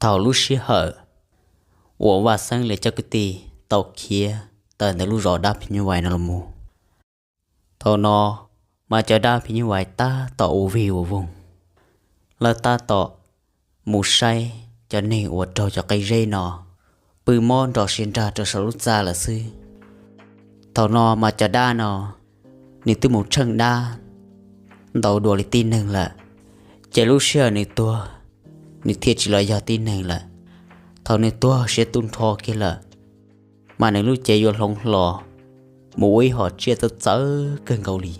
Thaum lub sij hawm uas Vaj Xeeb li cov kwv tij tau khiav tawm ntawm lub zos dab phim nyuj vais no los mus, thaum no mas cov dab phim nyuj vais tab tom ua vig ua voog, lawv tab tom mus saib cov neeg uas raug cov qe zeb no pw mob nrov sia nrag rau saum lub txaj lawm xwb. Thaum no mas cov dab no nws twb mus tsheej dab ntau dua li tib neeg lawm, ces lub sij hawm nws tuag, nws thiaj tsis los yog tib neeg lawm. Thaum nws tuag siav tu nrho kiag lawm, mas nws lub cev yuav hloov hlo mus ua ib hom tsiaj txawv txawv kawg nkaus li.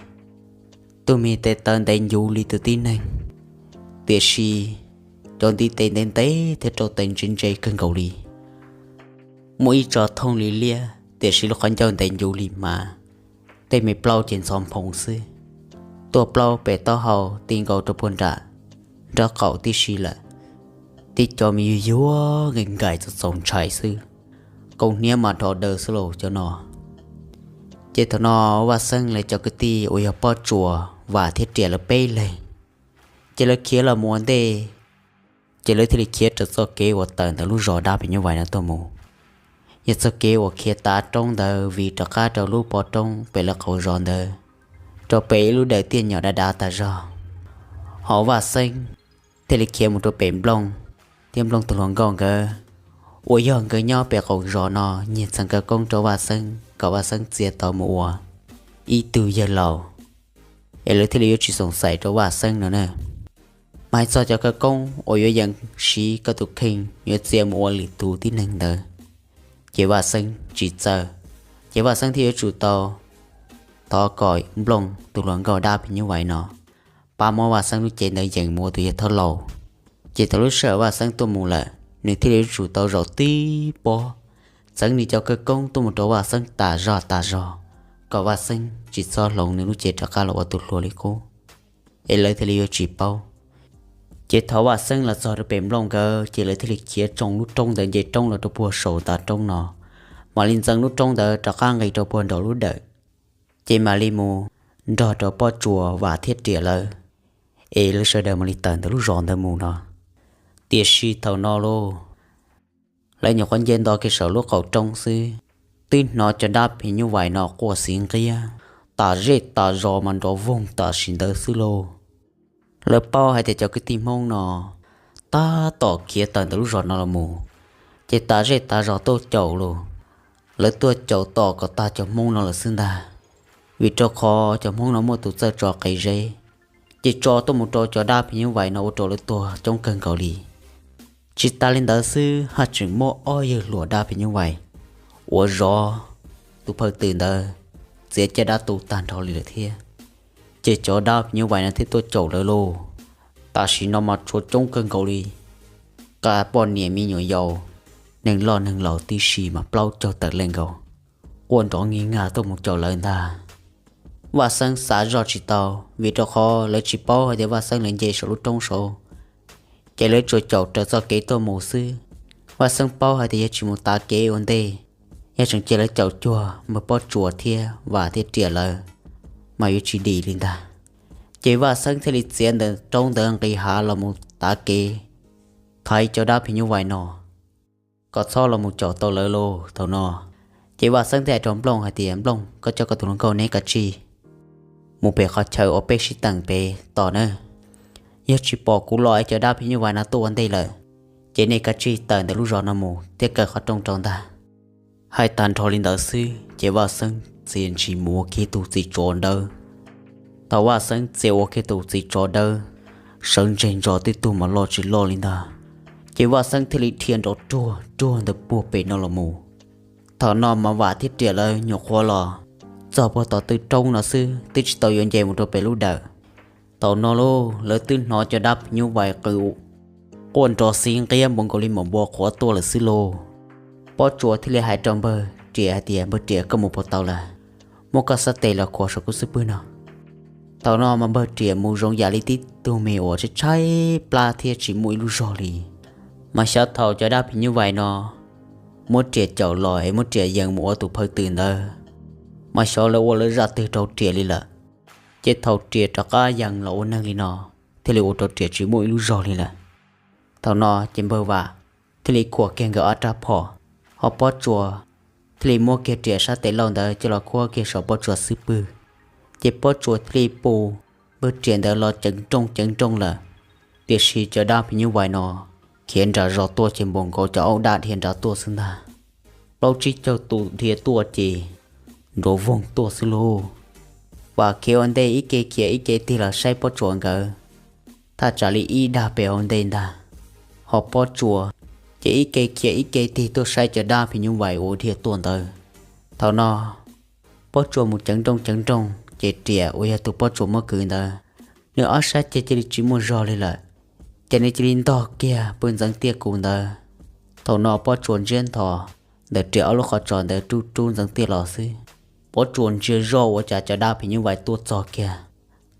Tus me tes taw ntev ncuv li tus tib neeg, tiam sis cov ntiv tes ntev ntev thiab rau tes ntse ntse kawg nkaus li. Muaj ib tso thooj li liab, tiam sis lub qhov ncauj ntev ncuv li hmav, tej me plaub ces ntxhov nphoo xwb. Tuaj plaub pem taub hau ti nkaus rau puag nram nraub qaum tib si lawm. Tib co me yuag yuag nkees nkaim txaus txaus ntshai xwb, qau hniav mas rho daw xwb lauj cov no. Ces thaum no Vaj Xeeb lawv cov kwv tij uas yog Pob Tsuas, Vam thiab Riam lawv peb leeg, ces lawv khiav los mus ua ntej, ces lawv thiaj li khiav raws txoj kev uas tawm ntawm lub zos dab phim nyuj vais no tuaj mus. Yog txoj kev uas khiav tav roob ntawd vim rov qab rau lub pov roob pem lawv qaum zos ntawd, rau pem ib lub dawm tiaj nyom dav dav tas zog. Ho Vaj Xeeb thiaj li khiav mus rau pem Nplooj thiab Nplooj tus hluas nkauj nkawd, uas yog nkawd nyob pem qaum zos no nyiag txheem khawv koob rau Vaj Xeeb kom Vaj Xeeb txia tau mus ua ib tug yawg laus, es lawv thiaj li yuav tsis xoom xaim rau Vaj Xeeb no na. Mas hais txog cov khawv koob uas yuav yeem siv koj tus kheej yuav txia mus ua lwm tus tib neeg ntawd, ces Vaj Xeeb tsis txawj. Ces Vaj Xeeb thiaj yuav tsum tau thov kom Nplooj tus hluas nkauj dab phim nyuj vais no pab muab Vaj Xeeb lub cev ntawd yeem mus ua tus yawg thab laus. Ces thaum lub sij hawm Vaj Xeeb tuaj mus lawm, nws thiaj li yuav tsum tau zaum tib pob, txeev nws cov khawv koob tuaj mus rau Vaj Xeeb tas zog tas zog, kom Vaj Xeeb tsis txhob hloov nws lub cev rov qab los ua tus hluas li qub, es lawv thiaj li yuav tsis paub. Ces thaum Vaj Xeeb los txog rau pem Nplooj nkawd, ces lawv thiaj li khiav tsoo lub roob ntawd nce roob los rau puag saum ntav roob no, mam li ntxeev lub roob ntawd rov qab nqis rau puag nraum lub dawm, ces mam li mus nrog rau Pob Tsuas, Vam thiab Riam lawv, es lawv sawv daws mam li tawm ntawm lub zos ntawd mus no. Tiam sis thaum no lauj, lawv nyuam qhuav nce nto kiag saum lub qaum roob xwb, twb hnov cov dab phim nyuj vais no quaj xiv nqiab tas zej tas zos mas nrov voog tam sim ntawd xwb lauj. Lawv paub hais tias cov kwv tij Hmoob no tab tom khiav tawm ntawm lub zos no los mus, ces tas zej tas zos tuaj caum lauj. Lawv tuaj caum tom kom tag cov Hmoob no lawm xwb ntag, vim rau qhov cov Hmoob no muaj tus txawj tso qe zeb, ces tso tuaj mus rau cov dab phim nyuj vais no ua rau lawv tuag coob kawg nkaus li. Tsis tas li ntawd xwb, haj tseem muaj ob yawg hluas dab phim nyuj vais uas zov tus phawj twm ntawd txiav caj dab tu tag nrho li lawm thiab. Ces cov dab phim nyuj vais no thiaj tuaj caum lawv lauj. Tam sim no mas tshuav coob kawg nkaus li, nqa poj niam me nyuam yaus, neeg loj neeg laus tib si mas plaub caug tawm leej nkaus, quaj nrov nki nka tuaj mus caum lawv ntag. Vaj Xeeb xav zoj tsis tau, vim rau qhov lawv tsis paub hais tias Vaj Xeeb lawv nce saum lub roob saud, ces lawv tsuas caum raws txoj kev tuaj mus xwb. Vaj Xeeb paub hais tias yog tsis mus tav kev ua ntej, yog tseem cia lawv caum cuag npawg Pob Tsuas thiab Vam thiab Riam lawv, mas yuav tsis dim li ntag. Ces Vaj Xeeb thiaj li txiav ntawm roob ntawd nqis hav los mus tav kev, thaiv cov dab phim nyuj vais no kom txhob los mus caum tau lawv lauj. Thaum no ces Vaj Xeeb thiaj hais rau Nplooj hais tias, Nplooj, koj coj koj tus hluas nkauj neb kav tsij mus pem qhov chaw uas peb sib teem pem tos nawb. Yog tsis pom kuv los es cov dab phim nyuj vais no tuaj ua ntej lawm, ces nej kav tsij tawm ntawm lub zos no mus thiab kaw qhov rooj rau ntag. Hais tag nrho li ntawd xwb ces Vaj Xeeb txia ntshis mus ua kiag tus txiv tsov dawb. Thaum Vaj Xeeb txia ua kiag tus txiv tsov dawb, sawv ntseg ntso twb tuag mas loj tsis loj li ntag, ces Vaj Xeeb thiaj li dhia nrov ruag ruag ntawm puag pem no los mus. Thaum no mas Vam thiab Riam lawv nyuam qhuav los txog puag tom tw roob no xwb, twb tsis tau yuav nce mus rau pem lub dawm. Thaum no lauj, lawv twb hnov cov dab phim nyuj vais qw quaj nrov xiv nqiab npaum nkaus li maum npua qhuav tuaj lawm xwb lauj. Pob Tsuas thiaj li hais rau npawg Riam hais tias, Npawg Riam, koj mus puas tau lawm? Muab koj xab tes los khuam saum kuv xub pwg no. Thaum no mas npawg Riam mus zoo yam li tib tug me uas tshaib tshaib plab thiab tsis muaj ib lub zog li. Mas xyov thaum cov dab phim nyuj vais no muab Riam caum los es muab Riam yees mus ua tus phawj twm ntawd, mas xyov lawv ua lawv zaj twg rau Riam li lawm. Ces thaum Riam rov qab yees los ua neeg li no, thiaj li ua rau Riam tsis muaj ib lub zog li lawm. Thaum no ces npawg Vam thiaj li khuam kiag nkawd ob rab phom, ho Pob Tsuas thiaj li muab kiag riam sab tes lauj ntawd coj los khuab kiag saum Pob Tsuas xub pwg, ces Pob Tsuas thiaj li pus npawg riam ntawd los ceev nrooj ceev nrooj lawm. Tiam sis cov dab phim nyuj vais no khiav nram zos tuaj ces npaum nkaus cov aub dab dhia nrad tuaj xwb ntag. Plaub tsib caug tus dhia tuaj ces nruav voog tuaj xwb lauj. Vam khiav ua ntej ib ke khiav ib ke tig los saib Pob Tsuas nkawd, thaj tsam li ib dag pem hauv ntej ntag. Ho Pob Tsuas ces ib ke khiav ib ke tig tuaj saib cov dab phim nyuj vais uas dhia tuaj ntawd. Thaum no Pob Tsuas mus ceev nrooj ceev nrooj ces riam uas yog tus Pob Tsuas muab kwv ntawd, nws ob sab ceg cia li tsis muaj zog li lawm, ces nws cia li ntog kiag pw ntxeev tiaj kuv ntawd. Thaum no Pob Tsuas ntsiab nthos ntawm riam ob lub qhov tsos ntawd rub rub ntxeev tiaj los xwb. Pob Tsuas ntsia zoj ua cas cov dab phim nyuj vais tuaj txog kiag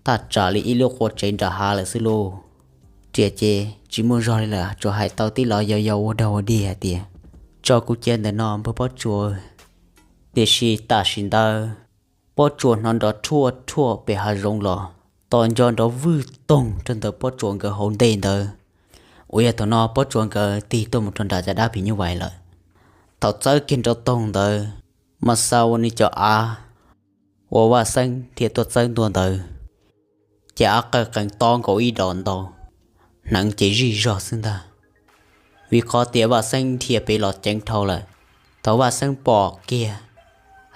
thaj tsam li ib lub qua tsev nram hav lawm xwb lauj. Riam ces tsis muaj zog li lawm, tsuas hais tau tib los yau yau ua dog ua dig hais tias, tso kuv cia ntawm no npawg Pob Tsuas. Tiam sis tam sim ntawd Pob Tsuas hnov nrov rhuaj rhuaj pem hav zoov los, tos nco nrov vwj toog rau ntawm Pob Tsuas nkawd hauv ntej ntawd, uas yog thaum no Pob Tsuas nkawd tig tuaj mus rau nram cov dab phim nyuj vais lawm. Thaum txawb kiag nrov toog ntawd, mas xa ua nws cov av uas Vaj Xeeb dhia tuaj txawb ntua ntawd, ces av qawj qees tob nkaus ib dos ntau, hneev ces zij zog xwb ntag. Vim qhov tias Vaj Xeeb dhia pem los ceev dhau lawm. Thaum Vaj Xeeb pom kiag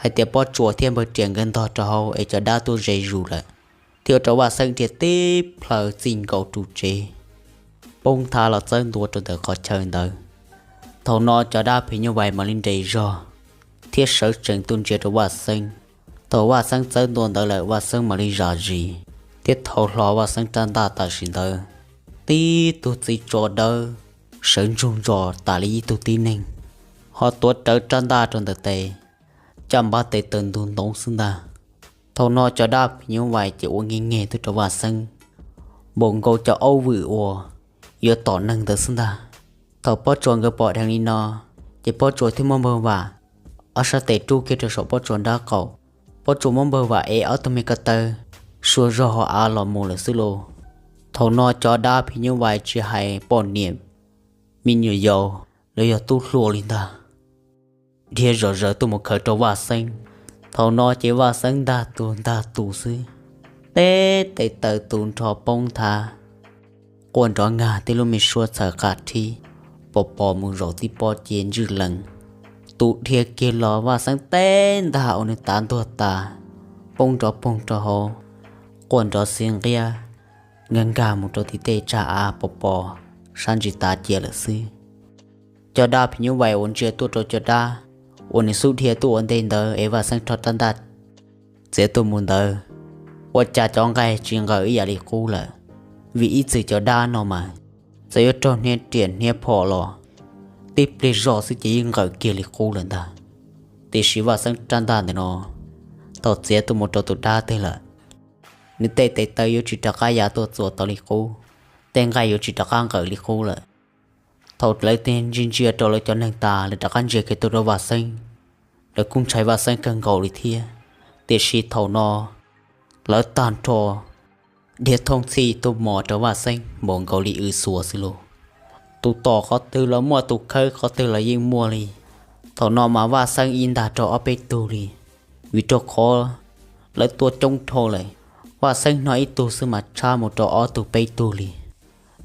hais tias Pob Tsuas thiab npawg riam nkawd ntog rau hauv es cov dab tuaj ze zus lawm, thiaj ua rau Vaj Xeeb dhia tib plhaw txij nkaus ru tsev, poob thav los txawb ntua rau ntawm qhov chaw ntawd. Thaum no cov dab phim nyuj vais mam li nres zog thiab sawv tsees tuaj ntsia rau Vaj Xeeb. Thaum Vaj Xeeb txawb ntua ntawd lawm, Vaj Xeeb mam li zam zis thiab thau hlo Vaj Xeeb rab ntaj tam sim ntawd. Tib tug txiv tsov dawb sawv ntsug ntsos tas li ib tug tib neeg, ho tuav rawv rab ntaj rau ntawm tes, caj npab tes taw ntug ntoov xwb ntag. Thaum no cov dab phim nyuj vais ces ua nge nge tuaj rau Vaj Xeeb, npaum nkaus cov aub vwm uas yuav tom neeg ntawd xwb ntag. Thaum Pob Tsuas nkawd pom dheev li no, ces Pob Tsuas thiaj muab npawg Vam ob sab tes rub kiag rau saum Pob Tsuas nrab qaum. Pob Tsuas muab npawg Vam ev ob tug me ko taw sua zog hauv av los mus lawm xwb lauj. Thaum no cov dab phim nyuj vais tsis hais poj niam, me nyuam yaus los yog tub hluas li ntag, dhia zom zaws tuaj mus khaws rau Vaj Xeeb. Thaum no ces Vaj Xeeb ntag tus ntag tus xwb, teb tes taw tu nrho poob nthav, quaj nrov nkag tib lub me suab txhawv qab rhib, pos pos mus zaum tib pob cia ntswj lees. Tus dhia kiag los Vaj Xeeb teb ntag ua nws tav ntuag tas, poob nrov poog rau hauv, quaj nrov xiv nqiab, nkag nkag mus rau tim tej tsag av pos pos sab ntsis tav cia lawm xwb. Cov dab phim nyuj vais uas ntsia tuaj rau cov dab uas nws xub dhia tuaj ua ntej ntawd es Vaj Xeeb rho rab ntaj txiav tuaj mus ntawd, ua cas cov nqaij tsis nqawm ib yam li qub lawm. Vim ib txwm cov dab no mas txawm yuav raug hnia riam hnia phom los tib pliag zoj xwb ces yeej nqawm kiag li qub lawm ntag. Tiam sis Vaj Xeeb rab ntaj ntawm no thaum txiav tuaj mus rau tus dab twg lawm, nws tej tes taw yuav tsis rov qab ya tuaj txuas tau li qub, tej nqaij yuav tsis rov qab nqawm li qub lawm. Thaum lawv tig ntsia ntsia rau lawv cov neeg tas, lawv rov qab ntsia kiag tuaj rau Vaj Xeeb, lawv kuj ntshai Vaj Xeeb kawg nkaus li thiab. Tiam sis thaum no lawv tag nrho dhia thooj txhij tuaj mos rau Vaj Xeeb npaum nkaus li w xuas xwb lauj. Tus tom qhov twg los muaj, tus khawb qhov twg los yeej muaj li. Thaum no mas Vaj Xeeb ib ntag rau ob peb tug li, vim rau qhov lawv tuaj coob dhau lawm. Vaj Xeeb hnov ib tug xwb mas tshab mus rau ob tug peb tug li.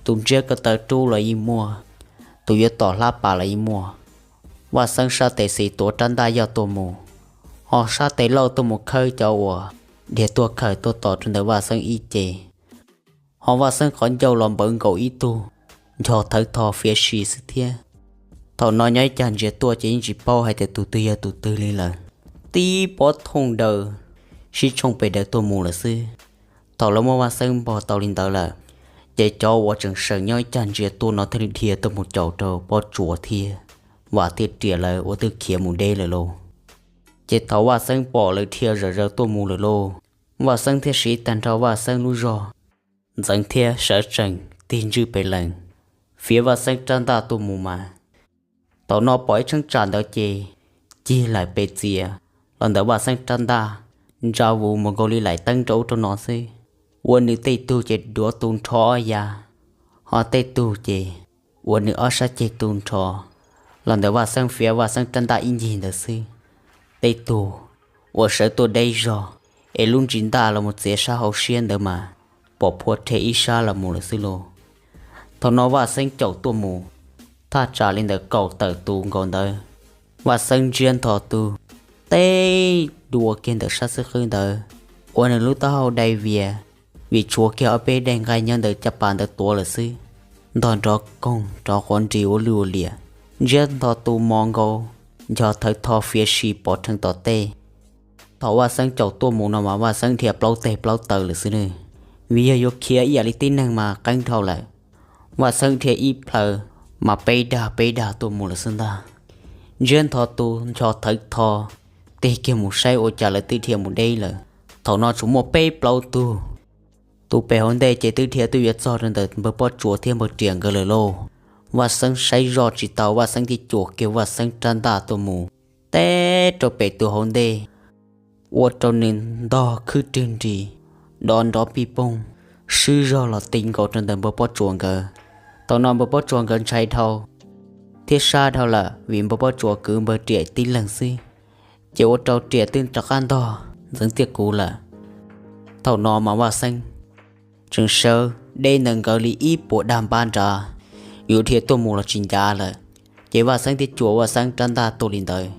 Tus ntsiab ko taw rub los yeej muaj, tus yuav tom hlab pas los yeej muaj. Vaj Xeeb sab tes xis tuav rab ntaj yoj tuaj mus, ho sab tes lauj tuaj mus khawb cov uas dhia tuaj khaws tuaj tom rau ntawm Vaj Xeeb ib ce. Ho Vaj Xeeb qhov ncauj los npawv nkaus ib tug ncho thawv tho fiav si xwb thiab. Thaum no nyob ib cag ntsia tuaj ces yeej tsis paub hais tias tus twg yog tus twg li lawm. Tib pob thooj daws sib tshooj pes daws tuaj mus lawm xwb. Thaum lawv muab Vaj Xeeb npog tau li ntawd lawm, ces cov uas tseem seem nyob ib cag ntsia tuaj no thiaj li dhia tuaj mus caum rau Pob Tsuas thiab Vam thiab Riam lawv uas twb khiav mus deb lawm lauj. Ces thaum Vaj Xeeb pom lawv dhia zom zaws tuaj mus lawm lauj, Vaj Xeeb thiaj siv tag nrho Vaj Xeeb lub zog ntxeev thiab sawv tsees tig ntswj pes lees, fiav Vaj Xeeb rab ntaj tuaj mus mas. Thaum no pom ib cheeb tsam ntawd ces cig laim pes txias los ntawm Vaj Xeeb rab ntaj, ntsa vus mus nkaus li laim teeb rau ub rau no xwb. Ua nws tej tug ces duav tu nrho ob yav, ho tej tug ces uas nws ob sab ceg tu nrho los ntawm Vaj Xeeb fiav Vaj Xeeb rab ntaj ib ncig ntawd xwb. Tej tug uas sawv tuaj deb zog es lub ntsis ntaj los mus txiav sab hauv siab ntawd mas pom phua rhe ib sab los mus lawm xwb lauj. Thaum no Vaj Xeeb caum tuaj mus, thaj tsam li ntawm kaum tawm tus nkaus ntawd, Vaj Xeeb ntsiab nthos tus teb dua kiag ntawm sab xwb qwb ntawd, ua nws lub taub hau dai vias, vim tshuav kiag ob peb daim nqaij nyob ntawm caj pas ntawd tuav lawm xwb. Ntog nrov koog nrov quav nris ua lwj ua liam, ntsiab nthos tus mos nkaus, ncho thawv tho fiav si pov rheev tom tej. Thaum Vaj Xeeb caum tuaj mus no mas Vaj Xeeb dhia plaub teg plaub taw lawm xwb ne, vim yog yuav khiav ib yam li tib neeg mas qeeb dhau lawm. Vaj Xeeb dhia ib plhaw mas peb dag peb dag tuaj mus lawm xwb ntag. Ntsiab nthos tus ncho thawv tho tig kiag mus saib ua cas lawv twb dhia mus deb lawm. Thaum no tsuas muaj peb plaub tug, tus pem hauv ntej ces twb dhia twb yuav txog rau ntawm npawg Pob Tsuas thiab npawg Riam nkawd lawm lauj. Vaj Xeeb saib zoj tsis tau, Vaj Xeeb thiaj cuam kiag Vaj Xeeb rab ntaj tuaj mus teb rau pem tus hauv ntej, ua rau nws ntog khwb rwg nris, dov nrov pij poog, swb zog los ti nkaus rau ntawm npawg Pob Tsuas nkawd. Thaum no npawg Pob Tsuas nkawd ntshai dhau thiab sab dhau lawm vim npawg Pob Tsuas kwv npawg Riam tib leeg xwb, ces ua rau Riam twb rov qab ntog ntxeev tiaj kuv lawm. Thaum no mas Vaj Xeeb tseem sawv deb ntawm nkawd li ib puas dag npab nrad yuav dhia tuaj mus los tsis ncav lawm. Ces Vaj Xeeb thiaj cuam Vaj Xeeb rab ntaj tuaj li ntawd.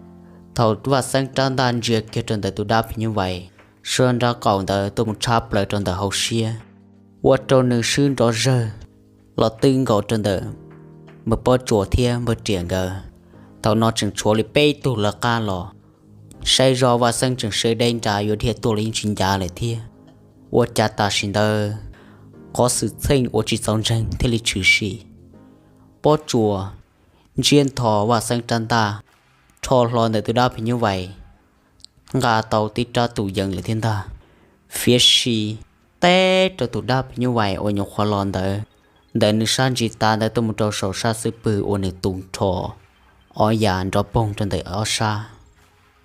Thaum Vaj Xeeb rab ntaj ntsia kiag rau ntawm tus dab phim nyuj vais sab nraub qaum ntawd tuaj mus tshab plaws rau ntawm hauv siab, ua rau nws swb nrov zawg los twb nkaus rau ntawm npawg Pob Tsuas thiab npawg Riam nkawd. Thaum no tseem tshuav li peb tug lawv qab los, saib zoj Vaj Xeeb tseem sawv deb nrad yuav dhia tuaj los yeej tsis ncav lawm thiab. Ua cas tam sim ntawd qhov xwm txheej uas tsis txaus ntseeg thiaj li tshwm sim. Pob Tsuas ntsiab nthos Vaj Xeeb rab ntaj, rho hlo ntawm tus dab phim nyuj vais, nqa tau tib rab tus yees lawm thiab ntag. Fiav si teb rau tus dab phim nyuj vais uas nyuam qhuav los ntawd, ntawm nws sab ntsis tav ntawd tuaj mus rau saum sab xub pwg ua nws tu nrho ob yav nrov poog rau ntawm ob sab,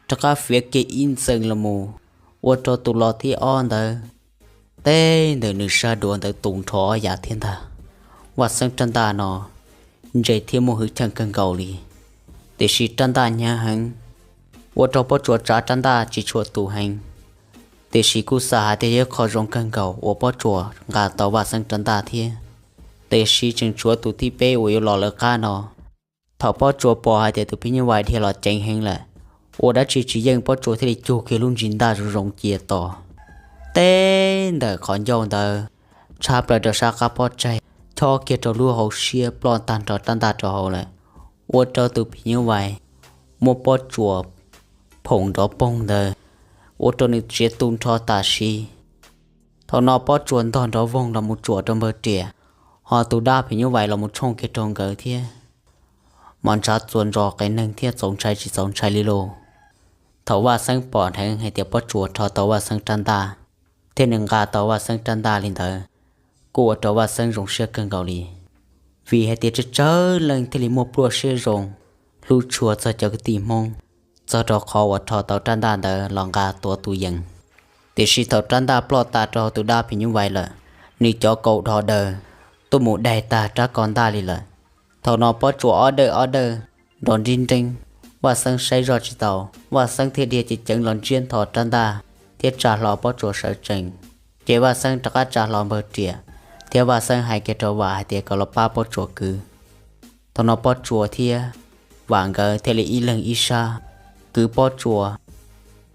rov qab fiav kiag ib ntxees los mus, ua rau tus los thib ob ntawd teb ntawm nws sab duav ntawd tu nrho ob yav thiab ntag. Vaj Xeeb rab ntaj no ntse thiab muaj hwj chim kawg nkaus li, tiam sis rab ntaj hnyav heev, ua rau Pob Tsuas tsav rab ntaj tsis tshua tus heev. Tiam sis kuj xav hais tias yog qhov zoo kawg nkaus uas Pob Tsuas nqa tau Vaj Xeeb rab ntaj thiab. Tiam sis tseem tshuav tus thib peb uas yuav los lawv qab no. Thaum Pob Tsuas pom hais tias tus phim nyuj vais dhia los ceev heev lawm, ua dab tsi tsis yeej, Pob Tsuas thiaj li cug kiag lub ntsis ntaj zoo zoo cia tos teb ntawm qhov ncauj ntawd, tshab plaws rau sab qab pob tsaig, chob kiag rau lub hauv siab ploj tag nrho rab ntaj rau hauv lawm, ua rau tus phim nyuj vais muab Pob Tsuas phoom nrov poog ntawd, ua rau nws tsiav tu nrho tam sim. Thaum no Pob Tsuas ntog nrov voog los mus tsuam rau npawg Riam, ho tus dab phim nyuj vais los mus tshooj kiag rau nkawd thiab. Mas ntshav txuas ntsos qias neeg thiab txaus ntshai tsis txaus ntshai li lauj. Thaum Vaj Xeeb pom dheev hais tias Pob Tsuas rho tau Vaj Xeeb rab ntaj, thiab nws nqa tau Vaj Xeeb rab ntaj li ntawd, kuj ua rau Vaj Xeeb zoo siab kawg nkaus li, vim hais tias tsawg tsawg leej thiaj li muaj pluaj siab zoo hlub tshua txog cov kwv tij Hmoob, txog rau qhov uas rho tau rab ntaj ntawd los nqa tuav tus yees. Tiam sis thaum rab ntaj ploj tas rau hauv tus dab phim nyuj vais lawm, nws cov kaus dhos daws tuaj mus daig tag rab ko ntaj li lawm. Thaum no Pob Tsuas ob dawj ob dawj nrov nrib nreeb, Vaj Xeeb saib zoj tsis tau, Vaj Xeeb thiaj dhia ceev ceev los ntsiab nthos rab ntaj thiab tsa hlo Pob Tsuas sawv tsees. Ces Vaj Xeeb rov qab tsa hlo npawg Riam, thiab Vaj Xeeb hais kiag rau Vam hais tias kom los pab Pob Tsuas kwv. Thaum no Pob Tsuas thiab Vam nkawd thiaj li ib leeg ib sab kwv Pob Tsuas.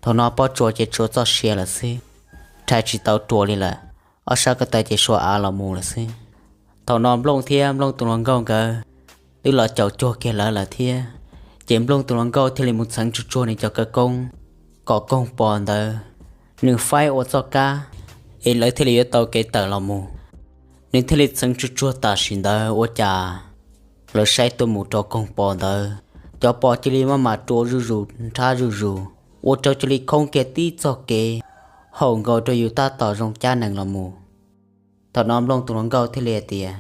Thaum no Pob Tsuas ces tshuav txoj sia lawm xwb, rhais tsis tau ruas li lawm, ob sab ko taw ces sua av los mus lawm xwb. Thaum no Nplooj thiab Nplooj tus hluas nkauj nkawd twb los caum cuag kiag lawv lawm thiab, ces Nplooj tus hluas nkauj thiaj li mus txheev tsuag tsuag nws cov khawv koob kom koog pos ntawd nws faib ua txoj kab, es lawv thiaj li yuav tau kev tawm los mus. Nws thiaj li txheev tsuag tsuag tam sim ntawd ua cas lawv saib tuaj mus rau koog pos ntawd, cov pos cia li maj mam rua zuj zus nrhab zuj zus, ua rau cia li khoob kiag tib txoj kev haum nkaus rau yus tab tom zoo cab nees los mus. Thaum no Nplooj tus hluas nkauj thiaj li hais tias,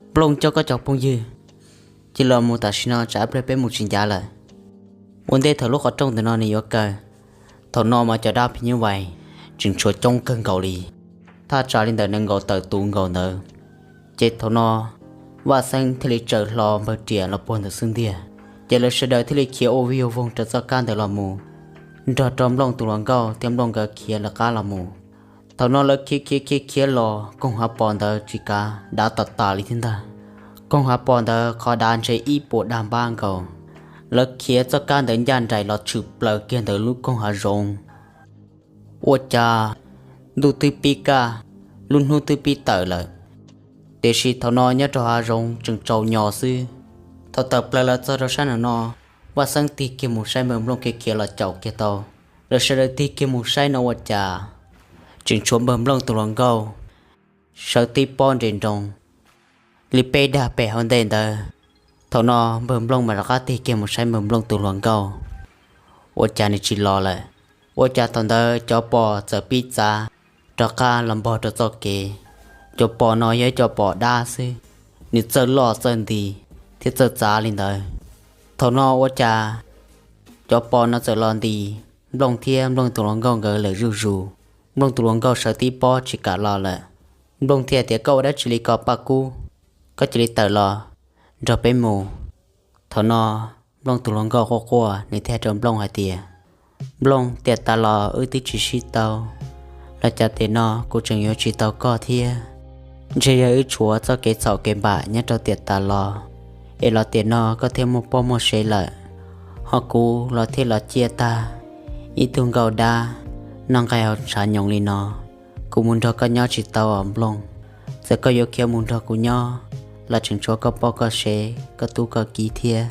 Nplooj coj koj cov phooj ywg, cia los mus tam sim no tsam ib pliag peb mus tsis ncav lawm. Ua ntej thaum lub qhov rooj ntawm no nws yuav kaw. Thaum no mas cov dab phim nyuj vais tseem tshuav coob kawg nkaus li, thaj tsam li ntawm nees nkaum tawm tus nkaus ntawd. Ces thaum no Vaj Xeeb thiaj li tsaws hlo npawg riam los puag ntawd xub ntiag. Ces lawv sawv daws thiaj li khiav ua vij ua voog rau txoj kab ntawd los mus, nrog rau Nplooj tus hluas nkauj thiab Nplooj nkawd khiav lawv qab los mus. Thaum no lawv khiav khiav khiav khiav los koog hav pos ntawd tsis kav dav tas tas li thiab ntag. Koog hav pos ntawd qhov dav ntshe ib puas dag npab nkaus. Lawv khiav txoj kab ntawd ncaj nraim los tshwm plaws kiag ntawm lub koog hav zoov. Ua cas ntuj twb pib kaj, lub hnub twb pib tawm lawm, tiam sis thaum no nyob rau hav zoov tseem tsaus nyos xwb. Thaum tawm plaws los txog rau sab nram no, Vaj Xeeb tig kiag mus saib npawg Nplooj khiav khiav los caum kiag tau. Lawv sawv daws tig kiag mus saib no ua cas tseem tshuav npawg Nplooj tus hluas nkauj sawv tib pob nres nroos li peb dag pem hauv ntej ntawd. Thaum no npawg Nplooj mas rov qab tig kiag mus saib npawg Nplooj tus hluas nkauj, ua cas nws tsis los lawm. Ua cas thaum ntawd cov pos txawm pib txav rov qab los npog rau txoj kev. Cov pos no yog ib co pos dab xwb, nws txawj loj txawj nti thiab txawj txav li ntawd. Thaum no ua cas cov pos no txawm los nti Nplooj thiab Nplooj tus hluas nkauj nkawd lawm zuj zus. Nplooj tus hluas nkauj sawv tib pob tsis kam los lawm. Nplooj thiaj tias, Koj ua dab tsi li ko Paj Kub? Koj cia li tawm los nrog peb mus. Thaum no Nplooj tus hluas nkauj quaj quaj, nws thiaj hais rau Nplooj hais tias, Nplooj, tiam tas los wb twb tsis sib tau, los cas tiam no kuv tseem yuav tsis tau koj thiab. Ntshe yog wb tshuav txoj kev txhaum kev npam nyob rau tiam tas los, es los tiam no koj thiaj muaj poj muaj sev lawm, ho kuv los thiaj los ciaj tag ib tug nkauj dab noj nqaij haus ntshav nyoos li no. Kuv mus nrog koj nyob tsis tau os Nplooj. Txawm koj yuav khiav mus nrog kuv nyob los tseem tshuav koj poj koj sev, koj tub koj kiv thiab.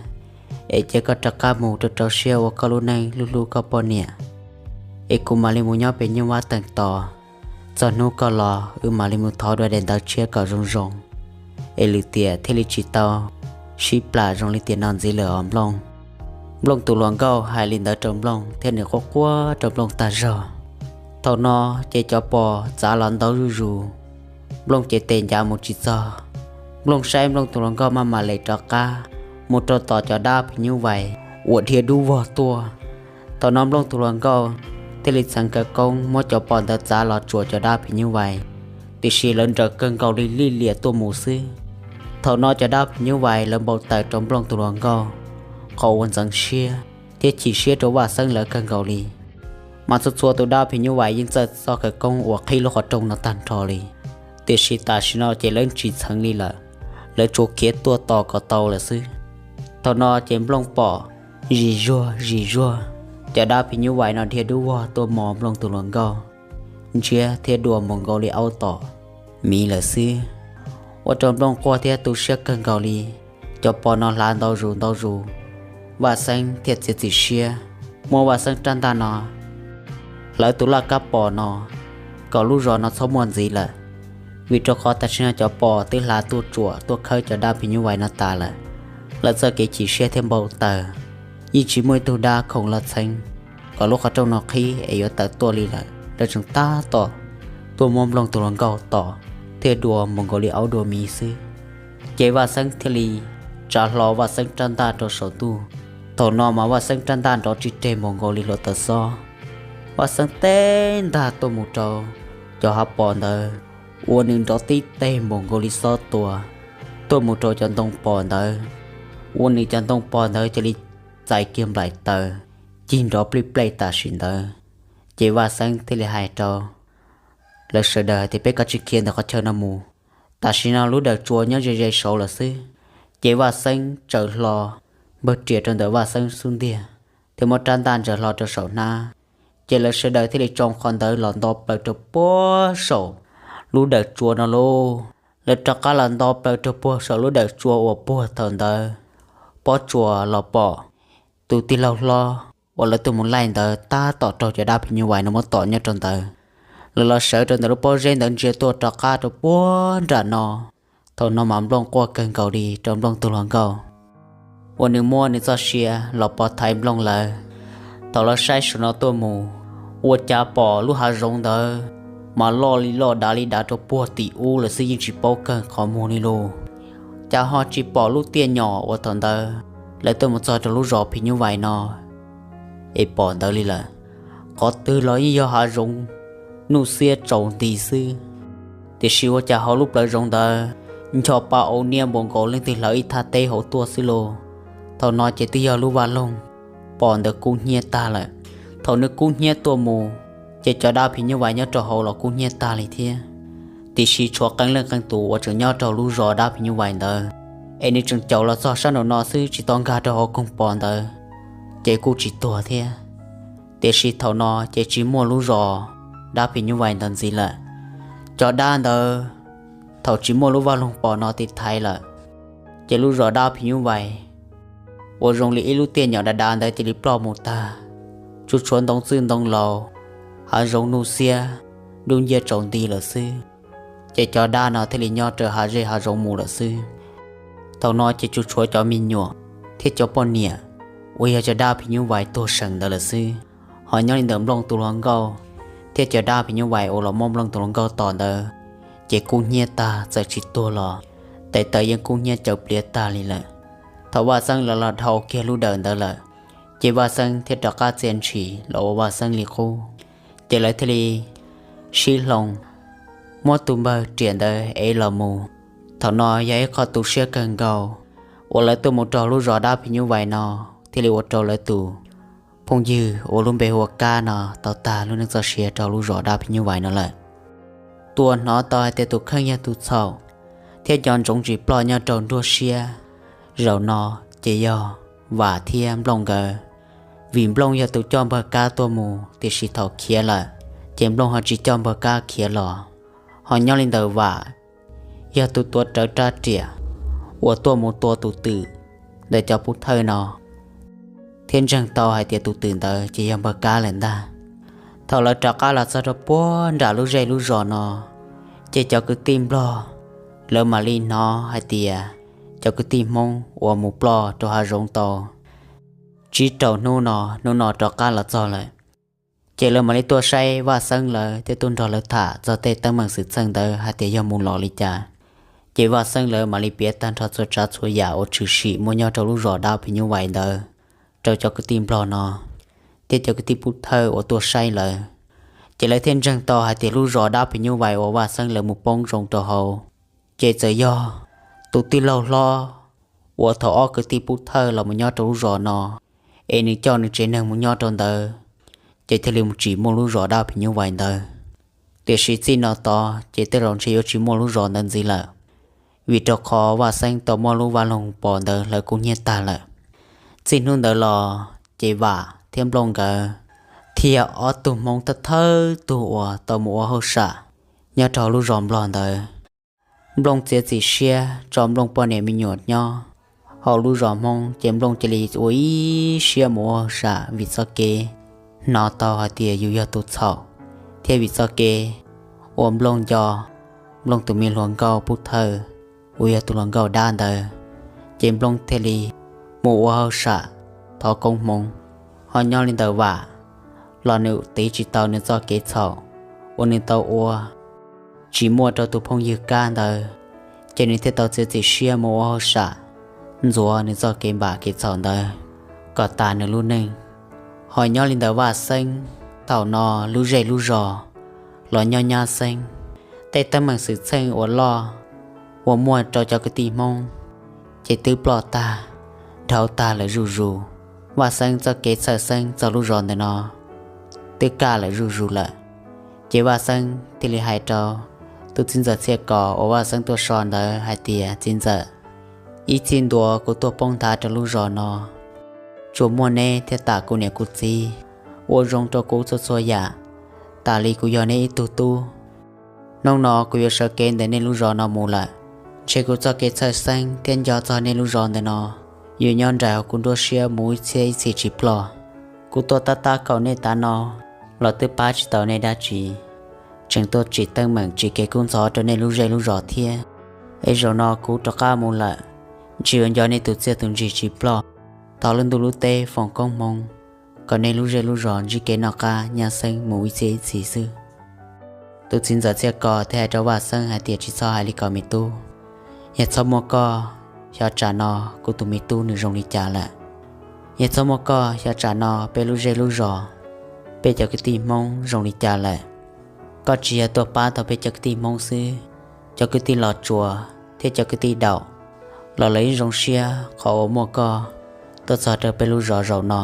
Es cia koj rov qab mus rau rau siab ua koj lub neej hlub hlub koj poj niam, es kuv mam li mus nyob pem nyuj vab teem tos. Txog hnub koj los wb mam li mus thov dua daim ntawv tshiab kom zoo zoo. Es lwm tiam thiaj li tsis tau sib plam zoo li tiam no ntxiv lawm os Nplooj. Nplooj tus hluas nkauj hais li ntawd rau Nplooj thiab nws quaj quaj rau Nplooj tag zog. Thaum no ces cov pos txav los ntau zuj zus, Nplooj ces tes ncav mus tsis txog. Nplooj saib Nplooj tus hluas nkauj maj mam li rov qab mus rau tom cov dab phim nyuj vais uas dhia dub vog tuaj. Thaum no Nplooj tus hluas nkauj thiaj li txheev khawv koob muab cov pos ntawd txav los tsuam cov dab phim nyuj vais, tiam sis lawv nrawm kawg nkaus li lim liam tuaj mus xwb. Thaum no cov dab phim nyuj vais lawv npau taws rau Nplooj tus hluas nkauj qhov uas ntxeev siab thiab chim siab rau Vaj Xeeb lawv kawg nkaus li. Mas txhua txhua tus dab phim nyuj vais yeej txawj txoj khawv koob uas qhib lub qhov rooj no tag nrho li, tiam sis tam sim no ces lawv tsis txheev li lawm, lawv tsuas khiav tuaj tos kom tau lawm xwb. Thaum no ces Nplooj pom zis zuag zis zuag, cov dab phim nyuj vais no dhia dub vog tuaj mos Nplooj tus hluas nkauj, ntsiab thiab dua mus nkaus li aub tom miv lawm xwb. Ua rau Nplooj quaj thiab tu siab kawg nkaus li. Cov pos no hlav ntau zus ntau zus, Vaj Xeeb thiaj txiav txim siab muab Vaj Xeeb rab ntaj no hlawv tus laj kab pos no kom lub zos no txhob muaj ntxiv lawm, vim rau qhov tam sim no cov pos twb hlav tuaj tsuam tuaj khawb cov dab phim nyuj vais no tas lawm. Lawv txoj kev chim siab thiab npau taws, yeej tsis muaj ib tug dab khoom los txheev kom lub qhov rooj no qhib es yuav tawm tuaj li lawm, lawv tseem tab tom tuaj muab Nplooj tus hluas nkauj tom thiab dua mus nkaus li aub dua miv xwb. Ces Vaj Xeeb thiaj li tsa hlo Vaj Xeeb rab ntaj rau saum ntuj. Thaum no mas Vaj Xeeb rab ntaj nrov ris reg mus nkaus li hluav taws xob. Vaj Xeeb teb ntag tuaj mus rau cov hav pos ntawd, ua nws nrov tib teg mus nkaus li xob tua, tuaj mus rau cov ntoo pos ntawd, ua nws cov ntoo pos ntawd cia li txais kiag nplaim taws, cig nrov plij plej tam sim ntawd. Ces Vaj Xeeb thiaj li hais rau lawv sawv daws hais tias, Peb kav tsij khiav ntawm qhov chaw no mus, tam sim no lub dawm tsua nyob ze ze saud lawm xwb. Ces Vaj Xeeb tsaws hlo npawg riam rau ntawm Vaj Xeeb xub ntiag, thiab muab rab ntaj ntsaws hlo rau saum hnab. Ces lawv sawv daws thiaj li tsoo qhov ntawd los nto plaws rau puag saum lub dawm tsua no lauj. Lawv rov qab los nto plaws rau puag saum lub dawm tsua uas puag thaum ntawd pob tsuas los pom tus tij laug hlob uas lawv tuaj mus laij ntawd tab tom raug cov dab phim nyuj vais no muab tom nyob rau ntawd. Lawv los sawv rau ntawm lub pob zeb ntawd ntsia tuaj rov qab rau puag nram no. Thaum no mas Nplooj quaj kawg nkaus li rau Nplooj tus hluas nkauj uas nws muab nws txoj sia los pov thaiv Nplooj lawv. Thaum lawv saib saum no tuaj mus, ua cas pom lub hav zoov ntawd mas loj li loj dav li dav rau puag tim ub lawm xwb, yeej tsis paub kawg qhov muag li lauj. Cas ho tsis pom lub tiaj nyom uas thaum ntawd lawv tuaj mus txog rau lub zos phim nyuj vais no es pom ntawd li lawm. Qhov twg los yeej yog hav zoov nuj xiab tsaus nti xwb, tiam sis ua cas hauv lub plawv zoov ntawd ncho pa au niab npaum nkaus leej twg hlawv ib thaj teb hauv tuaj xwb lauj. Thaum no ces twb yog lub vaj loog pos ntawd kub hnyiab tag lawm. Thaum nws kub hnyiab tuaj mus, ces cov dab phim nyuj vais nyob rau hauv los kub hnyiab tag li thiab. Tiam sis tshuav qee leej qee tus uas tseem nyob rau lub zos dab phim nyuj vais ntawd, es nws tseem caum los txog sab nraum no xwb tsis tau nkag rau hauv koog pos ntawd, ces kuj tsis tuag thiab. Tiam sis thaum no ces tsis muaj lub zos dab phim nyuj vais ntawd ntxiv lawm. Cov dab ntawd thaum tsis muaj lub vaj loog pos no tiv thaiv lawm, ces lub zos dab phim nyuj vais uas zoo li ib lub tiaj nyom dav dav ntawd cia li ploj mus tag, tsuas tshuav ntoo txwj ntoo laus, hav zoov nuj xiab, dub nciab tsaus nti lawm xwb. Ces cov dab no thiaj li nyob raws hav zej hav zoov mus lawm xwb. Thaum no ces tsuas tshuav cov me nyuam thiab cov poj niam uas yog cov dab phim nyuj vais tuag seem ntawd lawm xwb. Ho nyob li ntawm Nplooj tus hluas nkauj thiab cov dab phim nyuj vais uas los muab Nplooj tus hluas nkauj tom ntawd, ces kub hnyiab tag txawm tsis tuag los tes taw yeej kub hnyiab caws pliav tag li lawm. Thaum Vaj Xeeb lawv los dhau kiag lub dawm ntawd lawm, ces Vaj Xeeb thiaj rov qab txia ntshis los ua Vaj Xeeb li qub. Ces lawv thiaj li sib hloov, muab tus npawg riam ntawd ev los mus. Thaum no yog ib qho tu siab kawg nkaus uas lawv tuaj mus rau lub zos dab phim nyuj vais no, thiaj li ua rau lawv tus phooj ywg uas lub npe hu ua Kab no tau tag lub neej txoj sia rau lub zos dab phim nyuj vais no lawm. Tus uas hnov tau hais tias tus kheej yog tus txhaum thiab nco ntsoov tsis ploj nyob rau nruab siab zaum no ces yog Vam thiab Nplooj nkawd. Vim Nplooj yog tus coj npawg Kab tuaj mus, tiam sis thaum khiav lawm, ces Nplooj ho tsis coj npawg Kab khiav los. Ho nyob li ntawm Vam yog tus tuav rawv rab riam uas tuaj mus tua tus twm ntawm cov pub thawj no, thiab ntseeg tau hais tias tus twm ntawd ces yog npawg Kab lawm ntag. Thaum lawv rov qab los txog rau puag nram lub zej lub zos no, ces cov kwv tij Nplog lawv mam li hnov hais tias cov kwv tij Hmoob uas mus ploj rau hav zoov tau tsib rau hnub no, hnub no rov qab los txog lawm. Ces lawv mam li tuaj saib Vaj Xeeb lawv thiab tuaj nrog lawv tham txog tej teeb meem xwm txheej ntawd hais tias yog mus los li cas. Ces Vaj Xeeb lawv mam li piav tag nrho txhua tsav txhua yam uas tshwm sim muaj nyob rau lub zos dab phim nyuj vais ntawd rau cov kwv tij Nplog no thiab cov kwv tij pub thawj uas tuaj saib lawv. Ces lawv thiaj ntseeg tau hais tias lub zos dab phim nyuj vais uas Vaj Xeeb lawv mus poob zoo rau hauv, ces txawm yog tus tij laug hlob uas thaum ob kwv tij pub thawj los mus nyob rau lub zos no, es nws coj nws tsev neeg mus nyob rau ntawd, ces thiaj li mus tsim muaj lub zos dab phim nyuj vais ntawd. Tiam sis txij no tod ces tej zaum ntshe yuav tsis muaj lub zos ntawd ntxiv lawm, vim rau qhov Vaj Xeeb tau muab lub vaj loog pos ntawd hlawv kub hnyiab tag lawm. Txij hnub ntawd los ces Vam thiab Nplooj nkawd thiaj yog ob tug Hmoob thawj thawj tug uas tau mus ua hauj sam nyob rau lub zos Nplog ntawd. Nplooj txiav txim siab tso Nplooj poj niam me nyuam nyob hauv lub zos Hmoob, ces Nplooj cia li ua ib siab mus ua hauj sam vim txoj kev hnov tau hais tias yus yog tus txhaum, thiab vim txoj kev uas Nplooj nco Nplooj tus me hluas nkauj pub thawj uas yog tus hluas nkauj dab ntawd, ces Nplooj thiaj li mus ua hauj sam thov koob hmoov. Ho nyob li ntawm Vam los nws tiv tsis tau nws txoj kev txhaum uas nws tau ua tsis muaj rau tus phooj ywg Kab ntawd, ces nws thiaj tau txiav txim siab mus ua hauj sam ntxuav nws txoj kev npam kev txhaum ntawd kom tas nws lub neej. Ho nyob li ntawm Vaj Xeeb, thaum no lub zej lub zos los nyob nyab xeeb, tej teeb meem xwm txheej uas loj uas muaj rau cov kwv tij Hmoob ces twb ploj tag, dhau tag lawm zuj zus. Vaj Xeeb txoj kev txhawj xeeb txog lub zos ntawm no twb kaj lawm zuj zus lawm. Ces Vaj Xeeb thiaj li hais rau tus txiv ntxawm Txhiaj Kos uas Vaj Xeeb tuaj so ntawd hais tias, Txiv ntxawm, ib txhij ntua kuv tuaj poob nthav rau lub zos no, tsuas muaj neb thiaj tam kuv niam kuv txiv, ua zoo rau kuv txhua txhua yam, tas li kuv yog neb ib tug tub. Hnub no kuv yuav sawv kev ntawm nej lub zos no mus lawm, ntshe kuv txoj kev txhawj xeeb thiab nco txog nej lub zos ntawm no yuav nyob nraim hauv kuv nruab siab mus ib txhiab ib txhis tsis ploj. Kuv tuaj tab tab kaum nej tav no los twb pab tsis tau nej dab tsi, tseem tuaj tsim teeb meem tsim kev kub ntxhov rau nej lub zej lub zos thiab. Es zaum no kuv rov qab mus lawm, ntshe yuav nco nej tus txiaj tus ntsig tsis ploj. Thov lub ntuj lub teb foom koob hmoov kom nej lub zej lub zos ntsib kev noj qab nyab xeeb mus ib txhiab ib txhis xwb. Tus txiv ntxawm Txhiaj Kos thiaj hais rau Vaj Xeeb hais tias, Tsis txhob hais li ko me tub. Yog txhob muaj koj, xyov tsam no kuv tus me tub nws zoo li cas lawm. Yog txhob muaj koj, xyov tsam no peb lub zej lub zos, peb cov kwv tij Hmoob zoo li cas lawm. Koj tsis yog tuaj pab tau peb cov kwv tij Hmoob xwb, cov kwv tij Los Tsuas thiab cov kwv tij daum, los lawv yeej zoo siab qhov uas muaj koj tuaj txog rau peb lub zos zaum no.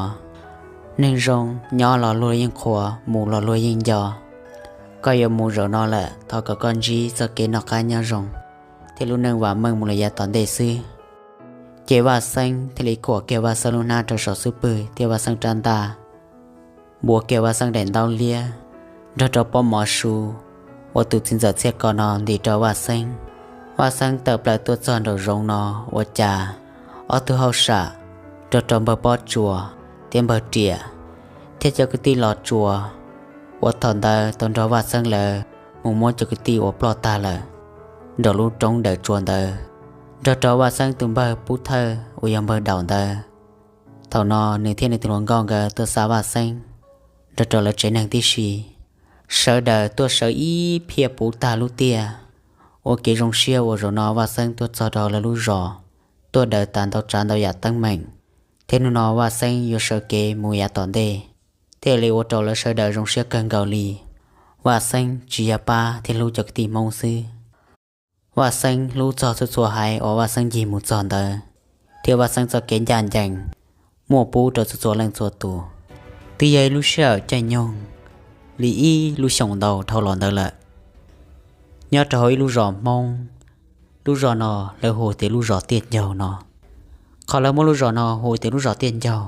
Neeg zoo nyob los luag yeej qhuas, mus los luag yeej nco. Koj yuav mus zaum no lawm, thov kom koj ntsib txoj kev noj qab nyob zoo thiab lub neej vam meej mus lawm yav tom ntej xwb. Ces Vaj Xeeb thiaj li kuam kiag Vaj Xeeb lub hnab rau saum xub pwg thiab Vaj Xeeb rab ntaj, npuav kiag Vaj Xeeb daim ntaub liab nrog rau pob mov su uas tus txiv ntxawm Txhiaj Kos no ntim rau Vaj Xeeb. Vaj Xeeb tawm plaws tuaj txog nraum zoov no, ua cas ob tug hauj sam nrog rau npawg Pob Tsuas thiab npawg Riam thiab cov kwv tij Los Tsuas uas thaum ntawd tau nrog Vaj Xeeb lawv mus muab cov kwv tij uas ploj tag lawm nraum lub roob Dawm Tsuas ntawd, nrog rau Vaj Xeeb tus npawg Pub Thawj uas yog npawg Daum ntawd. Thaum no nws thiab nws tus hluas nkauj nkawd tuaj xa Vaj Xeeb nrog rau lawv tsev neeg tib si. Sawv daws tuaj sawv ib phiaj puv tag lub tiaj, ua kev zoo siab uas zaum no Vaj Xeeb tuaj txog rau lawv lub zos, tuaj daws tas ntau tsav ntau yam teeb meem, thiab hnub no Vaj Xeeb yuav sawv kev mus yav tom ntej, thiaj li ua rau lawv sawv daws zoo siab kawg nkaus li. Vaj Xeeb tsis yog pab thiab hlub cov kwv tij Hmoob xwb, Vaj Xeeb hlub txog txhua txhua haiv uas Vaj Xeeb ncig mus txog ntawd, thiab Vaj Xeeb txoj kev ncaj ncees muaj pub rau txhua txhua leej txhua tus. Twb yog ib lub sij hawm caij nyoog li ib lub xyoos ntau dhau los ntawd lawm, nyob rau hauv ib lub zos Hmoob, lub zos no lawv hu tias lub zos Tiaj Ncaug no. Qhov lawv muab lub zos no hu tias lub zos Tiaj Ncaug,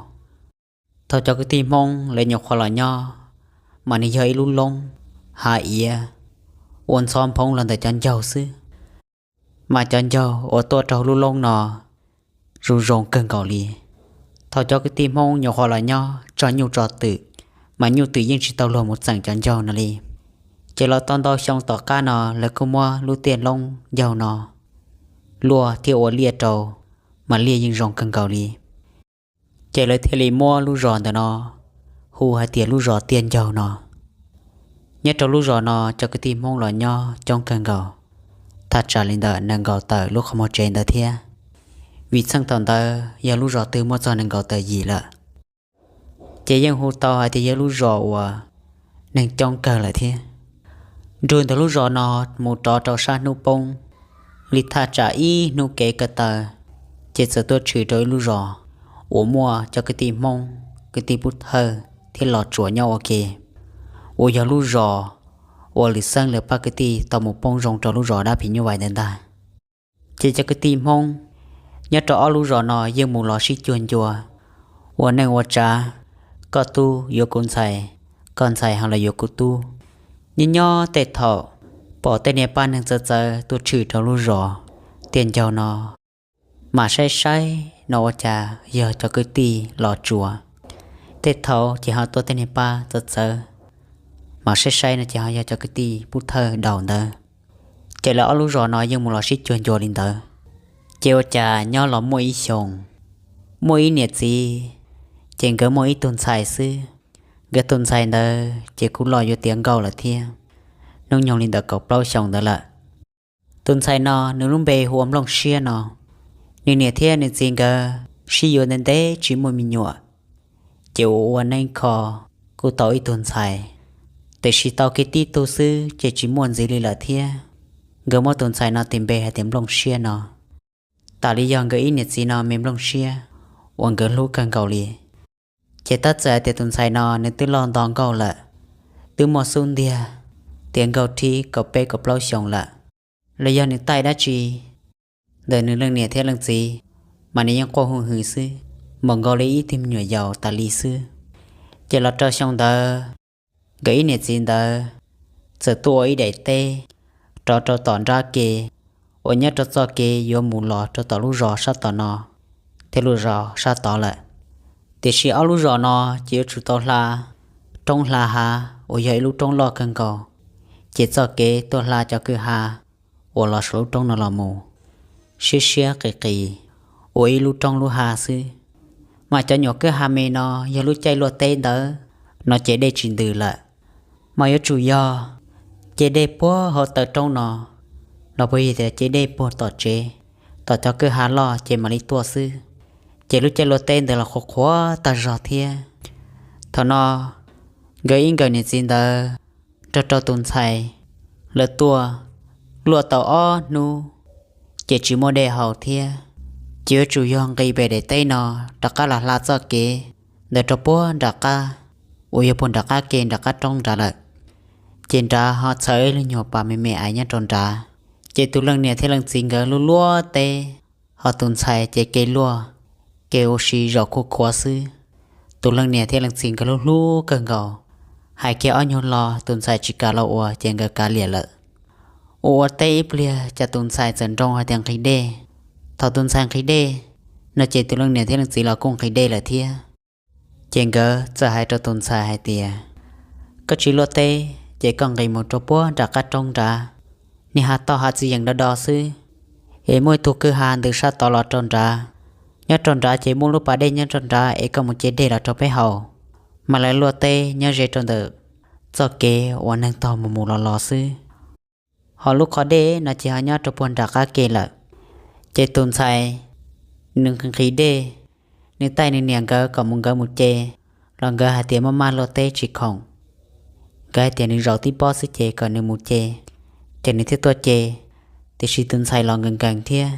thaum cov kwv tij Hmoob lawv nyuam qhuav los nyob, mas nws yog ib lub loob hav iav uas ntxhov nphoo los ntawm cov ncaug xwb, mas cov ncaug uas tuaj rau lub loob no zoo zoo kawg nkaus li. Thaum cov kwv tij Hmoob nyuam qhuav los nyob tso nyuj tso twm, mas nyuj twm yeej tsis tau luag mus txeem cov ncaug no li. Ces los tau ntau xyoo tom qab no lawv kuj muab lub tiaj loob ncaug no luaj thiab ua liaj rau, mas liaj yeej zoo kawg nkaus li. Ces lawv thiaj li muab lub zos ntawm no hu hais tias lub zos Tiaj Ncaug no. Nyob rau lub zos no cov kwv tij Hmoob los nyob coob kawg nkaus, thaj tsam li ntawm nees nkaum tawm lub qhov muag tsev ntawd thiab, vim txheej thaum ntawd yog lub zos twg muaj txog nees nkaum tawm yim lawm. Ces yeej hu tau hais tias yog lub zos uas neeg coob kawg lawm thiab. Nrug ntawm lub zos no mus rov rau sab hnub poob li thaj tsam ib hnub kev ko taw, ces txawm tuaj tshwm rau ib lub zos uas muaj cov kwv tij Hmoob, kwv tij Pub Thawj thiab Los Tsuas nyob ua ke, uas yog lub zos uas Lwm Xeeb lawv pab kwv tij tau mus poob zoo rau lub zos dab phim nyuj vais ntawd ntag. Ces cov kwv tij Hmoob nyob rau ob lub zos no yeej mus los sib cuag ncua, ua neej ua tsav, koj tub yuav kuv ntxhais, koj ntxhais ho los yuav kuv tub. Nyob nyob tej thaum pom tej niag pab neeg txawv txawv tuaj tshwm rau lub zos Tiaj Ncaug no, mas saib saib no ua cas yog cov kwv tij Los Tsuas. Tej thaum ces ho tuaj tej niag pab txawv txawv, mas saib saib no ces ho yog cov kwv tij Pub Thawj Daus ntawd. Ces lawv ob lub zos no yeej mus los sib cuag ncua li ntawd. Ces ua cas nyob los muaj ib xyoos, muaj ib niam txiv, ces nkawd muaj ib tug ntxhais xwb. Nkawd tus ntxhais ntawd ces kuj loj yuav tiav nkauj lawm thiab, hnub nyoog li ntawm kaum plaub xyoos ntawd lawm. Tus ntxhais no nws lub npe hu ua Nplooj Siab no. Nws niam thiab nws txiv nkawd sib yuav ntev ntev tsis muaj me nyuam, ces ua ua neej kho kuj tau ib tug ntxhais. Tiam sis tau kiag tib tug xwb ces tsis muaj ntxiv li lawm thiab. Nkawd muab tus ntxhais no tis npe hais tias Nplooj Siab no, tas li yog nkawd ib niam txiv no me nplooj siab uas nkawd hlub kawg nkaus li. Ces tab txawm hais tias tus ntxhais no nws twb loj nto nkauj lawm, twb muaj xub ntiag, tiav nkauj thib kaum peb kaum plaub xyoos lawm, los yog nws taij dab tsi ntawm nws leej niam thiab leej txiv, mas nws yeej quaj hu hwv xwb, npaum nkaus li ib tug me nyuam yaus tas li xwb. Ces los rau xyoo ntawd, nkawd ib niam txiv ntawd txawm tuaj ua ib daim teb rov rau tom nrab ke uas nyob rau txoj kev yuav mus los rau tom lub zos sab tom no thiab lub zos sab tod lawm. Tiam sis ob lub zos no ces yuav tsum tau hla roob hla hav uas yog ib lub roob loj kawg nkaus, ces txoj kev tuaj hla cov kwj ha uas los saum lub roob no los mus siab siab qis qis ua ib lub roob lub hav xwb. Mas cov nyuam kwj ha me no yog lub caij luaj teb ntawd no ces dej tsis ntws lawm, mas yuav tsum yog ce dej puag hauv taw roob no los puas yog tias ce dej puag tom tsev, tom cov kwj ha loj ces mam li tuaj xwb. Ces lub caij luaj teb ntawd los qhuav qhuav tag zog thiab. Thaum no nkawd ib nkawm niam txiv ntawd nrog rau tus ntxhais lawv tuaj luaj tau ob hnub, ces tsis muaj dej haus thiab. Ces yuav tsum yog nqis pem daim teb no rov qab los hla txoj kev ntawd rau puag nram qab, uas yog puag nram qab ke nram qab roob nrad lawm. Ces nrad ho txhawv ib lub nyuag pas me me ais nyob rau nrad. Ces tus leej niam thiab leej txiv nkawd luaj luaj teb, ho tus ntxhais ces kev luaj, kev ua si zaum khuav khuav xwb. Tus leej niam thiab leej txiv nkawd hlub hlub kawg nkaus, hais kiag ob nyuag lo tus ntxhais tsis kam los ua ces nkawd kav liam lawm. Ua ua teb ib pliag cas tus ntxhais txawm nroo hais tias nqhis dej. Thaum tus ntxhais nqhis dej no ces tus leej niam thiab leej txiv los kuj nqhis dej lawm thiab. Ces nkawd txawm hais rau tus ntxhais hais tias, koj tsis luaj teb ces koj nqis mus rau puag nram qab roob nrad, niag hav toj hav txiv yeem do do xwb, es muaj ib tug kwj ha ntws sab tod los rau nrad. Nyob rau nrad ces muaj lub pas dej nyob rau nrad es koj mus ce dej los rau peb haus. Mas lawv luaj teb nyob ze rau ntawm txoj kev uas neeg taug mus mus los los xwb. Ho lub qhov dej no ces ho nyob rau puag nram qab ke lawm. Ces tus ntxhais nws nqhis dej, nws taij nws niam nkawd kom mus nkawd mus ce, los nkawd hais tias maj maj luaj teb tsis khoom. Nkawd hais tias nws zaum tib pob xwb ces kom nws mus ce, ces nws thiaj tuaj ce, tiam sis tus ntxhais los nkees nkees thiab.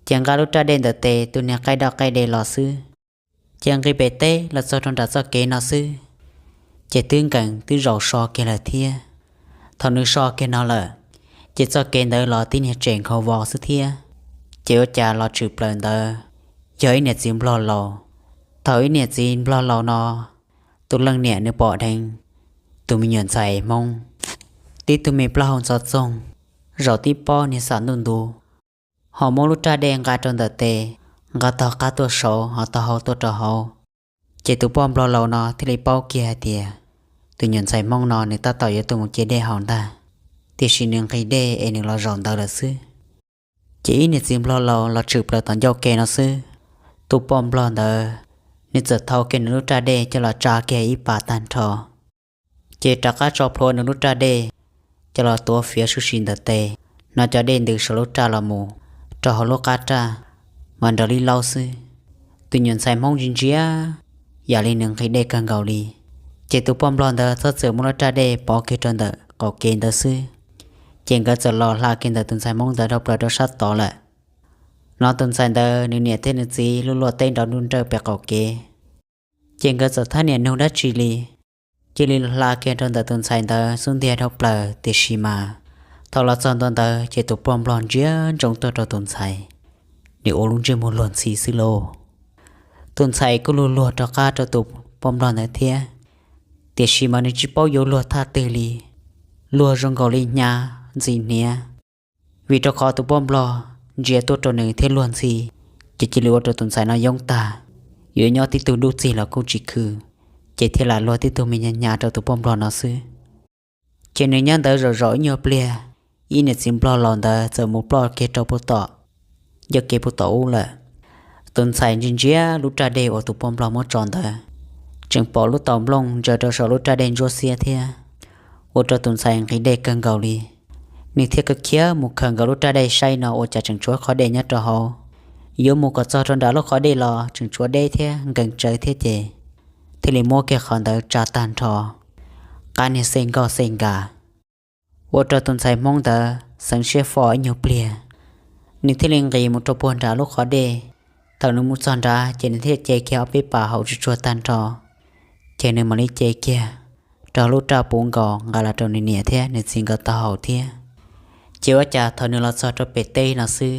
Ces nqa lub raj dej ntawm tes tus niag qaij daj qaij de los xwb. Ces nqis pem teb los txog rau nram txoj kev no xwb, ces twb nkees twb zaum so kiag lawm thiab. Thaum nws so kiag no lawm, ces txoj kev ntawd los tib niag tseem nkhaus vos xwb thiab. Ces ua cas los tshwm plaws ntawd yog ib niam txiv nplog laus. Thaum ib niam txiv nplog laus no, tus leej niam nws pom dheev tus me nyuam ntxhais Hmoob tib tug me plaub hau ntxhov txoog, zaum tib pob niag xam ntuj ntu, ho muab lub raj dej nqa rau ntawm tes, nqa taug qab tuaj saud ho taug hau tuaj rau hauv. Ces tus poj nplog laus no thiaj li paub kiag hais tias tus nyuam ntxhais Hmoob no nws tab tom yuav tuaj mus ce dej haus ntag, tiam sis nws nqhis dej es nws los zaum ntawd lawm xwb. Ces ib niam txiv nplog laus los tshwm plaws tom ncauj ke no xwb, tus poj nplog ntawd nws txawm thau kiag nws lub raj dej coj los tsa kiag ib pas tag nrho, ces rov qab tso plhuav nws lub raj dej coj los tuav fiav sub si ntawm tes, no cov dej ntws saum lub raj los mus rau hauv lub qab raj, mas nrov li laub xwb. Tus nyuam ntxhais Hmoob ntsia ntsia yam li nws nqhis dej kawg nkaus li. Ces tus poj nplog ntawd txhob txwm muab lub raj dej pov kiag rau ntawm qaum kev ntawd xwb, ces nkawd txawm los hla kiag ntawm tus ntxhais Hmoob ntawd dhau plaws rau sab tod lawm. No tus ntxhais ntawd nws niam thiab nws txiv lub luaj teb nrov nruj nrawj pem qaum kev, ces nkawd txawm thab niam nug dab tsi li, cia li hla kiag rau ntawm tus ntxhais ntawd xub ntiag dhau plaws. Tiam sis mas thaum los txog ntua ntawd ces tus poj nplog ntsia ntsoov tuaj rau tus ntxhais, nws ua lub ntsej muag luag ntxhi xwb lauj. Tus ntxhais kuj luag luag rov qab rau tus poj nplog ntawd thiab, tiam sis mas nws tsis paub yuav luag thaj twg li, luag zoo nkaus li hnyav ntxim hniav. Vim rau qhov tus poj nplog ntsia tuaj rau nws thiab luag ntxhi, ces cia li ua rau tus ntxhais no yoob tag, yuav nyob tib tug dub txig los kuj tsis khw, ces thiaj lam luag tib tug me hnyav hnyav rau tus poj nplog no xwb. Ces nws nyob ntawd zaum zaum ib nyuag pliag, ib niam txiv nplog laus ntawd txawm mus ploj kiag rau puag tom ncauj kev puag tom ub lawm. Tus ntxhais ntsia ntsia lub raj dej uas tus poj nplog muab tso ntawd, tseem pom lub taus nplooj ntsaws rau saum lub raj dej ntsuab xiab thiab, ua rau tus ntxhais nqhis dej kawg nkaus li. Nws thiaj khiav khiav mus khaws nkawd lub raj dej saib no ua cas tseem tshuav qhov dej nyob rau hauv. Yuav mus kom txog rau nram lub qhov dej los tseem tshuav deb thiab nkees tsawv thiab ces thiaj li muab kiag qhov ntawd tsa tag nrho, qab niag xej nkoj xej nkas. Ua rau tus ntxhais Hmoob ntawd xeev siab fo ib nyuag pliag, nws thiaj li nqis mus rau puag nram lub qhov dej. Thaum nws mus txog nrad ces nws thiaj ce kiag ob peb pas haus tsuag tsuag tag nrho, ces nws mam li ce kiag rau lub raj puv nkaus nqa los rau nws niam thiab nws txiv nkawd tau haus thiab. Ces ua cas thaum nws los txog rau pem teb no xwb,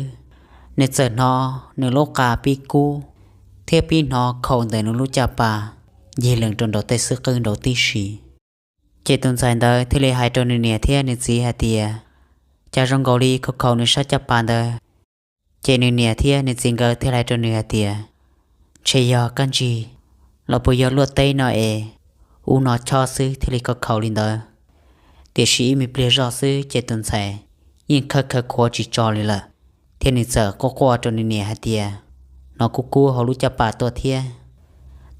nws txawm hnov nws lub qa pib kub thiab pib hnov khaus ntawm nws lub caj pas ncig lees rau nraum tej xwb qwb nraud tib si. Ces tus ntxhais ntawd thiaj li hais rau nws niam thiab nws txiv hais tias, cas zoo nkaus li khaus khaus nws sab caj pas ntawd. Ces nws niam thiab nws txiv nkawd thiaj hais rau nws hais tias, ntshe yog kab ntsig los puas yog luaj teb no es ub no chob xwb thiaj li khaus khaus li ntawd. Tiam sis ib me pliag zoj xwb ces tus ntxhais yeej khawb khawv khuav tsis tso li lawm, thiab nws txawm quaj quaj rau nws niam hais tias, hnov kub kub hauv lub caj pas tuaj thiab.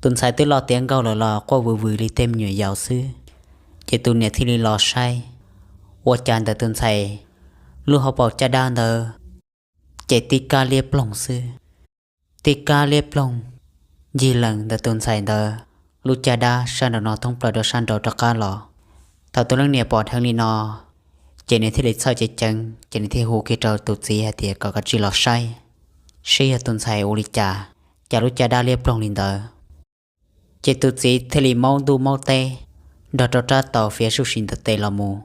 Tus ntxhais twb loj tiav nkauj lawm los quaj vwm vwm li tej me nyuam yaus xwb. Ces tus niam thiaj li los saib, ua cas ntawm tus ntxhais lub hauv paus caj dab ntawd ces tib kab liab ploog xwb. Tib kab liab ploog ncig lees ntawm tus ntxhais ntawd lub caj dab sab nraum no thoob plaws rau sab nraud rov qab los. Thaum tus leej niam pom dheev li no, Ces nws thiaj li txhawj ceev ceev, ces nws thiaj hu kiag rau tus txiv hais tias kom kav tsij los saib, saib yog tus ntxhais ua li cas, cas lub caj dab liab ploog li ntawd. Ces tus txiv thiaj li maub ntuj maub teb nrog rau rab taus fiav suj si ntawm tes los mus.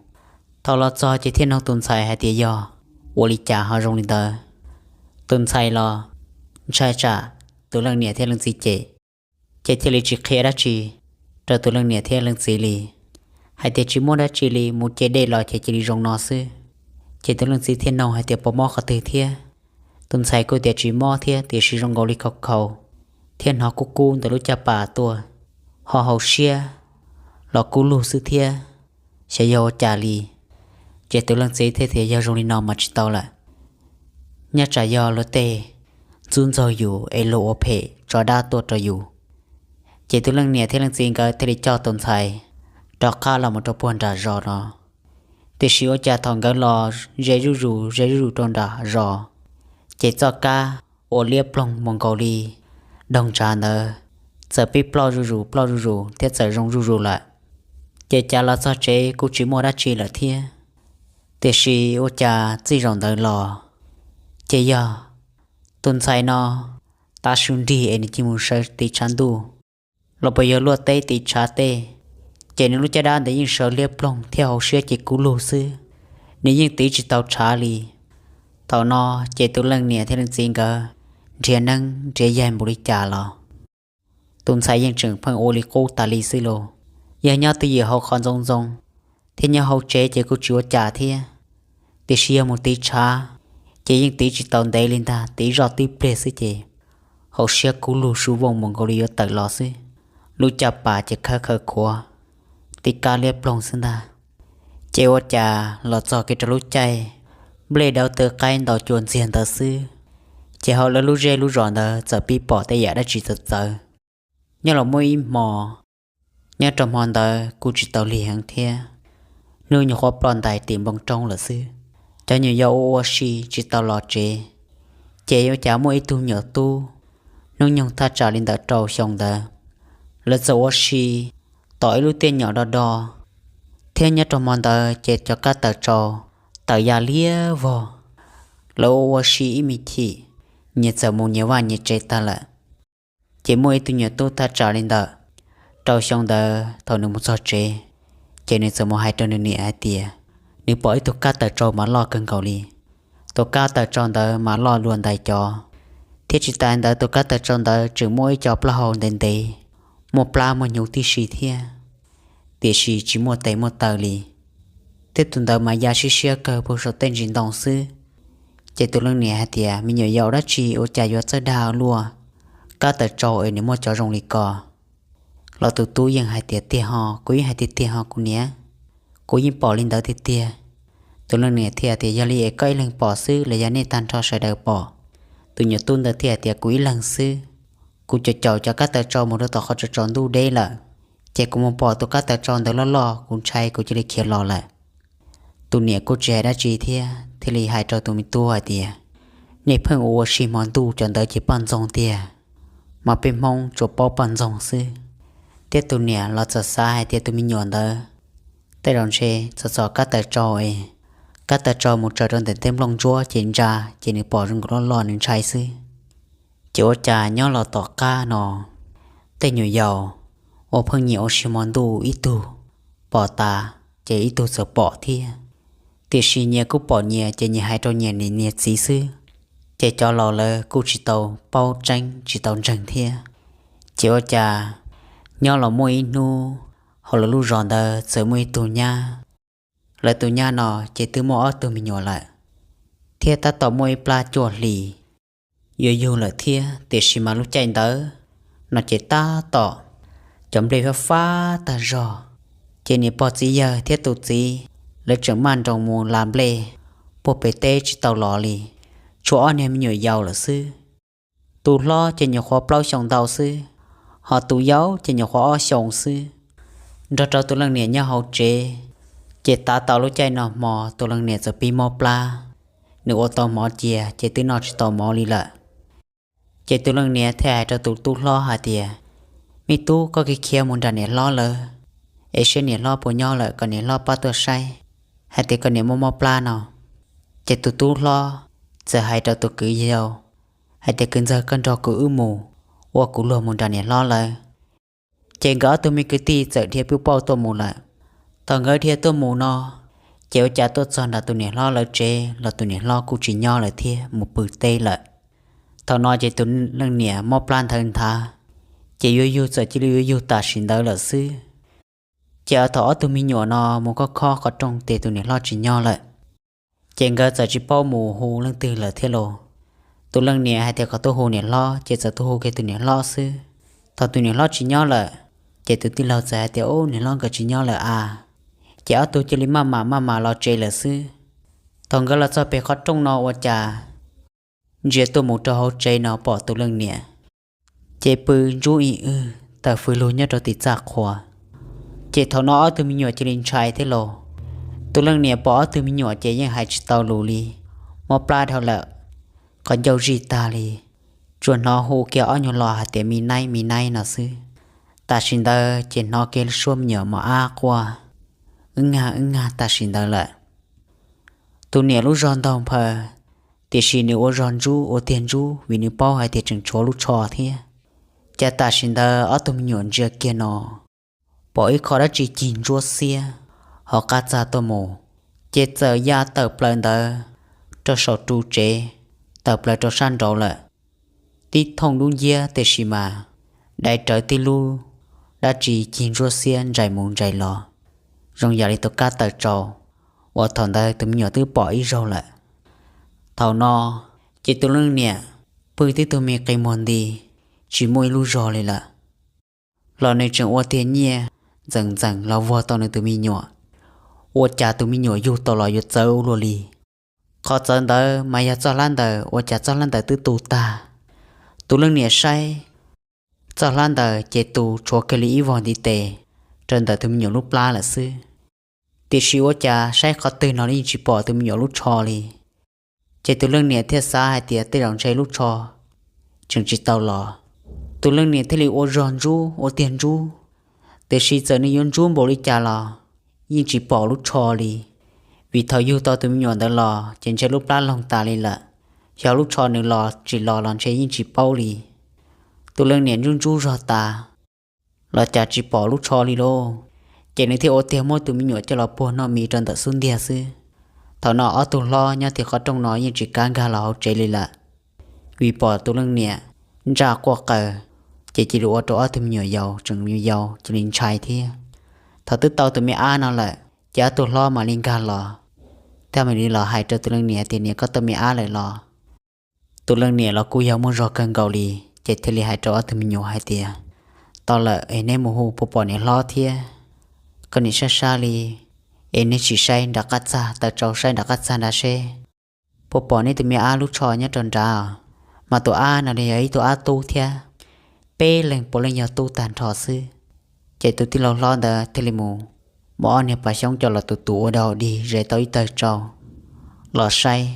Thaum los txog ces thiaj nug tus ntxhais hais tias yog ua li cas ho zoo li ntawd. Tus ntxhais los ntshai tsam tus leej niam thiab leej txiv cem, ces thiaj li tsis qhia dab tsi rau tus leej niam thiab leej txiv li, hais tias tsis muaj dab tsi li, mus ce dej los ces cia li zoo no xwb. Ces tus leej txiv thiaj nug hais tias puas mob qhov twg thiab. Tus ntxhais kuj tias tsis mob thiab, tiam sis zoo nkaus li khaus khaus thiab hnov kub kub ntawm lub caj pas tuaj, ho hauv siab los kub lug xwb thiab, xyov yog ua cas li. Ces tus leej txiv thiaj tias yog zoo li no mas tsis tau lawm, nyob tsam yog luag tej ntxub ntxaug yus es luag ua phem tso dab tuaj rau yus. Ces tus leej niam thiab leej txiv nkawd thiaj li coj tus ntxhais rov qab los mus rau puag nram zos no. Tiam sis ua cas thaum nkawd los ze zuj zus ze zuj zus rau nram zos, ces txoj kab uas liab ploog mus nkaus li doog ntshav ntawd txawm pib ploj zuj zus ploj zuj zus thiab txawm zoo zuj zus lawm. Ces cav los txog tsev kuj tsis muaj dab tsi lawm thiab. Tiam sis ua cas txij zaum ntawd los, ces yog tus ntxhais no tav su nrig es nws cia mus sawv tiv tshav ntuj los puas yog luaj teb tiv tshav tej, ces nws lub caj dab ntawd yeej sawv liab ploog thiab hauv siab ces kub lug xwb, nws yeej tiv tsis tau tshav li. Thaum no ces tus leej niam thiab leej txiv nkawd nrhiav neeb nrhiav yaig npaum li cas los tus ntxhais yeej tseem pheej ua li qub tas li xwb lauj. Yog nyob twj ywm hauv qhov ntxoov ntxoo thiab nyob hauv tsev ces kuj tsis ua cas thiab, tiam sis yog mus tiv tshav ces yeej tiv tsis tau ntev li ntag, tiv zoj tib pliag xwb ces hauv siab kub lug su vooj mus nkaus li yuav tawm los xwb. Lub caj pas ces khawb khaws khuav, tib kab liab ploog xwb ntag. Ces ua cas los txog kiag rau lub caij nplej dawb tawv qaib ntaus cua ntxiag ntawd xwb, ces hauv lawv lub zej lub zos ntawd txawm pib pom tej yam dab tsi txawv txawv. Nyob los muaj ib hmo, nyob rau hmo ntawd kuj tsis tau lig heev thiab, hnub nyuam qhuav ploj ntais tim npoo roob lawm xwb. Cov nyuam yaus ua ua si tsis tau los tsev, ces ua cas muaj ib tug nyuam tub hnub nyoog thaj tsam li ntawm rau xyoo ntawd, lawv txawm ua si tom ib lub tiaj nyom do do, thiab nyob rau hmo ntawd ces cov kab taws tsau tawm ya liab vog. Lawv ua ua si ib me chim, nyias txawm mus nyias vaj nyias tsev tag lawm. Ces muaj ib tug nyuam tub thaj tsam li ntawm rau xyoo ntawd thaum nws mus txog tsev, ces nws txawm mus hais rau nws niam hais tias nws pom ib tug kab taws tsau mas loj kawg nkaus li. Tus kab taws tsau ntawd mas loj dua ntais cov, thiab tsis tas ntawd tus kab taws tsau ntawd tseem muaj ib co plaub hau ntev ntev, muaj plab muaj hnyuv tib si thiab, tiam sis tsis muaj tes muaj taw li. Thiab tus ntawd mas ya siab siab kawg puag saum tej ntsis ntoo xwb. Ces tus leej niam hais tias me nyuam yaus dab tsi ua cas yuav txawj dag luaj, kab taws tsau es nws muaj cov zoo li ko. Los tus tub yeej hais tias tiag ho, kuv yeej hais tiag tiag ho kuv niam, kuv yeej pom li ntawd tiag tiag. Tus leej niam thiaj tias yog li es koj ib leeg pom xwb los yog nej tag nrho sawv daws pom? Tus nyuam tub ntawd thiaj tias kuv ib leeg xwb, kuv caum caum cov kab taws tsau mus rau tom qhov tsaus tsaus ntuj deb lawm, ces kuv mus pom tus kab taws tsau ntawd loj loj kuv ntshai kuv cia li khiav los lawm. Tus niam kuj tsis hais dab tsi thiab thiaj li hais rau tus me tub hais tias nej pheej ua ua si hmo ntuj cov ntawd ces poj ntxoog tiag, mas peb Hmoob tsuas paub poj ntxoog xwb. Thiab tus niam los txawm xav hais tias tus me nyuam ntawd tej zaum ntshe txog txog kab taws tsau es, kab taws tsau mus tsaws rau ntawm tej nplooj ntsuab ces ntsa, ces nws pom zoo nkaus loj loj nws ntshai xwb. Ces ua cas nyob los tom qab no, tej nyuam yaus uas pheej nyias ua si hmo ntuj ib tug pom tas, ces ib tug txawm pom thiab. Tiam sis nyias kuj pom nyias ces nyias hais rau nyias niam nyias txiv xwb, ces cov laus lawv kuj tsis tau paub tseeb tsis tau ntseeg thiab. Ces ua cas nyob los muaj ib hnub hauv lawv lub zos ntawd txawm muaj ib tug nyab. Lawv tus nyab no ces twb muaj ob tug me nyuam lawm, thiab tab tom muaj ib plab cuaj hlis yuav yug lawm thiab, tiam sis mas lub caij ntawd no ces tab tom cov nplej fab fab tag zog, ces niam pog txiv yawg thiab tus txiv lawv tseem maj nroos mus la nplej puag pem teb tsis tau los li, tshuav ob niag me nyuam yaus lawm xwb. Tus hlob ces nyuam qhuav plaub xyoos ntau xwb, ho tus yau ces nyuam qhuav ob xyoos xwb. Nrog rau tus leej niam nyob hauv tsev, ces tav tau lub caij noj hmo tus leej niam txawm pib mob plab, nws ua tau hmov cia ces twb noj tsis tau mov li lawm. Ces tus leej niam thiaj hais rau tus tub hlob hais tias, me tub, koj khiav khiav mus nram niam hlob lawv, es saib niam hlob puas nyob lawm kom niam hlob pab tuaj saib. hais tias koj niam muaj mob plab no. Ces tus tub hlob txawm hais rau tus kwv yau hais tias, kwv ntxawg, koj nrog kuv wb mus, ua kuv luag mus nram niam hlob lawv. Ces nkawd ob tug me kwv tij txawm dhia pub pauj tuaj mus lawm. Thaum nkawd dhia tuaj mus no, ces ua cas tuaj txog nram tus niam hlob lawv tsev los tus niam hlob kuj tsis nyob lawm thiab, mus pw teb lawm. Thaum no ces tus leej niam mob plab nthawv nthav, ces yuav yug txawm cia li yuav yug tam sim ntawd lawm xwb. Ces thaum ob tug me nyuam no mus khob khob qhov rooj tias tus niam hlob tsis nyob lawm, ces nkawd txawm tsis paub mus hu leej twg lawm thiab los. Tus leej niam hais tias kom tuaj hu niam hlob, ces txawm tuaj hu kiag tus niam hlob xwb. Thaum tus niam hlob tsis nyob lawm, ces tus tij laug txawm hais tias, ub, niam hlob nkawd tsis nyob lawm a. Ces ob tug cia li maj mam maj mam los tsev lawm xwb. Thaum nkawd los txog pem qhov rooj no ua cas ntsia tuaj mus rau hauv tsev no pom tus leej niam ces pw ntsub ib wg tawm fws lug nyob rau tim txaj qhua. Ces thaum no ob tug me nyuam cia li ntshai thiab los. Tus leej niam pom ob tug me nyuam ces yeej hais tsis tau lus li, mob plab dhau lawm, qhov ncauj zij tag li, tsuas hnov hu kiag ob nyuag lo hais tias me naib me naib no xwb. Tam sim ntawd ces hnov kiag suab me nyuam mos ab quaj, wb nyag wb nyag tam sim ntawd lawm. Tus niam lub zog ntaug nphaw, tiam sis nws ua zog ntsub ua tiag ntsub vim nws paub hais tias tseem tshuav lub tsho thiab. Cas tam sim ntawd ob tug me nyuam ntsia kiag no, pom ib qho dab tsi cig ntsuab xiab hauv qab txag tuaj mus, ces txawm ya tawm plaws ntawd rau saum ru tsev, tawm plaws rau sab nraud lawm. Tib thooj dub nciab tiam sis mas dai rawv tib lub dab tsi cig ntsuab xiab ntsais mus ntsais los, zoo yam li tus kab tawm tsau uas thaum ntawd tus me nyuam twb pom ib zaug lawm. Thaum no ces tus leej niam pw tib tug me qe muag nti, tsis muaj ib lub zog li lawm, los nws tseem ua tiag nyiaj ntxeem ntxeem los vuag tau nws tus me nyuam, ua cas tus me nyuam yug tau los yuav txawv ua luaj li. Qhov txawv ntawd mas yog txoj hlab ntaws, ua cas txoj hlab ntaws twb tu tag. Tus leej niam saib txoj hlab ntaws ces tus tshuav kiag li ib vog ntiv tes rau ntawm tus me nyuam lub plab lawm xwb. Tiam sis ua cas saib qhov twg no yeej tsis pom tus me nyuam lub tsho li. Ces tus leej niam thiaj xav hais tias tej zaum ntshe lub tsho tseem tsis tau los. Tus leej niam thiaj li ua zog ntsub ua tiag ntsub, tiam sis txawm nws yuav ntsub npaum li cas los yeej tsis pom lub tsho li, vim thaum yug tau tus me nyuam ntawd los ces ntshe lub plab loog tas li lawm, xyov lub tsho nws los tsis los los ntshe yeej tsis paub li. Tus leej niam ntsub ntsub zog tas los cas tsis pom lub tsho li lauj. Ces nws thiaj ua tiag muab tus me nyuam coj los puag noj mis rau ntawm xub ntiag xwb. Thaum no ob tug hlob nyob tim qhov rooj no yeej tsis kav nkag los hauv tsev li lawm, vim pom tus leej niam ntsaj quaj qw, ces cia li ua rau ob tug me nyuam yaus tseem yau cia li ntshai thiab. Thaum twb tau tus me ab no lawm ces ob tug hlob mam li nkag los, thiaj mam li los hais rau tus leej niam tias, niam, koj tau me ab lawm los? Tus leej niam los kuj yog muaj zog kawg nkaus li, ces thiaj li hais rau ob tug me nyuam hais tias, tau lawm es neb mus hu puas pom niam hlob thiab koj niam sab sab li, es neb sim saib nram qab txag, taws tsau saib nram qab txag nrad seb puas pom neb tus me ab lub tsho nyob rau nrad. Mas tus ab no yog ib tug ab tub thiab, peb leeg puav leej yog tub tag nrho xwb. Ces tus tij laug hlob ntawd thiaj li mus muab ob niag pas xyoob coj los tus tus ua dog dig ze tau ib tawg tsau los saib,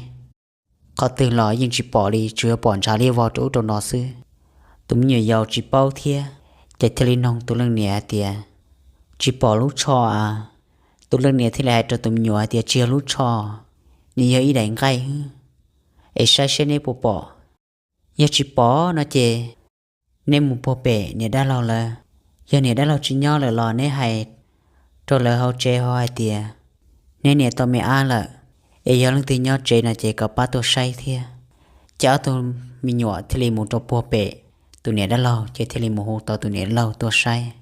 qhov twg los yeej tsis pom li, tsuas yog pom ntshav liab vog rau ub rau no xwb. Tus me nyuam yaus tsis paub thiab, ces thiaj li noog tus leej niam hais tias, tsis pom lub tsho a? Tus leej niam thiaj li hais rau tus me nyuam hais tias, tsis yog lub tsho, nws yog ib daim nqaij, es saib seb neb puas pom. Yog tsis pom no ces neb mus puag pem niam dab laug lawv. Yog niam dab laug tsis nyob lawm los neb hais rau lawv hauv tsev hais tias neb niam tau me ab lawm, es yog leej twg nyob tsev no ces kom pab tuaj saib thiab. Ces ob tug me nyuam thiaj li mus rau puag pem tus niam dab laug, ces thiaj li mus hu tau tus niam dab laug tuaj saib.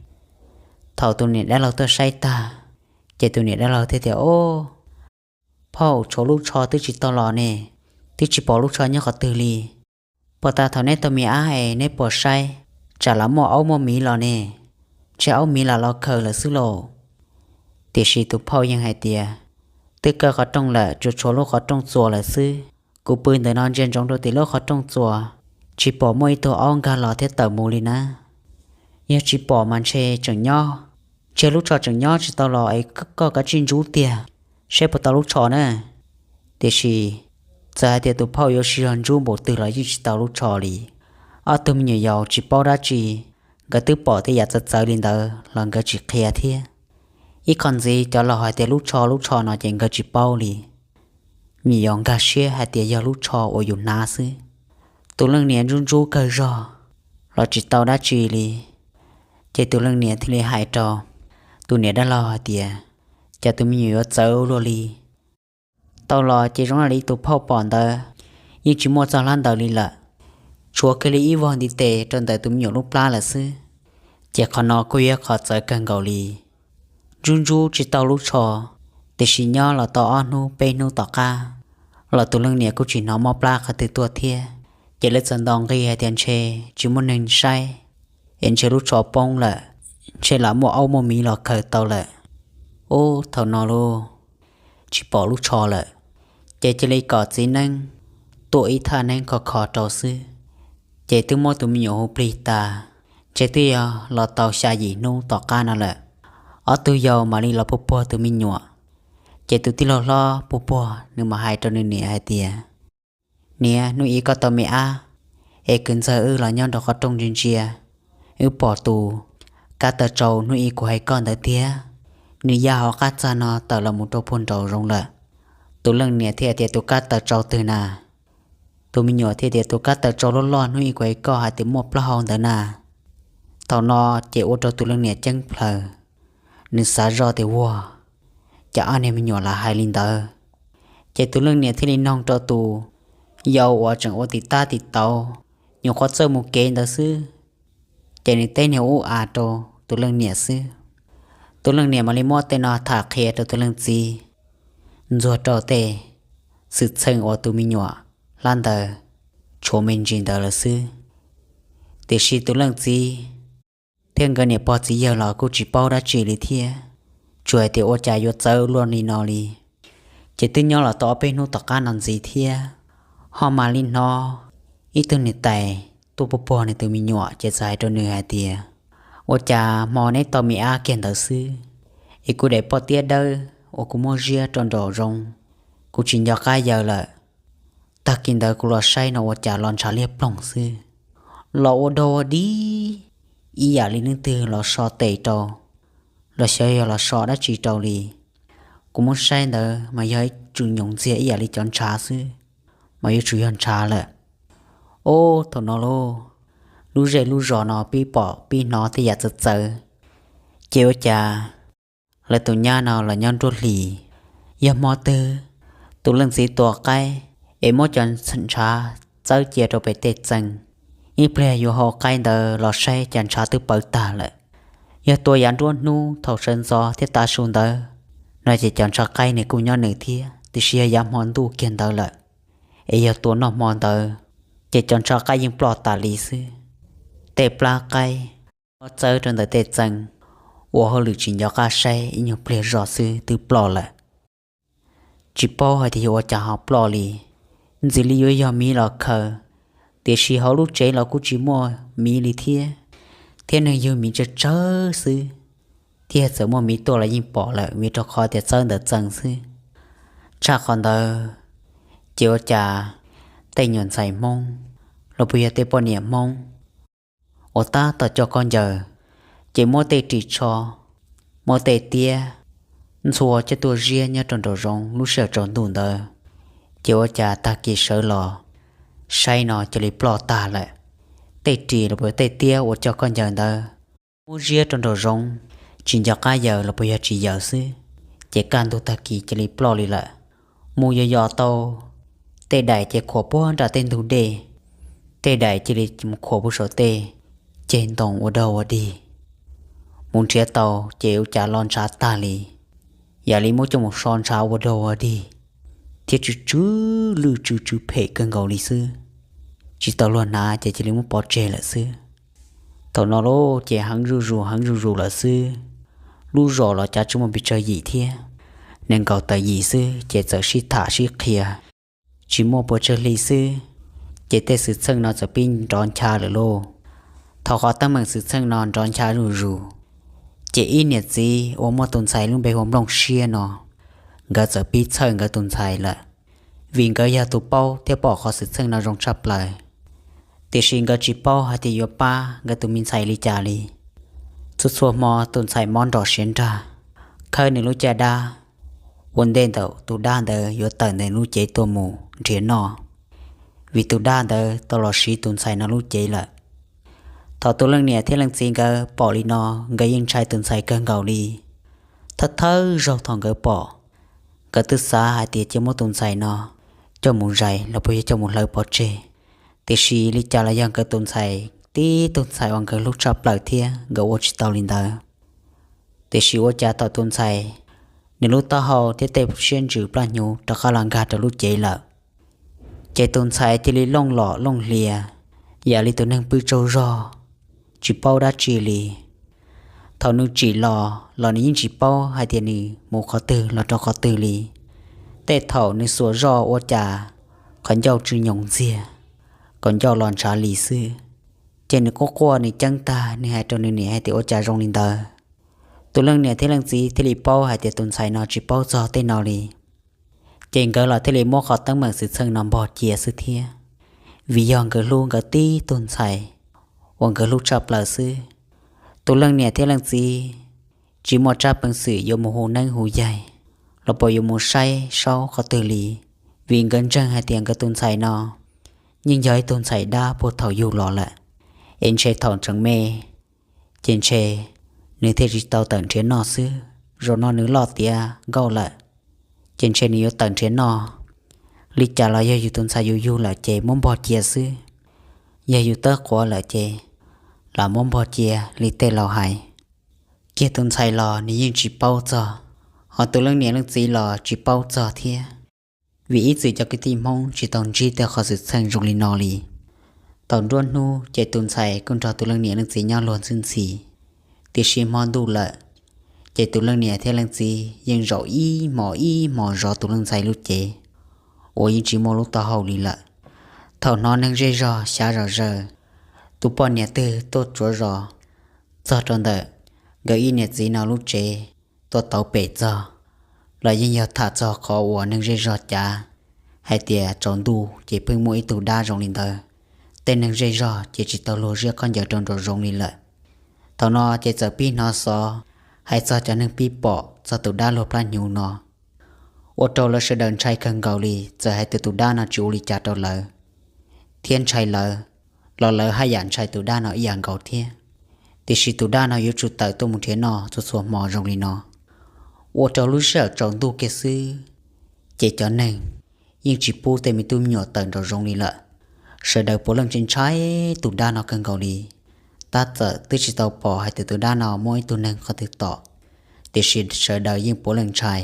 Thaum tus niam dab laug tuaj saib tag, ces tus niam dab laug thiaj tias, o, phauj, tshuav lub tsho twb tsis tau los ne, twb tsis pom lub tsho nyob qhov twg li. Puag ta thaum neb tau me ab es neb puas saib, tsam los muaj aub muaj miv los ne, ntshe aub miv los los khaws lawm xwb lauj. Tiam sis tus phauj yeej hais tias, twb kaw qhov rooj lawm, tsuas tshuav lub qhov rooj txuas lawm xwb. Kuv pw ntawm no ntsia ntsoov rau tim lub qhov rooj txuas, tsis pom muaj ib tug aub nkag los thiab tawm mus li na. Yog tsis pom mas ntshe tseem nyob, ntshe lub tsho tseem nyob tsis tau los es koj kav tsij ntsub tiag, saib puas tau lub tsho na. Tiam sis txawm hais tias tus phauj yuav siv zog ntsub npaum twg los yeej tsis tau lub tsho li. Ob tug me nyuam yaus tsis paub dab tsi, nkawd twb pom tej yam txawv txawv li ntawd los nkawd tsis qhia thiab. Ib qho ntxiv cov laus hais tias lub tsho lub tsho no ces nkawd tsis paub li, vim yog nkag siab hais tias yog lub tsho uas yus hnav xwb. Tus leej niam ntsub ntsub kawg zog los tsis tau dab tsi li. Ces tus leej niam thiaj li hais rau tus niam dab laug hais tias, cas tus me nyuam yuav txawv luaj li. Tau los ces zoo li tus phauj pom ntawd, yeej tsis muaj txog hlab ntawd li lawm, tshuav kiag li ib vog ntiv tes rau ntawm tus me nyuam lub plab lawm xwb. Ces qhov no kuj yog qhov txawv kawg nkaus li. Ntsub ntsub tsis tau lub tsho, tiam sis nyob los tau ob hnub peb hnub tom qab los tus leej niam kuj tsis hnov mob plab qhov twg tuaj thiab. Ces lawv txawm ntaus nqi hais tias ntshe tsis muaj neeg saib, es ntshe lub tsho poob lawm, ntshe lam muaj aub muaj miv los khaws tau lawm. Ub, thaum no lauj, tsis pom lub tsho lawm, ces cia li kom txiv neeb tuaj ib thaj neeb khov kho rau xwb. Ces twb muab tus me nyuam hu plig tas, ntshe twb yog los tau xya yim hnub tom qab no lawm. Ob tug yau mam li los puag puag tus me nyuam. Ces tus tij laug hlob puag puag nws mam hais rau nws niam hais tias, niam, hnub ib koj tau me ab, es kwv ntxawg wb los nyob rau qhov rooj ntsia ntsia, wb pom tus kab taw tsau hnub ib kuv hais koj ntawd tiag, nws ya hauv qab txag no tawm los mus rau puag nraum zoov lawm. Tus leej niam thiaj tias, tus kab taw tsau twg na? Tus me nyuam thiaj tias, tus kab taw tsau loj loj hnub ib kuv hais koj hais tias muaj plaub hau ntawd na. Thaum no ces ua rau tus leej niam ceeb plaws, nws xav zoj tias, ua cas ob niag me nyuam lam hais li ntawd? Ces tus leej niam thiaj li noog rau tus yau uas tseem ua tim tab tim tau, nyuam qhuav txawj mus kev ntawd xwb, ces nws teb niag ub av rau tus leej niam xwb. Tus leej niam mam li muab tej no tham qhia rau tus leej txiv, ntxuag rau tej xwm txheej uas tus me nyuam hlab ntawd tshuav me ntsis ntawd lawm xwb. Tiam sis tus leej txiv thiab nkawd niam pog txiv yawg los kuj tsis paub dab tsi li thiab, tsuas hais tias ua cas yuav txawv luaj li no li. Ces twb nyob los tau ob peb hnub tom qab no ntxiv thiab, ho mam li hnov ib tug niam tais tuaj puag puag nws tus me nyuam ces txawm hais rau nws hais tias, ua cas hmo neb tau me ab kiag ntawd xwb, es kuv daim poj tiab dawb uas kuv muab ziab rau nraum zoov, kuv tsis nco qab yaws lawm. Tag kis ntawd kuv los saib no ua cas los ntshav liab ploog xwb, los ua dog ua dig ib yam li leej twg los so tes rau, los xyov yog los so dab tsi rau li. Kuv muab saib ntawd mas yog ib tsum nyoos ntxiag ib yam li cov ntshav xwb, mas yuav tsum yog ntshav lawm. Ob, thaum no lauj, lub zej lub zos no pib pom pib hnov tej yam txawv txawv, ces ua cas lawv tus nyab no los nyob nruab hlis. Yog hmo twg tus leej txiv tua qaib es muab cov ntshav txawb cia rau pem tej txee, ib pliag yuav hau qaib ntawd los saib cas ntshav twb pawv tag lawm. Yog tua yav nruab hnub thaum sawv ntxov thiab tav su ntawd no ces cov ntshav qaib nws kuj nyob nws thiab, tiam sis yog yav hmo ntuj kiag ntawd lawm, es yog tua noj hmo ntawd, ces cov ntshav qaib yeej ploj tas li xwb. Tej plab qaib muab txawb rau ntawm tej txee, ua hauj lwm tsis nco qab saib, ib nyuag pliag zoj xwb twb ploj lawm. Tsis paub hais tias yuav ua cas ho ploj li. Ntxim li yuav yog miv los khaws, tiam sis hauv lub tsev los kuj tsis muaj miv li thiab, thiab neeg ywg miv tsawg tsawg xwb, thiab txawm muaj miv tuaj los yeej pom lawm vim rau qhov tias txawb ntawm txee xwb. Tshaj qhov ntawd, ces ua cas tej nyuam ntxhais Hmoob los puas yog tej poj niam Hmoob uas tab tom coj khaub ncaws, ces muab tej ris tsho, muab tej tiab ntxhua coj tuaj ziab nyob rau nraum zoov lub sij hawm tsaus ntuj ntawd, ces ua cas tag kis sawv los saib no cia li ploj tag lawm. Tej ris los puas tej tiab uas coj khaub ncaws ntawd muab ziab rau nraum zoov, tsis nco qab yaws los puas yog tsis yaws xwb, ces kaj ntug tag kis cia li ploj li lawm. Mus yos yos tau, tej daim ces khuam puag nram tej ntug dej, tej daim cia li mus khuam puag saum tej ceg ntoo ua dog ua dig. Mus nrhiav tau ces ua cas lo ntshav tag li, yam li muab coj mus so ntshav ua dog ua dig, thiab tsw tsw lwj tsw tsw phem kawg nkaus li xwb. Tsis tau luag hnav ces cia li muab pov tseg lawm xwb. Thaum no lauj ces heev zuj zus heev zuj zus lawm xwb. Lub zos los cav tsis muaj pes tsawg yim thiab, nees nkaum tawm yim xwb ces txawm sib tham sib qhia, tsis muaj puas tsawg hli xwb, ces tej xwm txheej no txawm pib nrov ncha lawm lauj. Thaum qhov teeb meem xwm txheej no nrov ncha zuj zus, ces ib niam txiv uas muaj tus ntxhais lub npe hu ua Nplooj Siab no, nkawd txawm pib txhawj nkawd tus ntxhais lawm, vim nkawd yog tus paub thiab pom qhov xwm txheej no zoo tshaj plaws. Tiam sis nkawd tsis paub hais tias yuav pab nkawd tus me ntxhais li cas li. Txhua txhua hmo tus ntxhais mob nrov siav nrag, khawb nws lub caj dab ua ntej ntawm tus dab ntawd yuav tawm ntawm lub cev tuaj mus nrhiav noj, vim tus dab ntawd tau los siv tus ntxhais no lub cev lawm. Thaum tus leej niam thiab leej txiv nkawd pom li no, nkawd yeej ntshai tus ntxhais kawg nkaus li. Thawj thawj zaug thaum nkawd pom, nkawd twb xav hais tias cia muab tus ntxhais no coj mus zais los puas yog coj mus hlawv pov tseg. Tiam sis li cas los yog nkawd tus ntxhais, tib tug ntxhais uas nkawd hlub tshaj plaws thiab nkawd ua tsis tau li ntawd. Tiam sis ua cas thaum tus ntxhais, nws lub taub hau thiab tej siab ntsws plaj hnyuv rov qab los nkag rau lub cev lawm, ces tus ntxhais cia li looj lom looj hlias, yam li tus neeg pw tsaug zog, tsis paub dab tsi li. Thaum nws tsim los los nws yeej tsis paub hais tias nws mus qhov twg los rau qhov twg li. Tej thaum nws xuas zoj ua cas qhov ncauj tsw nyoos ntxiag, qhov ncauj los ntshav li xwb. Ces nws quaj quaj nws ceeb tag, nws hais rau nws niam hais tias ua cas zoo li ntawd. Tus leej niam thiab leej txiv thiaj li paub hais tias tus ntxhais no tsis paub txog tej no li. Ces nkawd los thiaj li muab qhov teeb meem xwm txheej no npog cia xwb thiab, vim yog nkawd hlub nkawd tib tug ntxhais uas nkawd hlub tshaj plaws xwb. Tus leej niam thiab leej txiv tsis muaj tsab peev xwm yuav mus hu neeb hu yaig los puas yuav mus saib saub qhov twg li, vim nkawd ntseeg hais tias nkawd tus ntxhais no yeej yog ib tug ntxhais dab puag thaum yug los lawm, es ntshe thaum tseem me ces ntshe nws thiaj tsis tau tawm nrhiav noj xwb. Zaum no nws loj tiav nkauj lawm, ces ntshe nws yuav tawm nrhiav noj. Li cas los yog yus tus ntxhais yus yug lawm ces muab npog cia xwb, yog yus tawb quav lawm ces lam muab npog cia li tej laus hais. Kiag tus ntxhais los nws yeej tsis paub txog, ho tus leej niam leej txiv los tsis paub txog thiab, vim ib txwm cov kwv tij Hmoob tsis tau ntsib tej qhov xwm txheej zoo li no li. Thaum nruab hnub ces tus ntxhais kuj nrog tus leej niam leej txiv nyob luag ntxhi ntxhi, tiam sis hmo ntuj lawm, ces tus leej niam thiab leej txiv yeej zaum ib hmos ib hmos zov tus leej ntxhais lub cev uas yeej tsis muaj lub taub hau li lawm. Thaum hnov neeg zej zog xyav zom zaws, tus poj niam twg tuaj tsuav zos txog rau ntawm nkawd ib niam txiv no lub tsev tuaj tauv pem txog, los yeej yog tham txog qhov uas neeg zej zog cav hais tias tsaus ntuj ces pheej muaj ib tug dab zoo li ntawd. Tej neeg zej zog ces tsis tau luag ziab khaub ncaws rau nraum zoov li lawm. Thaum no ces txawm pib hnov xov hais txog cov neeg pib pom txog tus dab luag plab hnyuv no, ua rau lawv sawv daws ntshai kawg nkaus li. Txawm hais tias tus dab no tsis ua li cas rau lawv thiab ntshai lawv, los lawv haj yam ntshai tus dab no ib yam nkaus thiab. Tiam sis tus dab no yuav tsum tawm tuaj mus nrhiav noj txhua txhua hmo zoo li no, ua rau lub sij hawm tsaus ntuj kiag xwb, ces cov neeg yeej tsis pub tej me tub me nyuam tawm nraum zoov li lawm. Sawv daws puav leej ntshai ntshai tus dab no kawg nkaus li. Tab txawm twb tsis tau pom hais tias tus dab no muaj ib tug neeg qhov twg tom, tiam sis sawv daws yeej puav leej ntshai,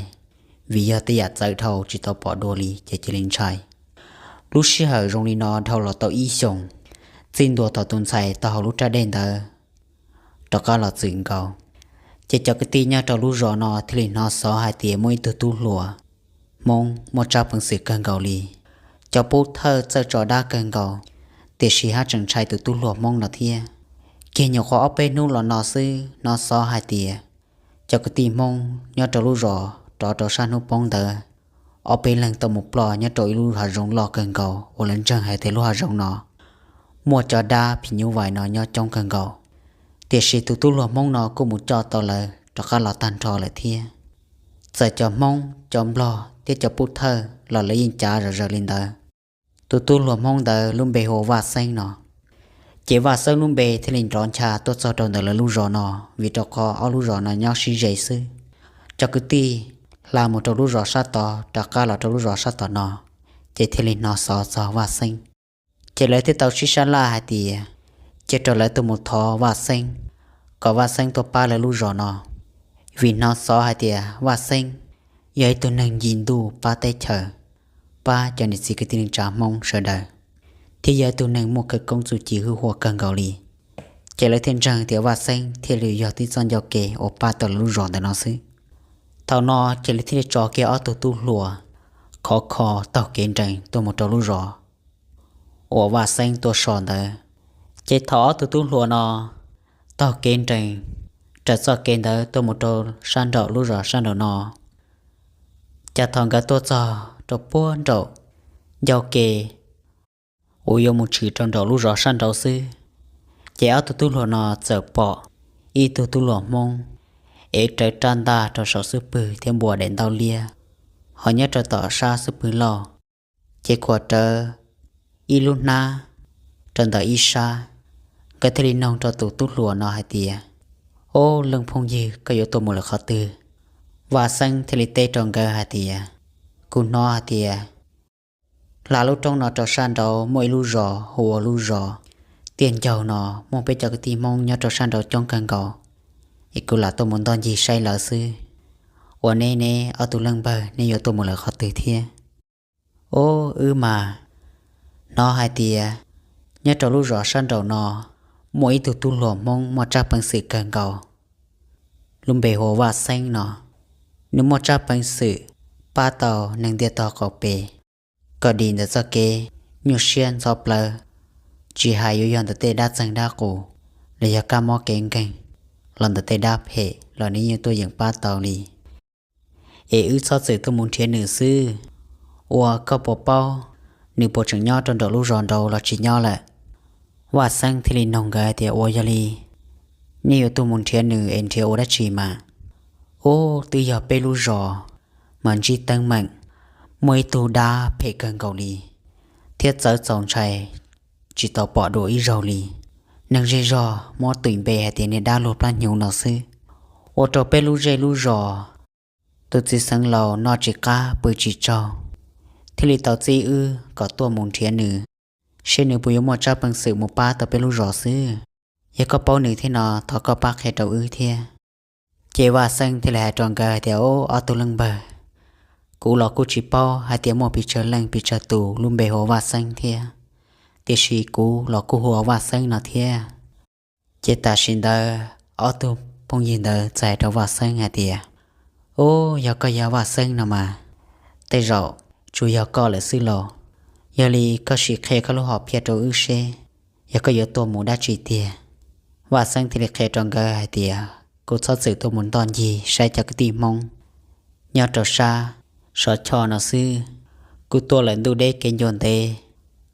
vim yog tej yam txawv dhau tsis tau pom dua li ces cia li ntshai. Lub sij hawm zoo li no dhau los tau ib xyoos, txij ntua thaum tus ntxhais tau hauv lub raj dej ntawd rov qab los txwm nkaus, ces cov kwv tij nyob rau lub zos no thiaj li hnov xov hais tias muaj ib tug tub hluas Hmoob muaj tsab peev xwm kawg nkaus li. Cov pub thawj txawj tso dab kawg nkaus, tiam sis haj tseem ntshai tus tub hluas Hmoob no thiab. Kiag nyuam qhuav ob peb hnub los no xwb hnov xov hais tias cov kwv tij Hmoob nyob rau lub zos rov rau sab hnub poob ntawd, ob peb leeg tau mus ploj nyob rau ib lub hav zoov loj kawg nkaus uas lawv ntseeg hais tias lub hav zoov no muaj cov dab phim nyuj vais no nyob coob kawg nkaus. Tiam sis tus tub hluas Hmoob no kuj mus coj tau lawv rov qab los tag nrho lawm thiab. Txawm cov Hmoob, cov Nplog thiab cov pub thawj los lawv yeej cav zom zaws li ntawd. Tus tub hluas Hmoob ntawd lub npe hu ua Vaj Xeeb no. Ces Vaj Xeeb lub npe thiaj li nrov ncha tuaj txog rau ntawm lawv lub zos no, vim rau qhov ob lub zos no nyob sib ze xwb. Cov kwv tij hla mus rau lub zos sab tod rov qab los rau lub zos sab tom no, ces thiaj li hnov xov txog Vaj Xeeb. Ces lawv thiaj tau sib sab laj hais tias cia rau lawv tuaj mus thov Vaj Xeeb, kom Vaj Xeeb tuaj pab lawv lub zos no, vim hnov xov hais tias Vaj Xeeb yog ib tug neeg nci ntuj pab teb chaws, pab cov niam txiv kwv tij neej tsa Hmoob sawv daws, thiab yog ib tug neeg muaj khawv koob txuj ci hwj huam kawg nkaus li. Ces lawv thiaj ntseeg tias Vaj Xeeb thiaj li yog tib txoj ncauj ke uas pab tau lawv lub zos ntawm no xwb. Thaum no ces lawv thiaj li tso kiag ob tug tub hluas khov kho taug kev nrees tuaj mus rau lub zos uas Vaj Xeeb tuaj so ntawd. Ces thaum ob tug tub hluas no taug kev nrees raws txoj kev ntawd tuaj mus rau sab nraum lub zos sab nraum no, cas thaum nkawd tuaj txog rau puag nraum ncauj ke uas yuav mus tshwm rau nraum lub zos sab nraud xwb, ces ob tug tub hluas no txawm pom ib tug tub hluas Hmoob, ev rawv rab ntaj rau saum xub pwg thiab npua daim ntaub liab, ho nyob rau tom sab xub pwg loj, ces khuam rawv ib lub hnab rau ntawm ib sab. Nkawd thiaj li noog rau tus tub hluas no hais tias, Ob, leej phooj ywg, koj yuav tuaj mus lawm qhov twg? Vaj Xeeb thiaj li teb rau nkawd hais tias, Kuv hnov hais tias hla lub roob no rau sab nraud muaj ib lub zos hu ua lub zos Tiaj Ncaug no, muaj peb cov kwv tij Hmoob nyob rau sab nraud coob kawg nkaus, es kuv lam tuaj mus ntoj ncig saib lawv xwb. Ua neb, neb ob tug leej npawg, neb yuav tuaj mus lawm qhov twg thiab? Ob, wb mas hnov hais tias nyob rau lub zos sab nraum no muaj ib tug tub hluas Hmoob muaj tsab peev xwm kawg nkaus, lub npe hu ua Vaj Xeeb no. Nws muaj tsab peev xwm pab tau neeg ntiaj tog qaum pem kom dim ntawm txoj kev nyuaj siab ntxhov plawv, tsis hais yuav yog ntawm tej dab txeeg dab qus los yog kab mob kev nkeeg los ntawm tej dab phem los nws yeej tuaj yeem pab tau li. Es wb txhob txwm tuaj mus nrhiav nws xwb. Ua koj puas paub nws puas tseem nyob rau nraum lub zos nraud los tsis nyob lawm? Vaj Xeeb thiaj li noog nkawd hais tias, Ua yog li nej yuav tuaj mus nrhiav nws es nrhiav ua dab tsi mas? Ub, twb yog peb lub zos mas ntsib teeb meem, muaj ib tug dab phem kawg nkaus li thiab txawv txaus ntshai, tsis tau pom dua ib zaug li. Neeg zej zog muab tis npe hais tias niag dab luag plab hnyuv no xwb, ua rau peb lub zej lub zos tus txiv xeev laus noj tsis qab pw tsis tsaug, thiaj li tau txib wb kom tuaj mus nrhiav nws, seb nws puas yuav muaj tsab peev xwm mus pab tau peb lub zos xwb. Yog koj paub nws thiab no, thov koj pab qhia rau wb thiab. Ces Vaj Xeeb thiaj li hais rau nkawd hais tias, Ob, ob tug leej npawg, kuv los kuj tsis paub hais tias muaj pes tsawg leej pes tsawg tus lub npe hu ua Vaj Xeeb thiab, tiam sis kuv los kuj hu ua Vaj Xeeb no thiab. Ces tam sim ntawd ob tug phooj ywg ntawd txawm hais rau Vaj Xeeb hais tias, Ub, yog koj yog Vaj Xeeb no mas, tej zaum tsuas yog koj lawm xwb lauj. Yog li koj sim qhia koj lub hom phiaj rau wb seb yog koj yuav tuaj mus dab tsi tiag. Vaj Xeeb thiaj li qhia rau nkawd hais tias, Kuv txhob txwm tuaj mus ntoj ncig saib cov kwv tij Hmoob nyob rau sab Sov Choj no xwb. Kuv tuaj lawm ntuj deb kev ncua ntev,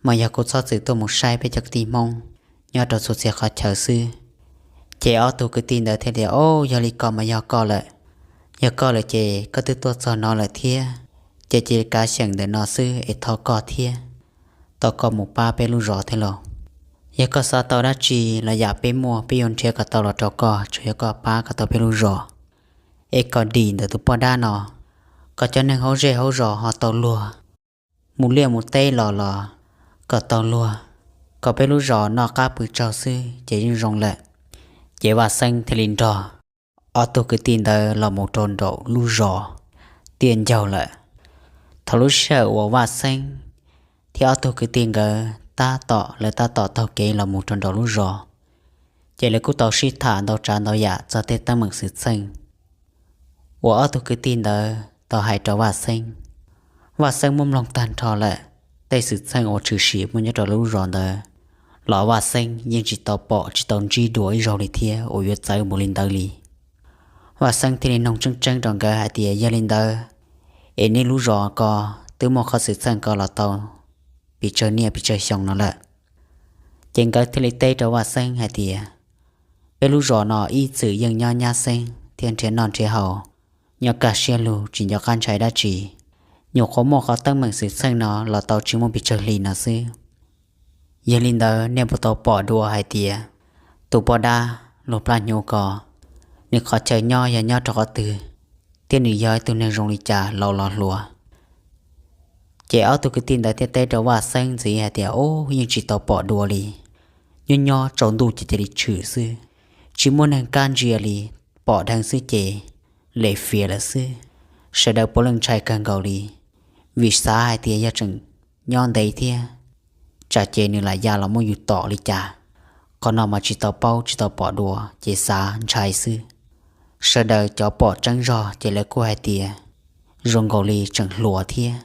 mas yog kuv txhob txwm tuaj mus saib peb cov kwv tij Hmoob nyob rau txhua txhia qhov chaw xwb. Ces ob tug kwv tij ntawd thiaj tias, Ob, yog li ko mas yog koj lawm. Yog koj lawm ces koj twb tuaj txog no lawm thiab, ces cia li kav xyeem ntawm no xwb es thov koj thiab, thov koj mus pab peb lub zos thiab lauj. Yog koj xav tau dab tsi los yam peb muaj peb yuav nrhiav kom tau los rau koj, tsuas yog koj pab kom tau peb lub zos es kom dim ntawm tus poj dab no, kom cov neeg hauv zej hauv zos ho tau luag, mus liaj mus teb los los kom tau luag, kom peb lub zos noj qab pw tsaug xwb ces yeej zoo lawm. Ces Vaj Xeeb thiaj li nrog ob tug kwv tij ntawd los mus rau nraum lub zos Tiaj Ncaug lawm. Thaum lub sij hawm uas Vaj Xeeb thiab ob tug kwv tij nkawd tab tom, lawv tab tom taug kev los mus rau nraum lub zos, ces lawv kuj tau sib tham ntau tsav ntau yam txog tej teeb meem xwm txheej uas ob tug kwv tij ntawd tau hais rau Vaj Xeeb. Vaj Xeeb muab mloog tag nrho lawm tej xwm txheej uas tshwm sim muaj nyob rau lub zos ntawd, los Vaj Xeeb yeej tsis tau pom tsis tau ntsib dua ib zaug li thiab uas yuav txawv mus li ntawd li. Vaj Xeeb thiaj li noog tseeb tseeb rau nkawd hais tias, Yog li ntawd es nej lub zos ko twb muaj qhov xwm txheej ko los tau pes tsawg niaj pes tsawg xyoo no lawm? Ces nkawd thiaj li teb rau Vaj Xeeb hais tias, Peb lub zos no ib txwm yeej nyob nyab xeeb thiab nrhiav noj nrhiav haus, nyob kaj siab lug tsis nco qab ntshai dab tsi. Nyuam qhuav muaj qhov teeb meem xwm txheej no los tau tsis muaj pes tsawg hli no xwb. Yog li ntawd nej puas tau pom dua hais tias tus poj dab luag plab hnyuv ko, nws qhov chaw nyob yog nyob rau qhov twg, thiab nws yog ib tug neeg zoo li cas, laus los hluas? Ces ob tug kwv tij ntawd thiaj teb rau Vaj Xeeb ntxiv hais tias, Ub, yeej tsis tau pom dua li. Nyob nyob tsaus ntuj ces cia li tshwm xwb, tsis muaj neeg kab ntsia li, pom dheev xwb ces lem fias lawm xwb. Sawv daws puav leej ntshai kawg nkaus li, vim xav hais tias yog tseem nyob ntev thiab, tsam ces nws lam ya los muab yus tom li cas. Qhov no mas tsis tau paub tsis tau pom dua ces xav ntshai xwb. Sawv daws cov pom tseeb zog ces lawv kuj hais tias zoo nkaus li tseem hluas thiab.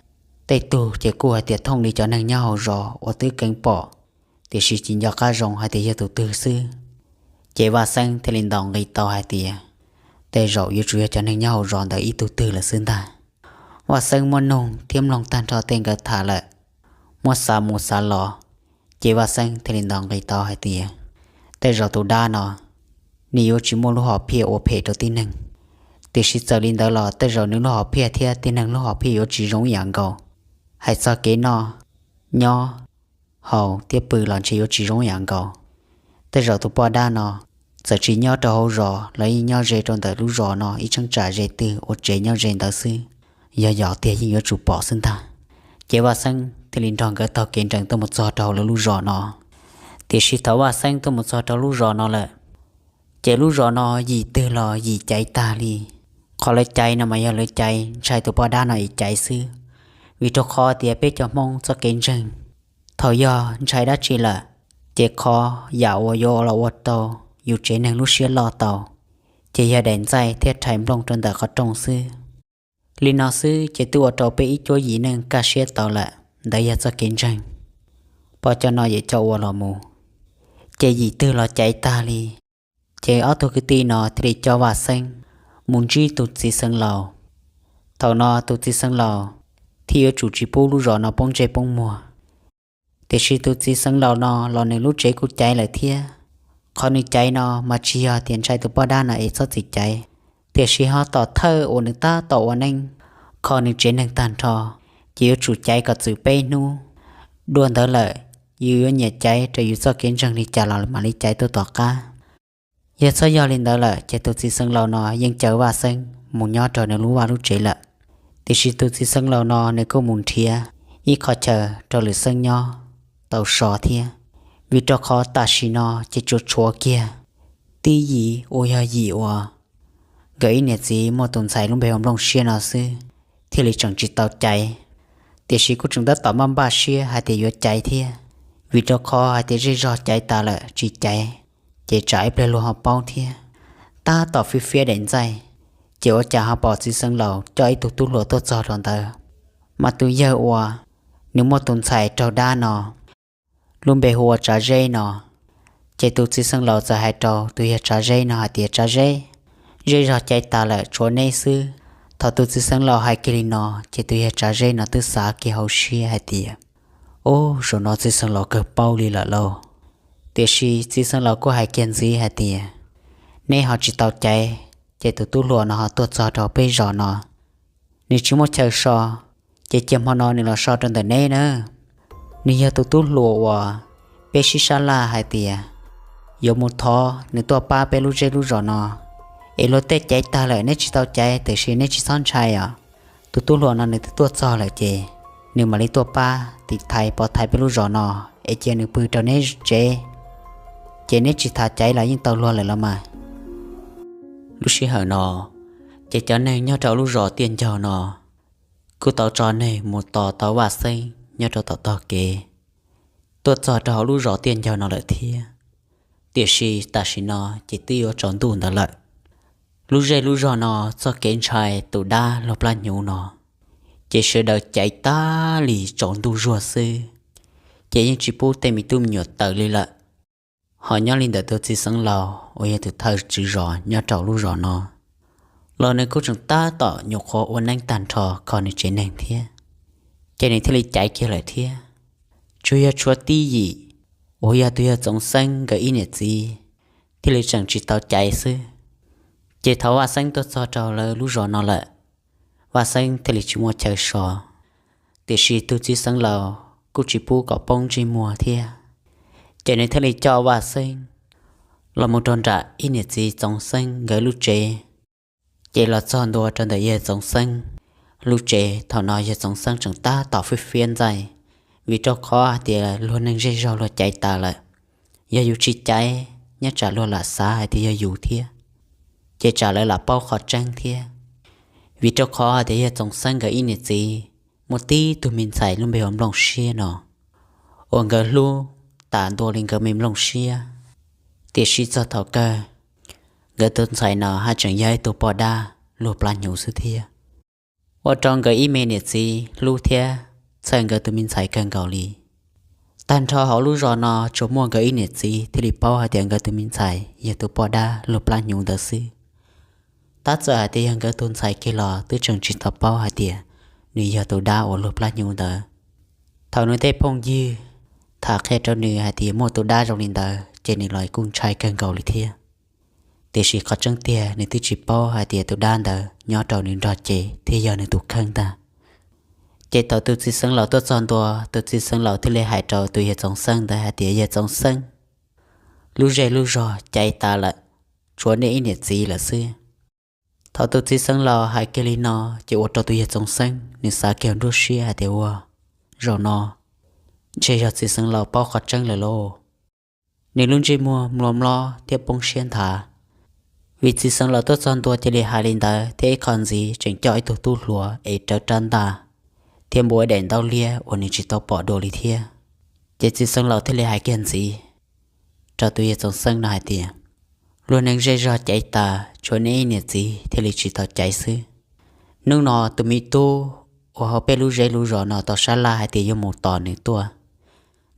Tej tug ces kuj hais tias thooj li cov neeg nyob hauv zos uas twb keev pom, tiam sis tsis nco qab zoo hais tias yog tus twg xwb. Ces Vaj Xeeb thiaj li ntaus nqi tau hais tias tej zaum yuav tsum yog cov neeg nyob hauv zos ntawd ib tug twg lawm xwb ntag. Vaj Xeeb muab nug thiab mloog tag nrho tej nkawd tham lawm, muab xav mus xav los, ces Vaj Xeeb thiaj li ntaus nqi tau hais tias tej zaum tus dab no nws yuav tsis muaj lub hom phiaj ua phem rau tib neeg, Tiam sis txawm li ntawd los tej zaum nws lub hom phiaj thiab tib neeg lub hom phiaj yuav tsis zoo ib yam nkaus. Hais txog kev noj, nyob, haus thiab pw los ntshe yuav tsis zoo ib yam nkaus. Tej zaum tus poj dab no txawm tsis nyob rau hauv zos los yeej nyob ze rau ntawm lub zos no ib cheeb tsam ze twg ua tsev nyob ze ntawd xwb. Yog yog tiag yeej yuav tsum pom xwb ntag. Ces Vaj Xeeb thiaj li nrog nkawd taug kev nrees tuaj mus txog rau hauv lawv lub zos no. Tiam sis thaum Vaj Xeeb tuaj mus txog rau lub zos no lawm, ces lub zos no yim twg los yim caiv tag li. Qhov lawv caiv no mas yog lawv caiv ntshai tus poj dab no es caiv xwb, vim rau qhov tias peb cov Hmoob txoj kev ntseeg, thaum yog ntshai dab tsi lawm, ces qhov yam uas yuav los ua rau yus tsev neeg lub siab loj tau, ces yog daim ntxaij thiab rhais nplooj rau ntawm qhov rooj xwb. Li no xwb ces twb ua rau peb ib cuab yim neej kaj siab tau lawm, ntawd yog txoj kev ntseeg. Pom cov no yawm cov ua los mus, ces yim twg los caiv tag li. Ces ob tug kwv tij no thiaj li coj Vaj Xeeb mus ntsib tus txiv xeev laus. Thaum no tus txiv xeev laus thiaj yuav tsum tsis pub lub zos no poob ntsej poob muag. Tiam sis tus txiv xeev laus no los nws lub tsev kuj caiv lawm thiab. Qhov nws caiv no mas tsis yog tias ntshai tus poj dab no es txhob txwm caiv, tiam sis ho tom thawj uas nws tab tom ua neeb kho nws tsev neeg tag nrho, ces yuav tsum caiv kom txwm peb hnub. Dua ntawd lawm, yus yuav nyiam caiv rau yus txoj kev ntseeg li cas los mam li caiv tuaj tom qab. Yog txhob yog li ntawd lawm ces tus txiv xeev laus no yeej caw Vaj Xeeb mus nyob rau nws lub vaj lub tsev lawm. Tiam sis tus txiv xeev laus no nws kuj mus nrhiav ib qho chaw rau lwm xeeb nyob tau so thiab, vim rau qhov tam sim no ces tsuas tshuav kiag tib yim uas yog yim uas nkawd ib niam txiv muaj tus ntxhais lub npe hu ua Nplooj Siab no xwb thiaj li tseem tsis tau caiv. Tiam sis kuj tseem tab tom npaj npaj siab hais tias yuav caiv thiab, vim rau qhov hais tias zej zog caiv tas lawm tsis caiv, ces tsam ib pliag luag ho paub thiab. Tab tom fiab fiab daim ntxaij, ces ua cas ho pom txiv xeev laus coj ib tug tub hluas tuaj txog rau ntawd. Mas tus yawg uas nws muaj tus ntxhais raug dab no, lub npe hu ua Tsav Zeb no. Ces tus txiv xeev laus txawm hais rau tus yawg Tsav Zeb no hais tias, Tsav Zeb, zej zog caiv tas lawm tshuav neb xwb. Thaum tus txiv xeev laus hais kiag li no ces tus yawg Tsav Zeb no twb xav kiag hauv siab hais tias, Ub, zaum no txiv xeev laus kawg paub li lawm lauj. Tiam sis txiv xeev laus kuj hais kiag ntxiv hais tias, Neb ho tsis tau caiv, ces tus tub hluas no ho tuaj txog rau peb zos no, nws tsis muaj chaw so, ces cia hmo no nws los so rau ntawm neb na. Nws yog tus tub hluas uas peb sib sab laj hais tias yuav mus thov nws tuaj pab peb lub zej lub zos no, es luag tej caiv tag lawm neb tsis tau caiv, tiam sis neb tsis txhob ntshai os. Tus tub hluas no nws twb tuaj txog lawm ces nws mam li tuaj pab tiv thaiv pov thaiv peb lub zos no, es cia nws pw rau neb tsev, ces neb tsis tham caiv los yeej tau luag lawm los mas. Lub sij hawm no, ces cov neeg nyob rau lub zos Tiaj Ncaug no kuj tau tso neeg mus tos tau Vaj Xeeb nyob rau tom tog kev, tuaj txog rau hauv lub zos Tiaj Ncaug no lawm thiab. Tiam sis tam sim no ces twb yuav tsaus ntuj ntawd lawm. Lub zej lub zog no txoj kev ntshai tus dab luag plab hnyuv no, ces sawv daws caiv tag li tsaus ntuj zuag xwb, ces yeej tsis pub tej me tub me nyuam tawm li lawm. Ho nyob li ntawm tus txiv xeev laus uas yog tus thawj tswv zos nyob rau lub zos no los nws kuj tseem tab tom nyuam qhuav ua neeb tag nrho kho nws tsev neeg thiab, ces nws thiaj li caiv kiag lawm thiab. Tsuas yog tshuav tib yim uas yog tus yawg Txoov Xeeb nkawd ib niam txiv thiaj li tseem tsis tau caiv xwb. Ces thaum Vaj Xeeb tuaj txog rau lawv lub zos no lawm, Vaj Xeeb thiaj li tsis muaj chaw so, tiam sis tus txiv xeev laus kuj tsis pub kom poob ntsej muag thiab. Ces nws thiaj li coj Vaj Xeeb los mus rau nram ib niam txiv Txoov Xeeb nkawd lub tsev. Ces los txog ntua rau ntawm yawg Txoov Xeeb lub tsev, thaum no yawg Txoov Xeeb tseem tab tom fiab fiab ntxaij, vim rau qhov hais tias luag neeg zej zog luag caiv tas lawm. Yog yus tsis caiv, nyob tsam luag lam xav hais tias yog yus thiab, ces tsam lawv lam paub qhov tseeb thiab. Vim rau qhov hais tias yawg Txoov Xeeb nkawd ib niam txiv muaj tib tug me ntxhais lub npe hu ua Nplooj Siab no, uas nkawd hlub tas ntua li nkawd me nplooj siab. Tiam sis txog thaum kawg, nkawd tus ntxhais no haj tseem yog ib tug poj dab luag plab hnyuv xwb thiab, ua rau nkawd ib me niam txiv hlub thiab txhawj nkawd tus me ntxhais kawg nkaus li. Tag nrho hauv lub zos no tsuas muaj nkawd ib niam txiv thiaj li paub hais tias nkawd tus me ntxhais yog tus poj dab luag plab hnyuv ntawd xwb. Tab txawm hais tias yog nkawd tus ntxhais kiag los twb tseem tsis tau paub hais tias nws yog tus dab uas luag plab hnyuv ntawd. Thaum nws tej phooj ywg tham qhia rau nws hais tias muaj tus dab zoo li ntawd ces nws los kuj ntshai kawg nkaus li thiab. Tiam sis qhov tseeb tiag nws twb tsis paub hais tias tus dab ntawd nyob rau nws nrog cev thiab yog nws tus kheej ntag. Ces thaum tus txiv xeev laus tuaj txog ntua, tus txiv xeev laus thiaj li hais rau tus yawg Txoov Xeeb ntawd hais tias, Yawg Txoov Xeeb, lub zej lub zog caiv tas lawm, tshuav nej ib niam txiv lawm xwb. Thaum tus txiv xeev laus hais kiag li no, ces ua rau tus yawg Txoov Xeeb nws xav kiag nruab siab hais tias, Ua, zaum no ntshe yog txiv xeev laus paub qhov tseeb lawm lauj. Nws lub ntsej muag mluas mlob thiab poob siab nthav, vim txiv xeev laus tuaj txog ntua cia li hais li ntawd thiab ib qho ntxiv tseem coj ib tug tub hluas es rawv rab ntaj thiab npuav daim ntaub liab uas nws tsis tau pom dua li thiab. Ces txiv xeev laus thiaj li hais kiag ntxiv rau tus yawg Txoov Xeeb no hais tias, Luag neeg zej zog caiv tas, tshuav nej ib niam txiv thiaj li tsis tau caiv xwb. Hnub no tus me tub uas hauv peb lub zej lub zos no tau sab laj hais tias yuav mus tos nws tuaj,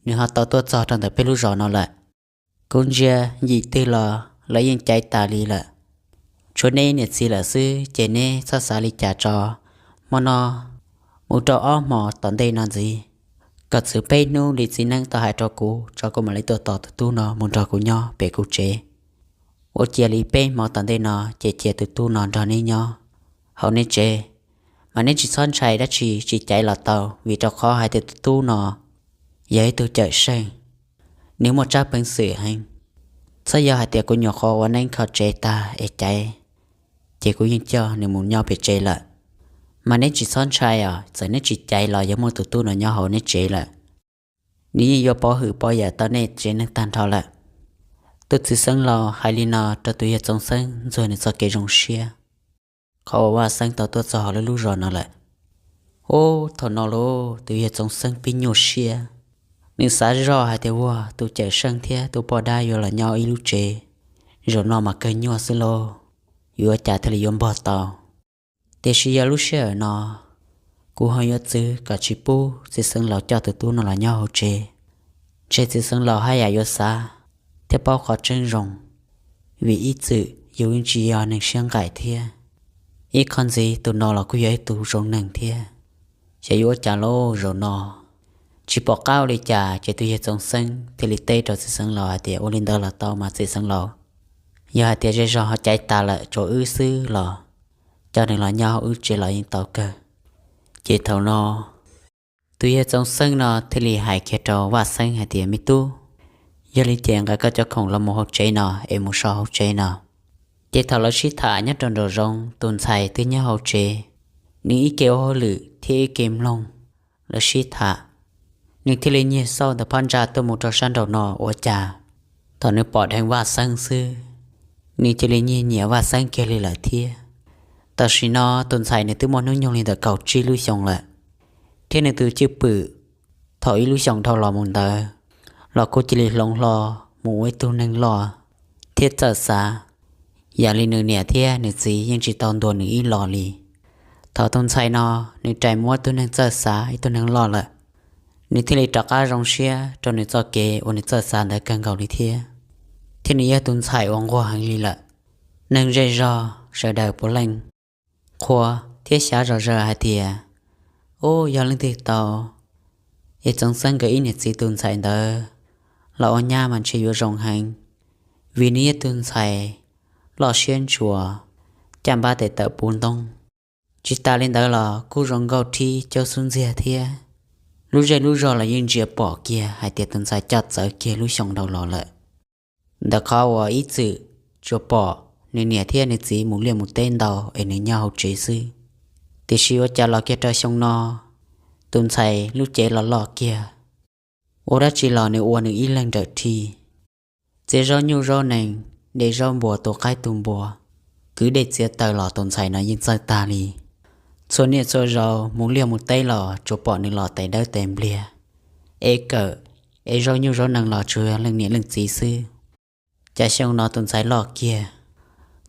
nws ho tau tuaj txog rau ntawm peb lub zos no lawm. Kuv ntsia yim twg los lawv yeej caiv tas li lawm, tshuav neb niam txiv lawm xwb, ces neb txhob xav li cas tso. Hmo no mus rau ob hmo tom ntej no ntxiv, kom txwm peb hnub li txiv neeb tau hais rau kuv tso, kuv mam li tuaj tos tus tub no mus nrog kuv nyob pem kuv tsev. Ua cia li peb hmo tom ntej no ces cia tus tub no nrog neb nyob hauv neb tsev, mas neb tsis txhob ntshai dab tsi, tsis caiv los tau, vim rau qhov hais tias tus tub no yog ib tug cawm seej, nws muaj tsab peev xwm heev. Txhob yog hais tias kuv nyuam qhuav ua neeb kho tsev tag es caiv, ces kuv yeej coj nws mus nyob pem tsev lawm. Mas neb tsis txhob ntshai os, txawm neb tsis caiv los yuav muaj tus tub no nyob hauv neb tsev lawm. Nws yeej yuav pov hwm pov yawm tau nej tsev neeg tag nrho lawm. Tus txiv xeeb laus hais li no rau tus yawg Txoov Xeeb ntxuag nws txoj kev zoo siab, qhov uas Vaj Xeeb tau tuaj txog hauv lub lub zos no lawm. Ub, thaum no lauj, tus yawg Txoov Xeeb pib nyuaj siab. Nws xav zoj hais tias, Ua, tus cawm seej thiab tus poj dab yuav los nyob ib lub tsev, zaum no mas kawg nyuaj xwb lauj, yuav ua cas thiaj li yuav npog tau. Tiam sis yog lub sij hawm no kuv ho yuav txwv kom tsis pub txiv xeeb laus coj tus tub no los nyob hauv tsev, ntshe txiv xeeb laus haj yam yuav xav thiab paub qhov tseeb zoo, vim ib txwm yus yeej tsis yog neeg siab nqaim thiab. Ib qho ntxiv tus no los kuj yog ib tug zoo neeg thiab. Ces yuav ua cas lauj, zaum no tsis pom qab ua li cas, ces tus yawg Txoov Xeeb thiaj li teb rau txiv xeeb laus hais tias, Ua li ntawd los tau mas txiv xeeb laus, yog hais tias zej zog ho caiv tas lawm, tsuas wb xwb los coj nws los nyob hauv wb tsev los yeej tau kawg. Ces thaum no tus yawg Txoov Xeeb no thiaj li hais kiag rau Vaj Xeeb hais tias, Me tub, yog li ces nqa koj cov khoom los mus hauv tsev no es mus so hauv tsev no. Ces thaum lawv sib tham nyob rau nraum zoov, tus ntxhais twb nyob hauv tsev, nws ib ke ua hauj lwm thiab ib ke mloog lawv sib tham. Nws thiaj li nyiag xauj ntawm phab ntsa tuaj mus rau sab nraum no, ua cas thaum nws pom dheev Vaj Xeeb xwb, nws cia li nyiag nyiam Vaj Xeeb kiag li lawm thiab. Tam sim no tus ntxhais nws twb muaj hnub nyoog li ntawm kaum tsib lub xyoos lawm, thiab nws tus cwj pwm thaum ib lub xyoos dhau los mus ntawd los kuj cia li hloov hlo mus ua ib tug neeg loj thiab txawj xav, yam li nws niam thiab nws txiv yeej tsis tau ntuas nws ib los li. Thaum tus ntxhais no nws rais mus ua ib tug neeg txawj xav, ib tug neeg loj lawm, nws thiaj li rov qab zoo siab rau nws txoj kev uas nws txawj xav ntawd kawg nkaus li thiab. Thiab nws yog tus ntxhais uas nquag heev li lawm. Neeg zej zog sawv daws puav leej qhuas thiab xyav zom zaws hais tias, Ub, yog leej twg tau es Txoov Xeeb nkawd ib niam txiv tus ntxhais ntawd los ua nyab mas ntshe yuav zoo heev, vim nws yog tus ntxhais loj siab ntshua, caj npab tes taw puv ntoob. Tsis tas li ntawd los kuj zoo nkauj rhib caub xub ntxiag thiab. Lub zej lub zog los yeej ntsia pom kiag hais tias tus ntxhais coj txawv kiag lub xyoo dhau los lawm. Ntawm qhov uas ib txwm tsuas pom nws niam thiab nws txiv mus liaj mus teb ntau es nws nyob hauv tsev xwb, tiam sis ua cas los kiag rau xyoo no tus ntxhais lub cev los loj kiag, ua dab tsi los nws ua nws ib leeg nrawm rhi. Txiav zaub nyuj zaub nees, de zaub npua tu qaib tu npua, kwv dej txiav taws los tus ntxhais no yeej txawj tag li. Txhua niaj txhua zaus mus liaj mus teb los tsuas pom nws los tais dawb tais npliag, ev kawm, ev zaub nyuj zaub nees los tsuas yog leej niam leej txiv xwb. Cas xyoo no tus ntxhais loj kiag,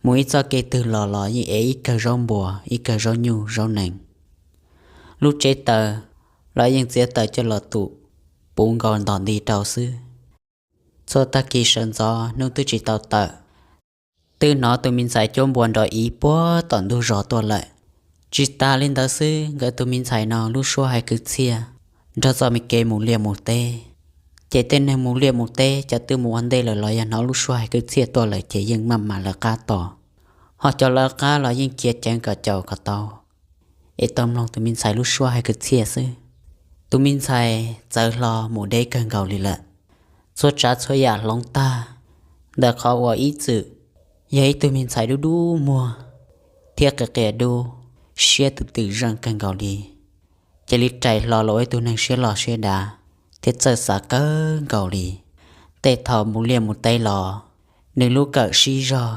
mus ib txoj kev twg los los yeej ev ib kawg zaub npua ib kawg zaub nyuj zaub nees. Lub tsev taws los yeej txiav taws coj los tum puv nkaus ntom nti rau xwb. Txhua tag kis sawv ntxov hnub twb tsis tau tawm, twb hnov tus me ntxhais cuab npua nrov ib puag tom ntug zos tuaj lawm. Tsis tas li ntawd xwb, nkawd tus me ntxhais no lub suab hais kwv txhiaj nrog txoj me kev mus liaj mus teb, Ces tej neeg mus liaj mus teb, cov twb mus ua ntej lawm los yog hnov lub suab hais kwv txhiaj tuaj lawm ces yeej maj mam lawv qab tos, ho cov lawv qab los yeej cia ceev kom caum kom tau es tau mloog tus me ntxhais lub suab hais kwv txhiaj xwb. Tus me ntxhais txawv hlo mus deb kawg nkaus li lawm, txhua tsav txhua yam hloov tag, ntawm qhov uas ib txwm yog ib tug me ntxhais dub dub muag thiab qias qias dub, siab twm twm zeej kawg nkaus li, cia li rais hlo los ua ib tug neeg siab loj siab dav thiab txawj xav kawg nkaus li. Tej thaum mus liaj mus teb los, nws lub kawm sib zog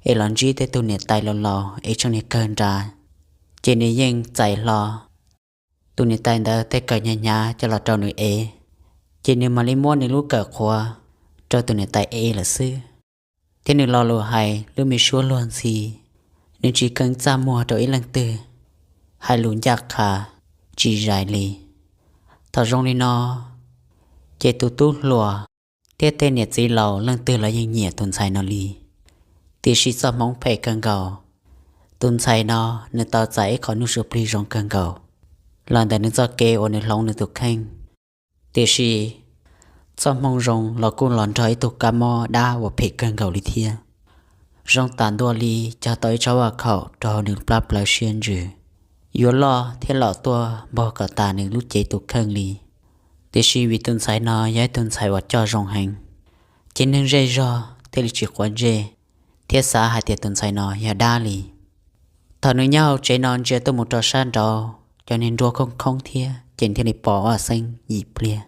es los ntsib tej tug niam tais laus laus es tseem niag kawg nra, ces nws yeej txais hlo tus niam tais ntawd tej kawm hnyav hnyav coj los rau nws ev, ces nws mam li muab nws lub kawm qhuav rau tus niam tais ev lawm xwb. Thiab nws lo lus hais lub me suab luag ntxhi, nws tsis kheev txaj muag rau ib leej twg, hais lus ncaj qha tsis zais li. Thaum zoo li no, ces tus tub hluas thiab tej niam txiv laus leej twg los yeej nyiam tus ntxhais no li. Tiam sis txoj hmoov phem kawg nkaus, tus ntxhais no nws tau txais ib qho nuj su plig zoo kawg nkaus los ntawm nws txoj kev uas nws hloov nws tus kheej. Tiam sis txoj hmoo zoo los kuj los nrog ib tug kab mob dab uas phem kawg nkaus li thiab. Zoo tas ntua li cog tau ib tsob vaj khaum rau hauv nws plab plawv siab ntsws, yuav loj thiab los tuaj npaug kom tas nws lub cev tus kheej li. Tiam sis vim tus ntxhais no yog ib tug ntxhais uas coj zoo heev, ces neeg zej zog thiaj li tsis quav ntsej thiab xav hais tias tus ntxhais no yog dab li. Thaum nws nyob hauv tsev no ntsia tuaj mus rau sab nraud, cov niag nruab khoob khoob thiab, ces thiaj li pom Vaj Xeeb yim pliag,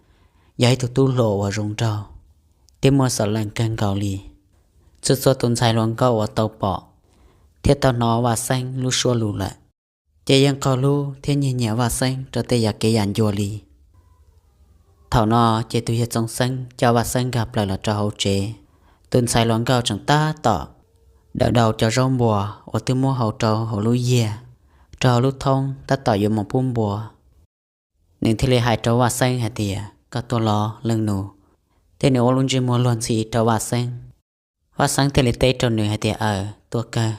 yog ib tug tub hluas uas zoo nraug thiab muaj xov lees kawg nkaus li. Txhua txhua tus ntxhais hluas nkauj uas tau pom thiab tau hnov Vaj Xeeb lub suab lus lawm, ces yeej qaug hlub thiab nyiag nyiam Vaj Xeeb rau tej yam kev yam ncua li. Thaum no ces tus yawg Txoov Xeeb coj Vaj Xeeb nkag plaws los rau hauv tsev. Tus ntxhais hluas nkauj tseem tab tom dawm daus cov zaub npua uas twb muab hau rau hauv lub yiag, rau hauv lub thoob tab tom yuav mus pub npua. Nws thiaj li hais rau Vaj Xeeb hais tias, koj tuaj los leej nus. Thiab nws ua lub ntsej muag luag ntxhi rau Vaj Xeeb. Vaj Xeeb thiaj li teb rau nws hais tias, aws, tuaj kawg,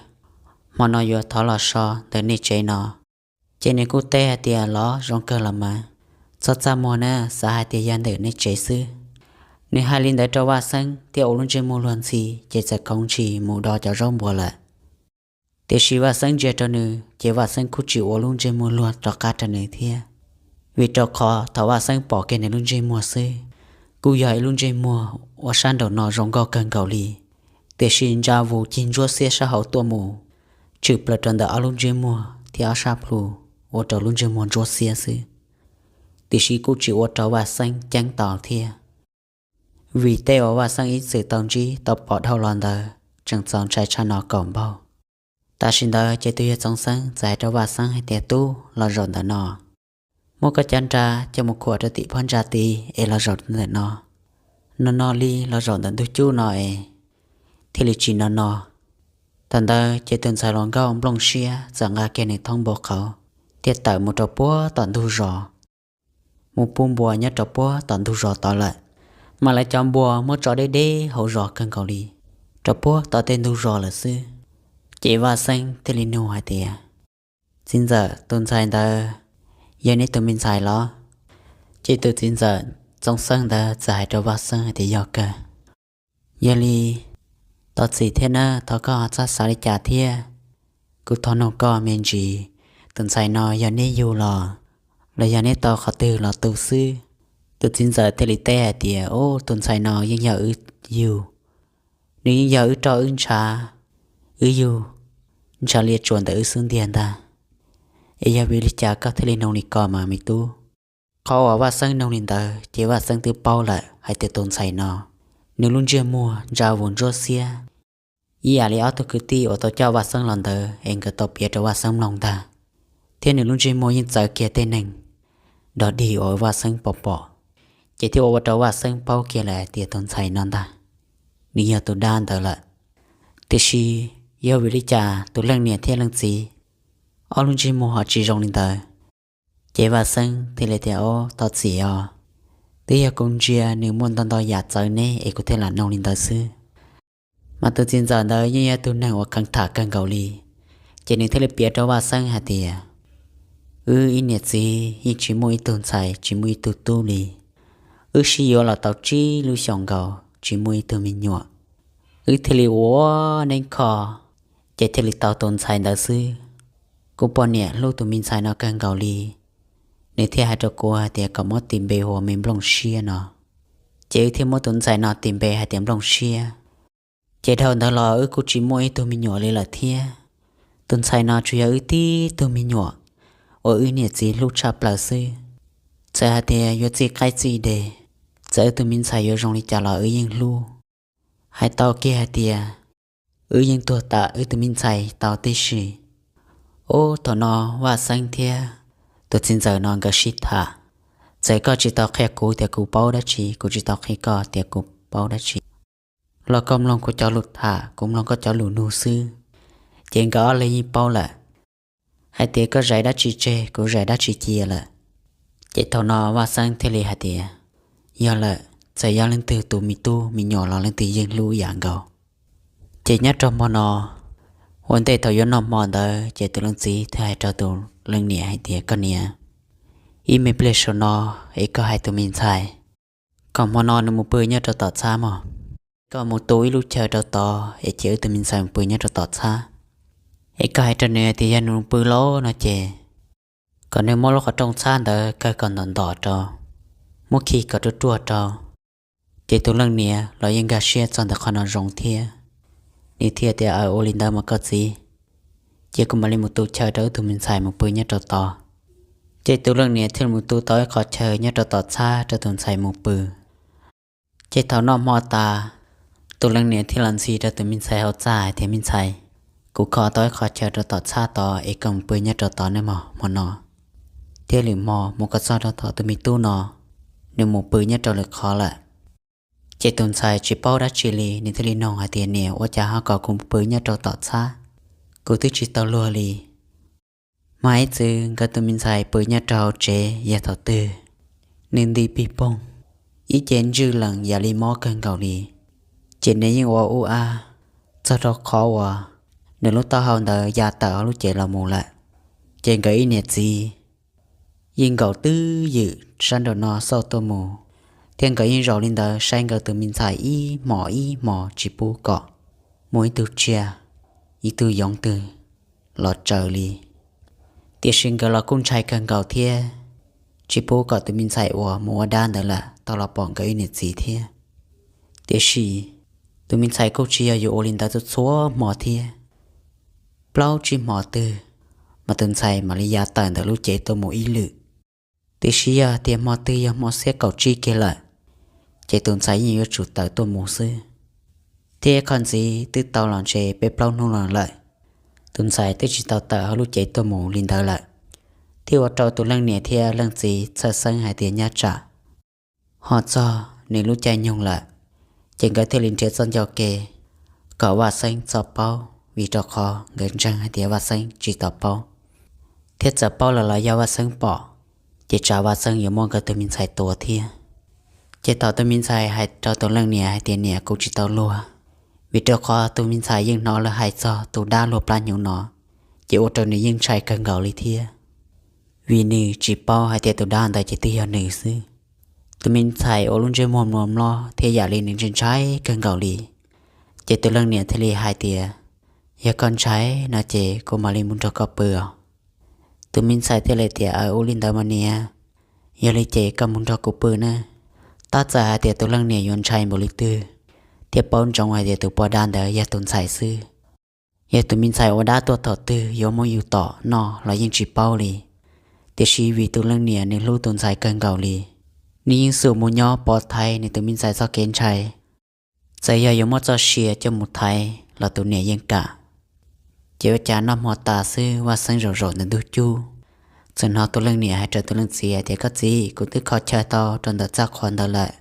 hmo no yuav thov los so ntawm nej tsev no. Ces nws kuj teb hais tias, los zoo kawg los mas, txhob txaj muag na, xav hais tias yog ntawm nej tsev xwb. Nws hais li ntawd rau Vaj Xeeb thiab ua lub ntsej muag luag ntxhi ces txawm khoov ntshis mus do cov zaub npua lawm. Tiam sis Vaj Xeeb ntsia rau nws ces Vaj Xeeb kuj tsis ua lub ntsej muag luag rov qab rau nws thiab, vim rau qhov thaum Vaj Xeeb pom kiag nws lub ntsej muag xwb, kuj yog ib lub ntsej muag ua sab nraum no zoo nkauj kawg nkaus li. Tiam sis ntsa vus cig ntsuab xiab sab hauv tuaj mus, tshwm plaws rau ntawm ob lub ntsej muag thiab ob sab plhu, ua rau lub ntsej muag ntsuab xiab xwb. Tiam sis kuj tsis ua rau Vaj Xeeb ceeb tau thiab, vim tej uas Vaj Xeeb ib txwm tau ntsib tau pom dhau los ntawd tseem txaus ntshai tshaj no kaum npaug. Tam sim ntawd ces tus yawg Txoov Xeeb txawm hais rau Vaj Xeeb hais tias, tub, los zaum ntawm no, muab koj cov nra coj mus khuam rau tim phab ntsa tid es los zaum ntawm no. No no li los zaum ntawm ntug cub no es thiaj li tsis no no. Thaum ntawd ces tus ntxhais hluas nkauj nplooj siab txawm nqa kiag nws thoob npua qhauv thiab tawm mus rau puag tom ntug zos, mus pub npua nyob rau puag tom ntug zos tod lawm. Mas lawv cov npua muab tso deb deb hauv zos kawg nkaus li, rau puag tom tej ntug zos lawm xwb. Ces Vaj Xeeb thiaj li nug hais tias, txiv ntxawm, tus ntxhais ntawd yog neb tus me ntxhais los? Ces tus txiv ntxawm Txoov Xeeb ntawd txawm hais rau Vaj Xeeb hais tias, yog kawg. Yog li, thov txim thiab na, thov koj txhob xav li cas thiab. Kuv thov nug koj me ntsis, tus ntxhais no yog neb yug los, los yog neb tau qhov twg los tu xwb? Tus txiv ntxawm thiaj li teb hais tias, ub, tus ntxhais no yeej yog wb yug, nws yeej yog wb roj wb ntshav, wb yug ntshav liab tsuas ntawm wb xub ntiag ntag. Es yog vim li cas koj thiaj li nug li ko mas me tub? Qhov uas Vaj Xeeb nug li ntawd ces Vaj Xeeb twb paub lawm hais tias tus ntxhais no, nws lub ntsej muag ntsa vus ntsuab xiab ib yam li ob tug kwv tij uas tau coj Vaj Xeeb los ntawd es nkawd tau piav rau Vaj Xeeb mloog ntag. Thiab nws lub ntsej muag yeej txawv kiag tej neeg dog dig uas Vaj Xeeb pom pom, ces thiaj ua ua rau Vaj Xeeb paub kiag lawm hais tias tus ntxhais no ntag, nws yog tus dab ntawd lawm. Tiam sis yog vim li cas tus leej niam thiab leej txiv ob lub ntsej muag ho tsis zoo li ntawd? Ces Vaj Xeeb thiaj li tias, ob, thov txim os, twb yog kuv ntsia nws muaj ntau ntau yam txawv neb es kuv thiaj lam nug li ntawd xwb. Mas tus txiv ntxawm ntawd yeej yog tus neeg uas kheev tham kawg nkaus li, ces nws thiaj li piav rau Vaj Xeeb hais tias, wb ib niam txiv yeej tsis muaj ib tug ntxhais tsis muaj ib tug tub li. Wb sib yuav los tau tsib lub xyoos nkaus tsis muaj ib tug me nyuam, wb thiaj li ua neeb kho, ces thiaj li tau tus ntxhais ntawd xwb. Kuv poj niam hlub tus me ntxhais no kawg nkaus li, nws thiaj hais rau kuv hais tias kom muab tis npe hu ua Me Nplooj Siab no. Ces wb thiaj muab tus ntxhais no tis npe hais tias Nplooj Siab. Ces dhau ntawd los wb kuj tsis muaj ib tug me nyuam li lawm thiab. Tus ntxhais no tsuas yog wb tib tug me nyuam uas wb niam txiv hlub tshaj plaws xwb. Txawm hais tias yuav txij qaib txij deg, txawm wb tus me ntxhais yuav zoo li cas los wb yeej hlub. Hais tau kiag hais tias wb yeej tuag tam wb tus me ntxhais tau tib si. Ub, thaum no Vaj Xeeb thiab tus txiv ntxawm no nkawd sib tham. Txawm koj tsis tau qhia kuv tias kuv paub dab tsi, kuv tsis tau qhia koj tias kuv paub dab tsi, los koj mloog kuv cov lus tham, kuv mloog koj cov lus nug xwb, ces nkawd ob leeg yeej paub lawm hais tias koj zais dab tsi tseg, kuv zais dab tsi cia lawm. Ces thaum no Vaj Xeeb thiaj li hais tias, yog lawm, txawm yog leej twg tus me tub me nyuam los leej twg yeej hlub yam nkaus. Ces nyob rau hmo no, ua ntej thaum yuav noj hmo ntawd ces tus leej txiv thiaj hais rau tus leej niam hais tias, koj niam, ib me pliag saum no es koj hais tus me ntxhais kom hmo no nws mus pw nyob rau tom txhab mog. Koj mus tu ib lub chaw rau tod es cia wb tus me ntxhais mus pw nyob rau tom txhab. Es koj hais rau nws tias yog nws mus pw lawm no ces kom nws muab lub qhov rooj txhab ntawd kaw kom ntom ntom rau, muab khi kom ruaj ruaj rau. Ces tus leej niam los yeej nkag siab txog ntawm qhov no zoo thiab, nws thiaj tias, aw, ua li ntawd mas koj txiv, ces kuv mam li mus tu chaw rau wb tus me ntxhais mus pw nyob rau tod. Ces tus leej niam thiaj mus tu tau ib qho chaw nyob rau tom txhab rau tus ntxhais mus pw. Ces thaum noj hmo tas, tus leej niam thiaj los ntxhi rau tus me ntxhais hauv txaj hais tias, me ntxhais, kuv kho tau ib qho chaw rau tom txhab tod es koj mus pw nyob rau tod nawb mog hmo no. Thiab lwm hmo mus kom txog rau thaum tus me tub no nws mus pw nyob rau lwm qhov lawm. Ces tus ntxhais tsis paub dab tsi li, nws thiaj li nug hais tias, niam, ua cas ho kom kuv mus pw nyob rau tom txhab? Kuv twb tsis tau luag li. Mas ib txwm nkawd tus me ntxhais pw nyob rau hauv tsev yog thaum twg nws nti pig poog, ib ce ntswj lees yam li mob kawg nkaus li. Ces nws yeej ua ub ab txog rau qhov uas nws lub taub hau ntawd ya tawm hauv lub cev los mus lawm. Ces nkawd ib niam txiv yeej nkaum twj ywm sab nraum no xauj tuaj mus, thiab nkawd yeej zaum li ntawd saib nkawd tus me ntxhais ib hmos ib hmos tsis pub kom muaj ib tug tsiaj, ib tug yoov twg los tsaws li. Tiam sis nkawd los kuj ntshai kawg nkaus thiab tsis pub kom tus me ntxhais uas mus ua dab ntawd lawm tau los pom nkawd ib niam txiv thiab. Tiam sis tus me ntxhais kuj tsis yog yuav ua li ntawd txhua txhua hmo thiab. Plaub tsib hmo twg mas tus ntxhais mam li ya tawm ntawm lub cev tuaj mus ib lwm. Tiam sis yog tias hmo twg yog hmo xiab kaum tsib kiag lawm, ces tus ntxhais yeej yuav tsum tawm tuaj mus xwb. Thiab qhov ntxiv twb tau los ntshe peb plaub hnub no lawm, tus ntxhais twb tsis tau tawm hauv lub cev tuaj mus li ntawd lawm, thiaj ua rau tus leej niam thiab leej txiv txhawj xeeb hais tias nyaj tsam ho txog nws lub caij nyoog lawm. Ces nkawd thiaj li nrhiav txoj ncauj ke kom Vaj Xeeb txhob paub, vim rau qhov nkawd ntseeg hais tias Vaj Xeeb tsis tau paub, thiab txawm paub lawm los yog Vaj Xeeb pom, ces tsam Vaj Xeeb yuav muab nkawd tus me ntxhais tua thiab. Ces thaum tus me ntxhais hais rau tus leej niam hais tias, niam, kuv tsis tau luag, vim rau qhov tus me ntxhais yeej hnov lawv hais txog tus dab luag plab hnyuv no, ces ua rau nws yeej ntshai kawg nkaus li thiab, vim nws tsis paub hais tias tus dab ntawd ces twb yog nws xwb. Tus me ntxhais ua lub ntsej muag mluas mlob thiab yam li nws ntshai ntshai kawg nkaus li. Ces tus leej niam thiaj li hais tias, yog koj ntshai no ces kuv mam li mus nrog koj pw os. Tus me ntxhais thiaj li tias, aw, ua li ntawd mas niam, yog li ces koj mus nrog kuv pw nawb. Tab txawm hais tias tus leej niam yuav ntshai npaum li twg thiab paub ntsoov hais tias tus poj dab ntawd yog tus ntxhais xwb, yog tus me ntxhais ua dab tuaj thaum twg yuav muab yus tom noj los yeej tsis paub li. Tiam sis vim tus leej niam nws hlub tus ntxhais kawg nkaus li, nws yeej xum mus nyob pov thaiv nws tus me ntxhais txoj kev ntshai. Txawm yog yuav muab txoj sia coj mus thaiv los tus niam yeej kam. Ces ua cas noj hmo tas xwb Vaj Xeeb zaum zaum ntawm ntug cub, txawm hnov tus leej niam hais rau tus leej txiv hais tias, koj txiv, kuv twb kho chaw tau rau ntawm txaj qhua ntawd lawm,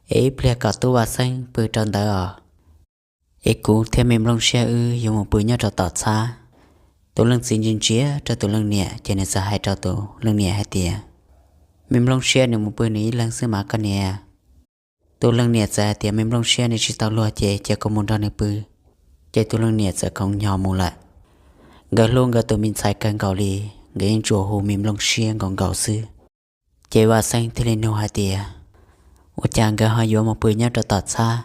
es ib pliag kom tub Vaj Xeeb pw rau ntawd os, es kuv thiab me nplooj siab wb yuav mus pw nyob rau tom txhab. Tus leej txiv ntsia ntsia rau tus leej niam ces nws txawm hais rau tus leej niam hais tias, me nplooj siab nws mus pw nws ib leeg xwb mas koj niam. Tus leej niam txawm hais tias, me nplooj siab nws tsis tau luag ces cia kuv mus nrog nws pw. Ces tus leej niam txawm khoov nyo mus lawm. Nkawd hlub nkawd tus me ntxhais kawg nkaus li, nkawd yeej tsuas hu me nplooj siab nkaus nkaus xwb. Ces Vaj Xeeb thiaj li nug hais tias, ua cas nkawd ho yuav mus pw nyob rau tom txhab.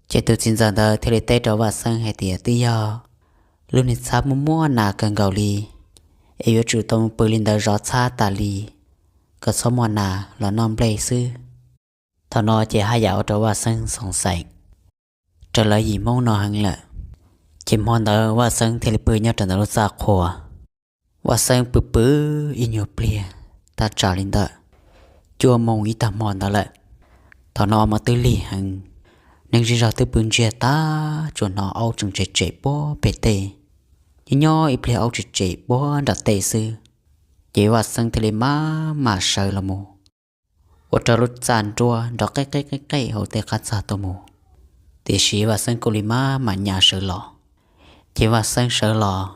Ces tus txiv ntxawm ntawd thiaj li teb rau Vaj Xeeb hais tias twb yog lub niag txhab muaj muaj nas kawg nkaus li, es yuav tsum tau mus pw li ntawd zov txhab tas li, kom txhob muaj nas los noj nplej xwb. Thaum no ces haj yam ua rau Vaj Xeeb xoom xeem raws lawv yim Hmoob no heev lawm. Ces hmo ntawd Vaj Xeeb thiaj li pw nyob rau ntawm lub txaj qhua. Vaj Xeeb pw pw ib nyuag pliag, tag tsam li ntawm cuaj moos ib tag hmo ntawd lawm. Thaum no mas twb lig heev, neeg zej zog twb pw ntsiag tag, tsuas hnov aub tseem tsem tsem puag pem tej. Nyob nyob ib pliag aub tsem tsem puag nram tej xwb. Ces Vaj Xeeb thiaj li maj mam sawv los mus ua rau lub txaj nruab nrov qej qej qej qej hauv tej qab txag tuaj mus. Tiam sis Vaj Xeeb kuj li maj mam nyas sawv los. Ces Vaj Xeeb sawv los,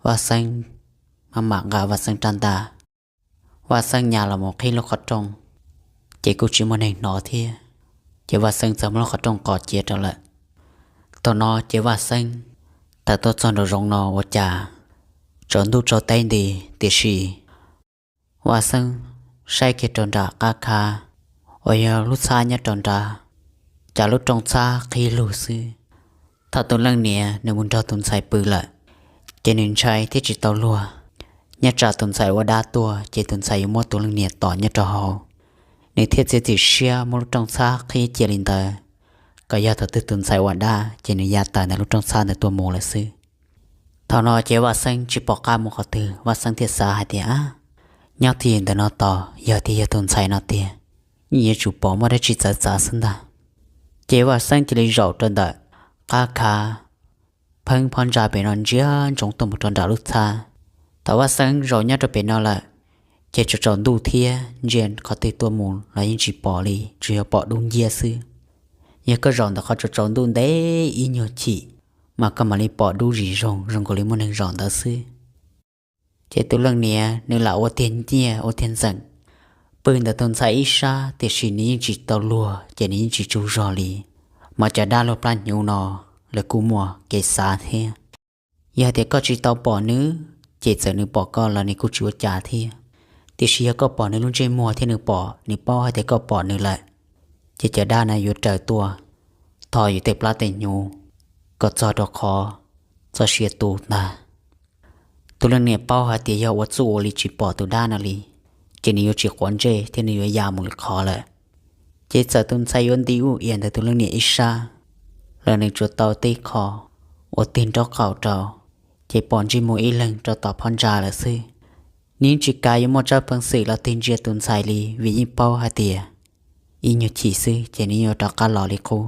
Vaj Xeeb maj mam nqa Vaj Xeeb rab ntaj, Vaj Xeeb nyas los mus qhib lub qhov rooj, ces kuj tsis muaj neeg hnov thiab. Ces Vaj Xeeb txawm muab lub qhov rooj qos cia rau lawm. Thaum no ces Vaj Xeeb tawm tuaj txog nraum zoov no ua cas tsaus ntuj tsaus teb nti, tiam sis Vaj Xeeb saib kiag rau nram qab khav uas yog lub txhab nyob rau nrad, cas lub rooj txhab qhib lug xwb. Thaum tus leej niam nws mus nrog tus ntxhais pw lawm, ces nws ntshai thiab tsis tau luag. Nyob tsam tus ntxhais ua dab tuaj ces tus ntxhais yuav muab tus leej niam tom nyob rau hauv. Nws thiaj txiav txim siab muab lub rooj txhab qhib cia li ntawd, kom yog thaum twg tus ntxhais ua dab ces nws ya tawm ntawm lub rooj txhab ntawd tuaj mus lawm xwb. Thaum no ces Vaj Xeeb tsis pom qab mus qhov twg, Vaj Xeeb thiaj xav hais tias, nyob twj ywm ntawm no tos, yog tias yog tus ntxhais no tiag, yeej yuav tsum pom muaj dab tsi txawv txav xwb ntag. Ces Vaj Xeeb cia li zaum rau ntawm qab khav, pheeb phab ntsa pem no ntsia ntsoov tuaj mus rau nram lub txhab. Thaum Vaj Xeeb zaum nyob rau pem no lawm, ces tsaus tsaus ntuj thiab ntsia qhov twg tuaj mus los yeej tsis pom li, tsuas yog pom dub nciab xwb. Yog koj zaum ntawm qhov tsaus tsaus ntuj ntev ib nyuag chim, mas koj mam li pom dub zim zoo zoo nkaus li muaj neeg zaum ntawd xwb. Ces tus leej niam nws lam ua tiag nyiaj ua tiag ntxeem pw ntawm tus ntxhais ib sab, tiam sis nws yeej tsis tau luag ces nws yeej tsis tsaug zog li. Mas cov dab luag plab hnyuv no lawv kuj muaj kev xav thiab. Yog tias koj tsis tau pom nws, ces txawm nws pom koj los nws kuj tsis ua cas thiab. Tiam sis yog koj pom nws lub ntsej muag thiab nws pom, nws paub hais tias koj pom nws lawm, ces cov dab no yuav raws tuaj tho yus tej plab tej hnyuv kom txog rau qhov txoj sia tu ntag. Tus leej niam paub hais tias yog ua txuj ua li tsis pom tus dab no li, ces nws yuav tsis quav ntsej thiab nws yuav ya mus lwm qhov lawm. Ces txawm tus ntxhais yuav nti ub ia ntawm tus leej niam ib sab, los nws tsuas tau tib qho ua tig nraub qaum rau, ces pom ntsej muag ib leeg rau tom phab ntsa lawm xwb. Nws yeej tsis kam yuav muaj tsab peev xwm los tig ntsia tus ntxhais li, vim yeej paub hais tias ib nyuag chim xwb ces nws yuav rov qab los li qub.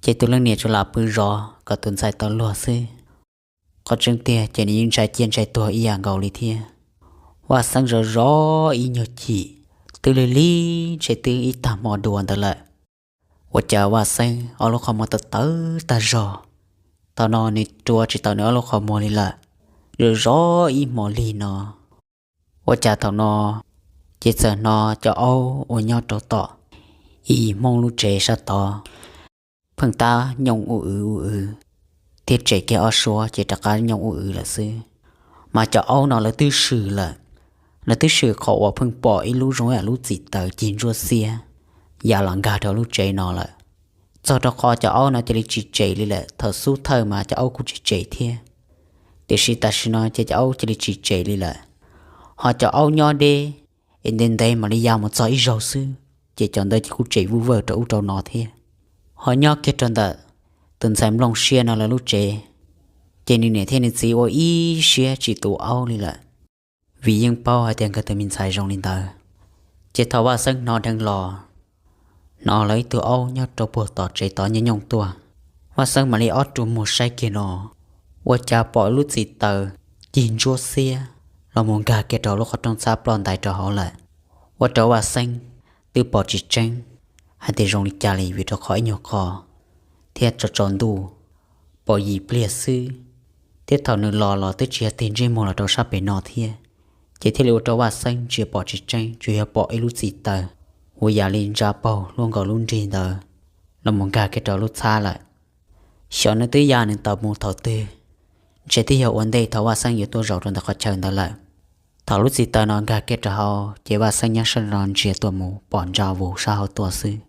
Ces tus leej niam tsuas lam pw zov kom tus ntxhais tau luag xwb. Qhov tseeb tiag ces nws yeej ntshai ciaj ntshai tuag ib yam nkaus li thiab. Vaj Xeeb zov zov ib nyuag chim, twb lig lig ntshe twb ib tag hmo dua ntawd lawm, ua cas Vaj Xeeb ob lub qhov muag tawv tawv tag zog. Thaum no nws rua tsis tau nws ob lub qhov muag li lawm. Zov zov ib hmos lig no, ua cas thaum no ces txawm hnov cov aub uas nyob rau tom ib Hmoob lub tsev sab tod pheej tab nyooj ua w u w, thiab tsem kiag ob suab ces rov qab nyooj ua w lawm xwb. Mas cov aub no lawv twb swm lawm, lawv twb swm qhov uas pheej pom ib lub zoo yam lub txim taws cig ntsuab xiab ya los nkag rau lub tsev no lawm. Txog rau qhov cov aub no cia li tsis tsem li lawm, thaum xub thawj mas cov aub kuj tsis tsem thiab, tiam sis tam sim no ces cov aub cia li tsis tsem li lawm. Ho cov aub nyob deb es ntev ntev mam li ya mus txog ib zaug xwb, ces cov ntawd ces kuj tsem vuj vawj rau ub rau no thiab. Ho nyob kiag rau ntawm tus ntxhais nplooj siab no lawv lub tsev, ces nws niam thiab nws txiv ua ib siab tsis tu aub li lawm, vim yeej paub hais tias nkawd tus me ntxhais zoo li ntawd. Ces thaum Vaj Xeeb hnov dheev los, hnov lawv ib tug aub nyob rau puag tom tsev tod nyooj nyooj tuaj, Vaj Xeeb mam li ob rua muag saib kiag no, ua cas pom lub txim taws cig ntsuab xiab los mus nkag kiag rau lub qhov rooj txhab ploj ntais rau hauv lawm. Ua rau Vaj Xeeb twb pom tsis tseeb hais tias zoo li cas li, vim rau qhov ib nyuag qho thiab tsaus tsaus ntuj, pom yim pliag xwb, thiab thaum nws los los twb tsis yog tig ntsej muag los rau sab pem no thiab, ces thiaj li ua rau Vaj Xeeb ntsia pom tsis tseeb, tsuas yog pom ib lub txim taws uas yam li ntsa paug luaj nkaus lub nrig ntawd los mus nkag kiag rau lub txhab lawm. Xyov nws twb ya nws tau mus thaum twg, ntshe twb yog ua ntej thaum Vaj Xeeb yuav tuaj zaum rau ntawm qhov chaw ntawd lawm. Thaum lub txim taws no nkag kiag rau hauv ces Vaj Xeeb nyob sab no ntsia tuaj mus pom ntsa vus sab hauv tuaj xwb.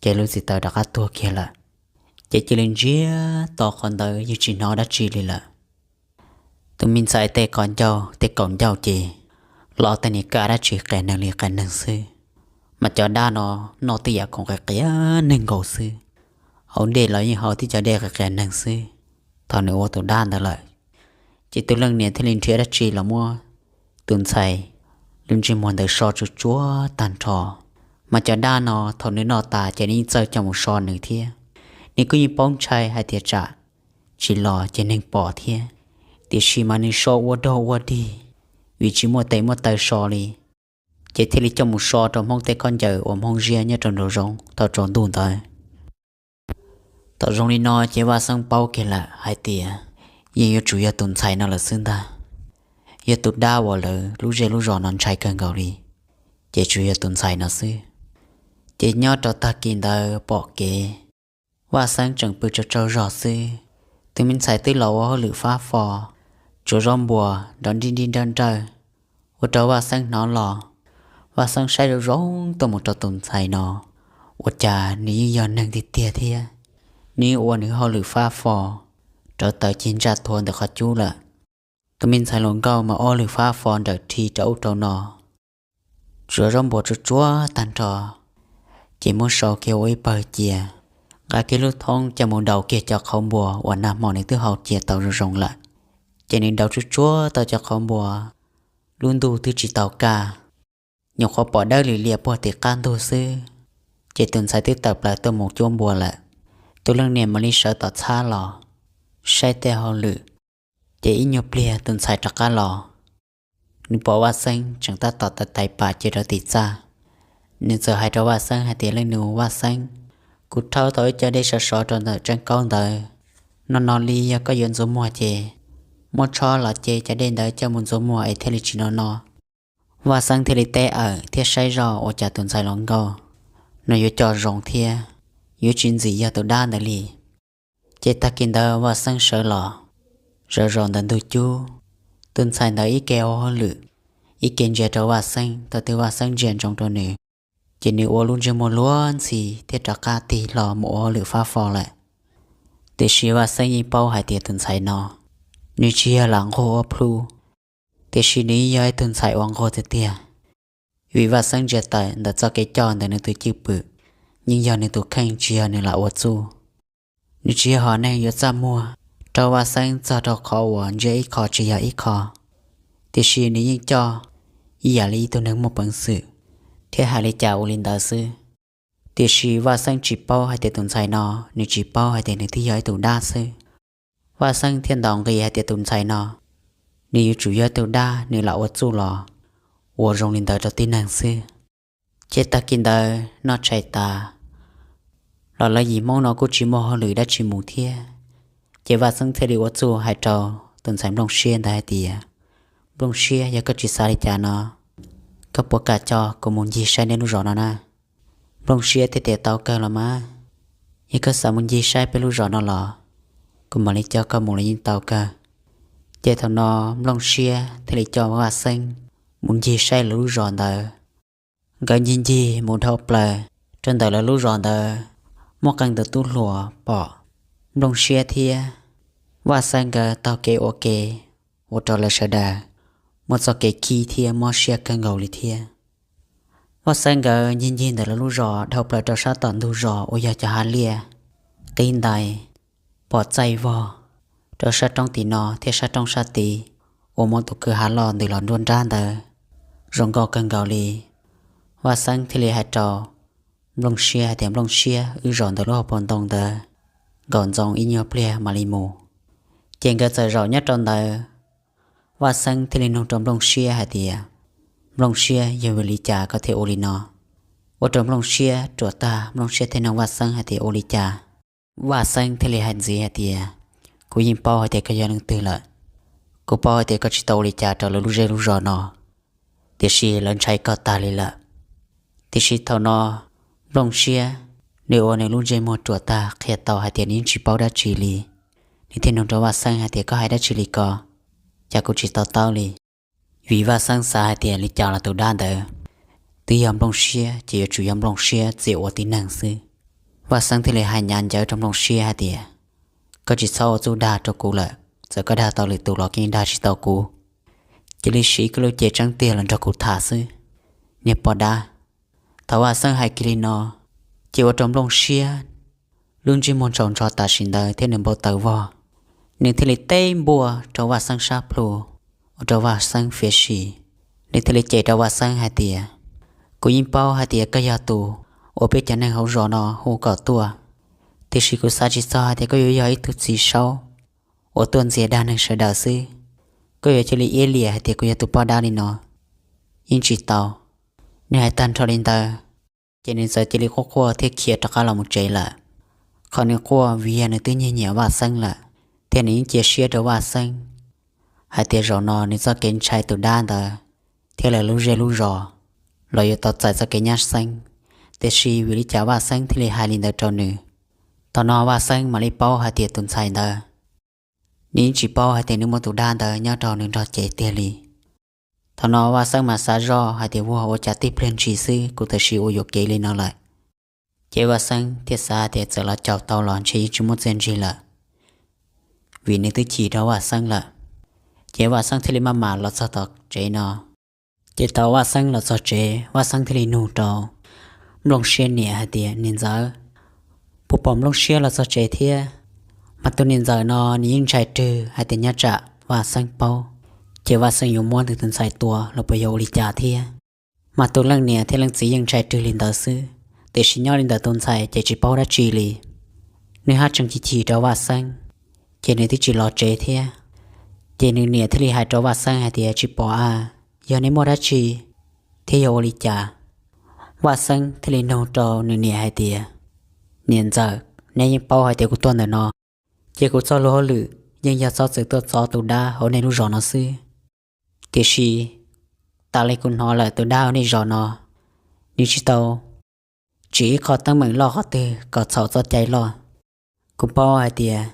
ces lub txiv taws rov qab tuag kiag lawm. Ces cia li ntsiag to qhov ntawd yeej tsis hnov dab tsi li lawm. Tus me ntxhais tej qhov ncauj tej kaum ncauj ces los tej niag kaj dab tsi qias neeg li qias neeg xwb, mas cov dab no noj tej yam khoom qias qias neeg nkaus xwb. Haus dej los yeej haus tej cov dej qias qias neeg xwb thaum nws ua tus dab ntawd lawm. Ces tus leej niam thiaj li nrhiav dab tsi los muab tus ntxhais lub ntsej muag ntawd so tsuag tsuag tag nrho. Mas cov dab no thaum nws noj tas ces nws yeej txawj coj mus so nws thiab. Nws kuj yeej paub ntshai hais tias tsam tsis los ces neeg pom thiab, tiam sis mas nws so ua dog ua dig vim tsis muaj tes muaj taw so li. Ces thiaj li coj mus so rau Hmoob tej khaub ncaws uas Hmoob ziab nyob rau nraum zoov thaum tsaus ntuj ntawd. Thaum zoo li no ces Vaj Xeeb paub kiag lawm hais tias yeej yuav tsum yog tus ntxhais no lawm xwb ntag. Yog tus dab uas lawv lub zej lub zos no ntshai kawg nkaus li, ces tsuas yog tus ntxhais no xwb. Ces nyob rau tag kis ntawd pom kev, Vaj Xeeb tseem pw tsaug tsaug zog xwb, tus me ntxhais twb los ua hauj lwm fab fo, tsuav zaub npua nrov nrib nrib nrawj nrawj, ua rau Vaj Xeeb hnov los. Vaj Xeeb saib zoo zoo tuaj mus rau tus ntxhais no, ua cas nws yeej yog neeg tiag tiag thiab. Nws ua nws hauj lwm fab fo, rawv taws cig ntsaj thuav ntawm qhov cub lawm. Tus me ntxhais hluas nkauj mas ua lwm fab fo nrawm rhi rau ub rau no, tsuav zaub npua tsuag tsuag tag nrho, ces muab sau kiag ua ib pawg cia, nqa kiag lub thoob coj mus daus kiag cov qhauv npua uas nag hmo nws twb hau cia tau zoo zoo lawm. Ces nws daus tsuag tsuag tau cov qhauv npua, lub ntuj twb tsis tau kaj, nyuam qhuav pom dawb lim lias puag tim qab ntug xwb, ces tus ntxhais twb tawm plaws tuaj mus cuab npua lawm. Tus leej niam mam li sawv tom txhab los saib tej hauj lwm, ces ib nyuag pliag tus ntxhais rov qab los. Nws pom Vaj Xeeb tseem tab tom taiv taiv pam cia rau tim txaj. Nws txawm hais rau Vaj Xeeb hais tias, Leej nus Vaj Xeeb, kuv rhaub tau ib co dej sov sov rau ntawm tseeb kaub ntawd. No no li yog koj yuav ntxuav muag ces muab tshob los ce cov dej ntawd coj mus ntxuav muag es thiaj li tsis no no. Vaj Xeeb thiaj li teb awm thiab saib zoj ua cas tus ntxhais hluas nkauj no yuav coj zoo thiab, yuav tsis ntxim yog tus dab ntawd li. Ces tag kis ntawd Vaj Xeeb sawv los, sawv zos ntawm ntug cub, tus ntxhais ntawd ib ke ua hauj lwm, ib ke ntsia rau Vaj Xeeb. Thaum twg Vaj Xeeb ntsia ntsoov rau nws, ces nws ua lub ntsej muag luag ntxhi thiab rov qab tig hlo mus ua hauj lwm fab fo lawm. Tiam sis Vaj Xeeb yeej paub hais tias tus ntxhais no, nws tsis yog lam nquag ua plhu, tiam sis nws yeej yog ib tug ntxhais uas nquag tiag tiag. Vim Vaj Xeeb ntsia tawm ntawm txoj kev coj ntawm nws tus cwj pwm, yeej yog nws tus kheej tsis yog nws lam ua txuj. Nws tsis yog hom neeg yuav txaj muag rau Vaj Xeeb txog rau qhov uas ntsia ib qho tsis yog ib qho, tiam sis nws yeej coj ib yam li ib tug neeg muaj peev xwm thiab hais li cas ua li ntawd xwb. Tiam sis Vaj Xeeb tsis paub hais tias tus ntxhais no, nws tsis paub hais tias nws twb yog ib tug dab xwb. Vaj Xeeb thiaj ntaus nqi hais tias tus ntxhais no, nws yuav tsum yog ib tug dab, nws lam ua txuj los ua zoo li ntawd rau tib neeg xwb. Ces tag kis ntawd noj tshais tas los lawv yim Hmoob no kuj tsis muaj hauj lwm dab tsi mus thiab, ces Vaj Xeeb thiaj li ua txuj hais rau tus ntxhais Nplooj Siab ntawd hais tias, Nplooj Siab, yog koj tsis xav li cas no, koj puas kam coj kuv mus ncig saib neb lub zos no na? Nplooj Siab thiaj tias, Tau kawg los mas, yog koj xav mus ncig saib peb lub zos no los kuv mam li coj koj mus los yeej tau kawg. Ces thaum no Nplooj Siab thiaj li coj Vaj Xeeb mus ncig saib lawv lub zos ntawd. Nkawd ncig ncig mus dhau plaws rau ntawm lawv lub zos ntawd, muaj qee tus tub hluas pom Nplooj Siab thiab Vaj Xeeb nkawd taug kev ua ke, ua rau lawv sawv daws muaj txoj kev khib thiab mob siab kawg nkaus li thiab. Vaj Xeeb nkawd ncig ncig ntawm lawv lub zos dhau plaws rau sab tom ntug zos uas yog cov hav liaj qib ntais, pom txaij vog rau sab roob tim no thiab sab roob sab tid uas muaj tus kwj ha loj ntws los nruab nrab ntawd zoo nkauj kawg nkaus li. Vaj Xeeb thiaj li hais rau Nplooj Siab hais tias, Nplooj Siab, wb zov ntawm lub hauv paus ntoo ntawd nkaum ntxoov ib nyuag pliag mam li mus. Ces nkawd txawm zaum nyob rau ntawd. Vaj Xeeb thiaj li nug rau Nplooj Siab hais tias, Nplooj Siab, yog vim li cas koj thiaj ua li no? Ua rau Nplooj Siab ruam tag, Nplooj Siab thiaj nug Vaj Xeeb hais tias, Ua li cas? Vaj Xeeb thiaj li hais ntxiv hais tias, Kuv yeej paub hais tias koj yog leej twg lawm. Kuv paub hais tias koj tsis tau ua li cas rau lawv lub zej lub zos no, tiam sis lawv ntshai koj tag li lawm. Tiam sis thaum no Nplooj Siab, nws ua nws lub ntsej muag ruam tag qhia tau hais tias nws yeej tsis paub dab tsi li. Nws thiaj nug rau Vaj Xeeb hais tias, Koj hais dab tsi li ko? Cas kuv tsis to taub li. Vim Vaj Xeeb xav hais tias li cas los tus dab ntawd twb yog Nplooj Siab ces yuav tsum yog Nplooj Siab txia ua tib neeg xwb. Vaj Xeeb thiaj li hais hnyav ncawv rau Nplooj Siab hais tias, koj tsis txhob ua txuj dag rau kuv lawm, txawm koj dag tau lwm tus los koj dag tsis tau kuv. Cia li siv koj lub cev tseeb tiag los nrog kuv tham xwb, niag poj dab. Thaum Vaj Xeeb hais kiag li no, ces ua rau Nplooj Siab lub ntsej muag tsaus ntho tam sim ntawd thiab nws npau taws vog. Nws thiaj li teb npuaj rau Vaj Xeeb sab plhu, ua rau Vaj Xeeb fiav sim. Nws thiaj li cem rau Vaj Xeeb hais tias, kuv yeej paub hais tias koj yog tus uas peb cov neeg hauv zos no hu kom tuaj, tiam sis kuv xav tsis txog hais tias koj yuav yog ib tug txiv saub uas tuaj ntxias dag neeg sawv daws xwb. Koj yuav cia li iab liam hais tias kuv yog tus poj dab li no, yeej tsis tau. Nws hais tag nrho li ntawd, ces nws txawm cia li quaj quaj thiab khiav rov qab los mus tsev lawm. Qhov nws quaj vim yog nws twb nyiag nyiam Vaj Xeeb lawm, thiab nws yeej cia siab rau Vaj Xeeb hais tias zaum no nws txoj kev ntshai tus dab ntawd thiab lawv lub zej lub zos los yuav tau txais txoj kev nyab xeeb. Tiam sis vim li cas Vaj Xeeb thiaj li hais li ntawd rau nws? Thaum no Vaj Xeeb mam li paub hais tias tus ntxhais ntawd, nws yeej tsis paub hais tias nws muaj tus dab ntawd nyob rau nws nrog cev tiag li. Thaum no Vaj Xeeb mas xav zoj hais tias, ua ua cas tib pliag ntshis xwb kuv tam sim ua yuam kev li no lawm. Ces Vaj Xeeb thiaj xav hais tias txawm los caum tau los ntshe yeej tsis muaj txiaj ntsig lawm, vim nws twb chim rau Vaj Xeeb lawm. Ces Vaj Xeeb thiaj li maj mam los txog tom tsev no. Ces thaum Vaj Xeeb los txog tsev, Vaj Xeeb thiaj li nug rau Nplooj Siab niam hais tias, niam ntxawm, puas pom Nplooj Siab los txog tsev thiab? Mas tus niam ntxawm no nws yeej ntshai rwg hais tias nyob tsam Vaj Xeeb paub, ces Vaj Xeeb yuav muab nws tus ntxhais tua los puas yog ua li cas thiab. Mas tus leej niam thiab leej txiv yeej ntshai rwg li ntawd xwb, tiam sis nyob li ntawm tus ntxhais ces tsis paub dab tsi li. Nws haj tseem chim chim rau Vaj Xeeb, ces nws twb tsis los tsev thiab. Ces nws niam thiaj li hais rau Vaj Xeeb hais tias, tsis pom a, yog neb muaj dab tsi thiab yog ua li cas? Vaj Xeeb thiaj li nug rau nws niam hais tias, niam ntxawm, neb yeej paub hais tias kuv tuaj ntawm no, ces kuv txoj luag hauj lwm yeej yog txhob txwm tuaj txov tus dab hauv nej lub zos no xwb. Tiam sis tas li kuv hnov lawm, tus dab hauv nej zos no, nws tsis tau tsim ib qho teeb meem loj qhov twg kom txhaum txoj cai loj. Kuv paub hais tias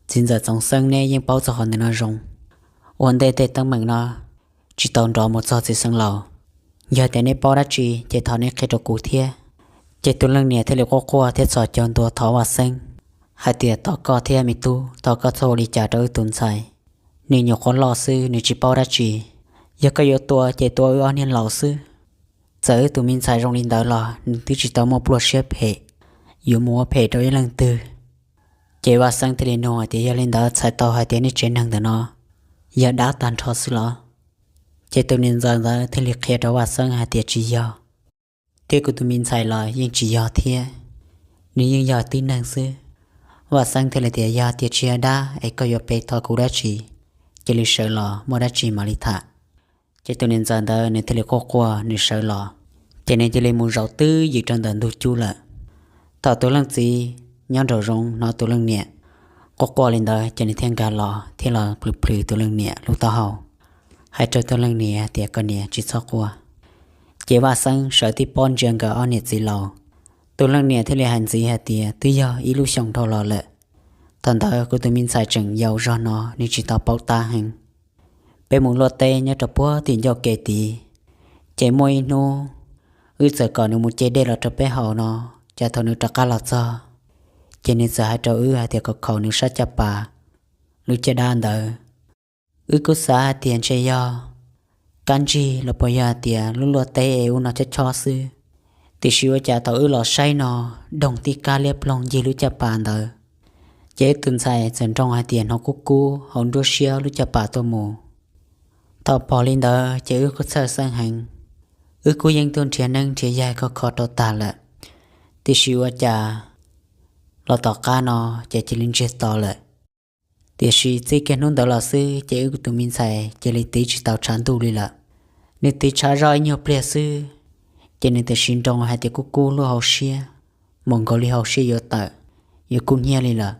txiv ntxawm Txoov Xeeb neb yeej paub txog qhov ntawm no zoo. Ua ntej tej teeb meem no tsis tau nrov mus txog txiv xeev laus. Yog tias neb paub dab tsi ces thov neb qhia rau kuv thiab. Ces tus leej niam thiaj li quaj quaj thiab txhos caug ntua thov Vaj Xeeb hais tias, thov koj thiab me tub, thov koj txhob ua li cas rau wb tus ntxhais. Nws nyuam qhuav loj xwb, nws tsis paub dab tsi. Yog koj yuav tua ces tua wb ob niag laus xwb. Txawm wb tus me ntxhais zoo li ntawd los nws twb tsis tau muaj pluaj siab phem yuav mus ua phem rau ib leej twg. Ces Vaj Xeeb thiaj li nug hais tias, yog li ntawd txhais tau hais tias nej tsev neeg ntawm no yog dab tag nrho xwb los? Ces tus niam ntxawm ntawd thiaj li qhia rau Vaj Xeeb hais tias, tsis yog, thiab kuv tus me ntxhais los yeej tsis yog thiab, nws yeej yog tib neeg xwb. Vaj Xeeb thiaj li tias, yog tias tsis yog dab es koj yuav pe thov kuv dab tsi, cia li sawv los, muaj dab tsi mam li tham. Ces tus niam ntxawm ntawd nws thiaj li quaj quaj nws sawv los, ces nws cia li mus zaum twb ywm rau ntawm ntug cub lawm. Thaum tus leej txiv nyob nraum zoov hnov tus leej niam quaj quaj li ntawd ces nws thiaj nkag los thiab los plhws plhws tus leej niam lub taub hau, hais rau tus leej niam tias, koj niam, tsis txhob quaj. Ces Vaj Xeeb sawv tib pob ntsia nkawd ob niam txiv laus. Tus leej niam thiaj li hais ntxiv hais tias, twb yog ib lub xyoos dhau los lawm. Thaum ntawd kuv tus me ntxhais tseem yau zog no, nws tsis tau paub tab heev. Peb mus luaj teb nyob rau puag tim ncauj kev tid, ces muaj ib hnub wb txawm kom nws mus ce dej los rau peb haus no, cas thaum nws rov qab los txog, ces nws txawm hais rau wb hais tias kom khaum nws sab caj pas lub caj dab ntawd. Wb kuj xav hais tias ntshe yog kab ntsig los puas yog hais tias lub luaj teb es ub no chob chob xwb. Tiam sis ua cas thaum wb los saib no, doog tib kab liab ploog ncig lub caj pas ntawd, ces wb tus ntxhais txawm nroo hais tias hnov kub kub hauv nruab siab lub caj pas tuaj mus. Thaum pom li ntawd ces wb kuj txhawj xeeb heev. Wb kuj yeej tuaj nrhiav neeb nrhiav yaig khov kho rau tag lawm, tiam sis ua cas los tom qab no ces cia li ntsiag to lawm. Tiam sis txij kiag hnub ntawd los xwb ces wb tus me ntxhais cia li tiv tsis tau tshav ntuj li lawm. Nws tiv tshav zoj ib nyuag pliag xwb, ces nws tam sim nroo hais tias kub kub lub hauv siab, mus nkaus li hauv siab yuav tawm, yuav kub hnyiab li lawm.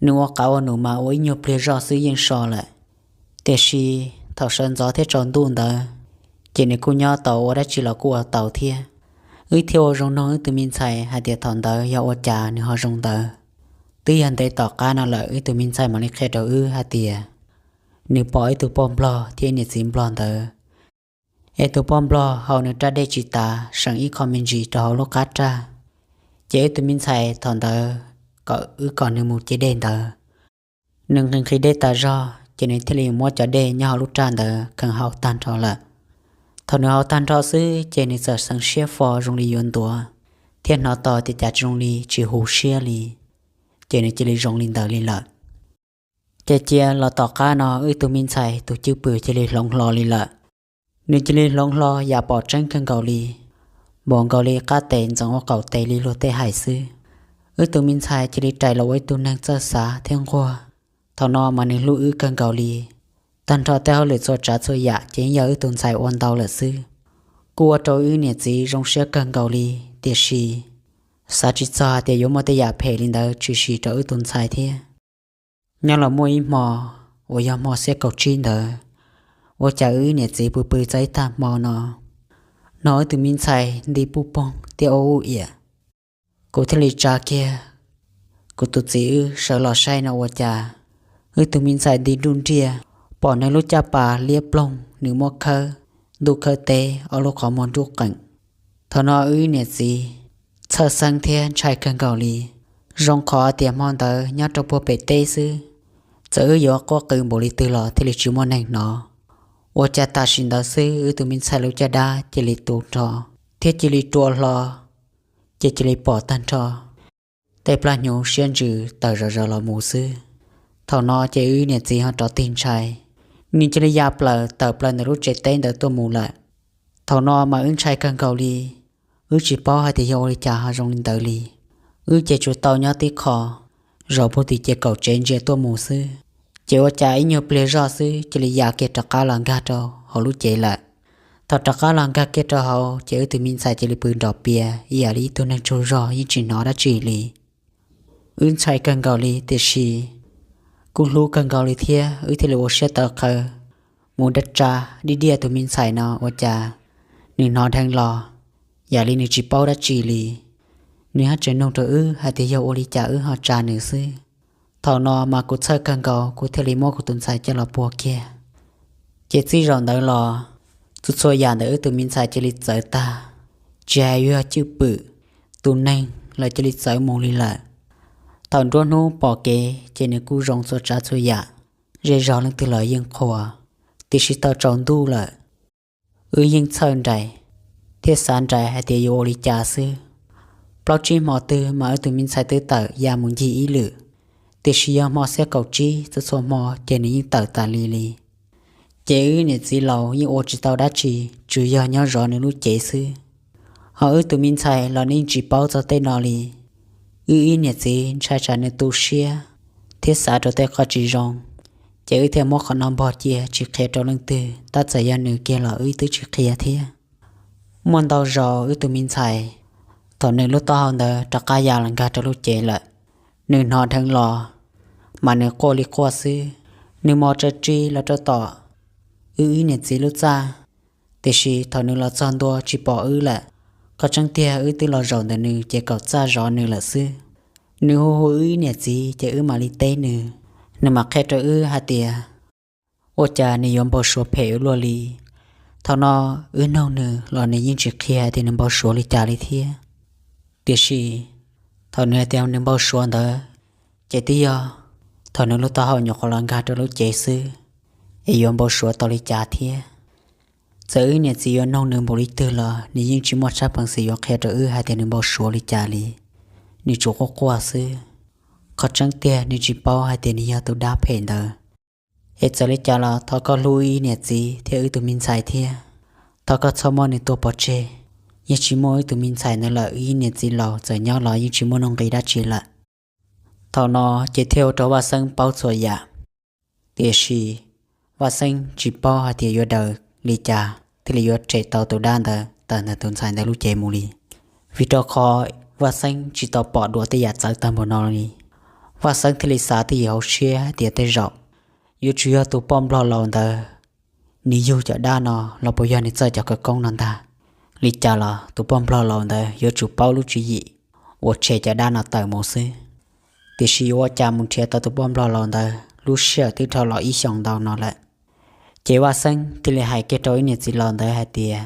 Nws ua qav ua num mas ua ib nyuag pliag zoj xwb yeej so lawm. Tiam sis thaum sawv ntxov thiab tsaus ntuj ntawd, ces nws kuj nyob tau, ua dab tsi los kuj ua tau thiab. Wb thiaj ua zoo nug wb tus me ntxhais hais tias thaum ntawd yog ua cas nws ho zoo ntawd. Twb yog ntev tom qab no lawm wb tus me ntxhais mam li qhia rau wb hais tias nws pom ib tug poj nplog thiab ib niam txiv nplog ntawd, es tus poj nplog haus nws raj dej tsis tas, seem ib qho me ntsis rau hauv lub qab raj, Ces wb tus me ntxhais thaum ntawd kom wb kom nws mus ce dej ntawd, nws nqhis nqhis dej tas zog ces nws thiaj li muab cov dej nyob hauv lub raj ntawd kheev haus tag nrho lawm. Thaum nws haus tag nrho xwb ces nws txawm xeev siab fo zoo li yuav ntuav, thiab hnov tau tias cas zoo li tsis huv siab li, ces nws cia li zoo li ntawd li lawm. Ces cia los tom qab no wb tug me ntxhais tus cwj pwm cia li hloov hlo li lawm. Nws cia li hloov hlo yam pom tseeb kawg nkaus li, npaum nkaus li qab tes ntxeev ua qaum tes li luag tej hais xwb. Wb tus me ntxhais cia li rais los ua ib tug neeg txawj xav thiab nquag. Thaum no mas nws hlub wb kawg nkaus li. Tag nrho tej hauj lwm txhua tsav txhua yam ces yeej yog wb tus ntxhais ua ntau lawm xwb. Kuj ua rau wb niam txiv zoo siab kawg nkaus li, tiam sis xav tsis txog hais tias yuav muaj tej yam phem li ntawd tshwm sim rau wb tus ntxhais thiab. Nyob los muaj ib hmo uas yog hmo xiab kaum tsib ntawd, ua cas wb niam txiv pw pw txog ib tag hmo no, hnov wb tus me ntxhais nti puj poog thiab ua ub iam. Kuv thiaj li tsa kiag kuv tus txiv wb sawv los saib no ua cas wb tus me ntxhais nti nruj nriaj, pom nws lub caj pas liab ploog, nws muab khawb ntuj khawb teb, ob lub qhov muag nruj qeem. Thaum no wb niam txiv txhawj xeeb thiab ntshai kawg nkaus li. Zoo qhov tias hmo ntawd nyob rau puag pem teb xwb, txawm wb yuav quaj qw npaum li twg los thiaj li tsis muaj neeg hnov. Ua cas tam sim ntawd xwb wb tus me ntxhais lub caj dab cia li tu nrho thiab cia li rua hlo, ces cia li pom tag nrho tej plab hnyuv siab ntsws tawm zom zaws los mus xwb. Thaum no ces wb niam txiv ho rov tig ntshai, nws cia li ya plaws tawm plaws ntawm lub tsev teb ntawd tuaj mus lawm. Thaum no mas wb ntshai kawg nkaus li, wb tsis paub hais tias yog ua li cas ho zoo li ntawd li. Wb ces tsuas tau nyob tib qho, zaum puag tim ces kaum tsev ntsia tuaj mus xwb. Ces ua cas ib nyuag pliag zoj xwb cia li ya kiag rov qab los nkag rau hauv lub cev lawm. Thaum rov qab los nkag kiag rau hauv ces wb tus me ntxhais cia li pw nrov pias ib yam li ib tug neeg tsaug zog yeej tsis hnov dab tsi li. Wb ntshai kawg nkaus li tiam sis kuj hlub kawg nkaus li thiab wb thiaj li ua siab tawv qhawv mus dab tsa diaj diaj tus me ntxhais no ua cas nws hnov dheev los yam li nws tsis paub dab tsi li. Nws haj tseem nug rau wb hais tias yog ua li cas wb ho tsa nws xwb. Thaum no mas kuv txhawj kawg nkaus kuv thiaj li muab kuv tus ntxhais coj los puag kiag. Ces txij zaum ntawd los txhua txhua yam ntawm wb tus me ntxhais cia li txawv tag, tsis hais yog cwj pwm, tus neeg los cia li txawv mus li lawm. Thaum nruab hnub pom kev ces nws kuj zoo txhua tsav txhua yam, zej zog leej twg los yeej qhuas. Tiam sis tau tsaus ntuj lawm, wb yeej txhawj nraim thiab xav nraim hais tias yuav ua li cas xwb. Plaub tsib hmo twg mas wb tus me ntxhais twb tawm ya mus ncig ib lwm, tiam sis yog hmo xiab kaum tsib txhua txhua hmo ces nws yeej tawm tas li li. Ces wb niam txiv laus yeej ua tsis tau dab tsi, tsuas yog nyob zov nws lub cev xwb. Ho wb tus me ntxhais los nws yeej tsis paub txog tej no li. Wb ib niam txiv ntshai tsam nws tu siab thiab xav rau tej qhov tsis zoo, ces wb thiaj muab qhov no npog cia tsis qhia rau leej twg, tab txawm yog nws kiag los wb twb tsis qhia thiab. Muaj ntau zaus wb tus me ntxhais, thaum nws lub taub hau ntawd rov qab ya los nkag rau lub cev lawm, nws hnov dheev los, mas nws quaj li quaj xwb. Nws mos tsa ri los rau tom wb ib niam txiv lub txaj, tiam sis thaum nws los txog ntua tsis pom wb lawm. Qhov tseeb tiag wb twb los zaum ntawm nws ces kom txaj zov nws lawm xwb. Nws hu hu wb ib niam txiv ces wb mam li teb nws, nws mam qhia rau wb hais tias ua cas nws yuav npau suav phem ua luaj li. Thaum no wb nug nws los nws yeej tsis qhia hais tias nws npau suav li cas li thiab. Tiam sis thaum nws hais tias nws npau suav ntawd, ces twb yog thaum nws lub taub hau nyuam qhuav los nkag rau lub cev xwb, es yuav npau suav tau li cas thiab. Txawm wb niam txiv yuav nug nws npaum li twg los nws yeej tsis muaj tshaj peev xwm yuav qhia rau wb hais tias nws npau suav li cas li. Nws tsuas quaj quaj xwb. Qhov tseeb tiag nws tsis paub hais tias nws yog tus dab phem ntawd. Es txawm li cas los thov koj hlub wb niam txiv thiab wb tus me ntxhais thiab. Thov koj txhob muab nws tua pov tseg. Yeej tsis muaj wb tus me ntxhais ntawd lawm, wb niam txiv laus txawm nyob los yeej tsis muaj nuj nqis dab tsi lawm. Thaum no ces thiaj ua rau Vaj Xeeb paub txhua yam. Tiam sis Vaj Xeeb tsis paub hais tias yuav daws li cas thiaj li yuav tshem tau tus dab ntawd tawm ntawm tus ntxhais ntawd lub cev mus li. Vim rau qhov Vaj Xeeb tsis tau pom dua tej yam txawv tag npaum no li. Vaj Xeeb thiaj li xav twj ywm hauv siab hais tias tej zaum yuav tsum yog tus poj nplog laus ntawd nws yug cov dab no los puas yog nws txawj cov khawv koob no ntag. Li cas los tus poj nplog laus ntawd yuav tsum paub lub tswv yim uas tshem cov dab no tawm mus xwb. Tiam sis yuav ua cas mus nrhiav tau tus poj nplog laus ntawd lub sij hawm twb dhau los ib xyoos ntau no lawm. Ces Vaj Xeeb thiaj li hais kiag rau ib niam txiv laus ntawd hais tias,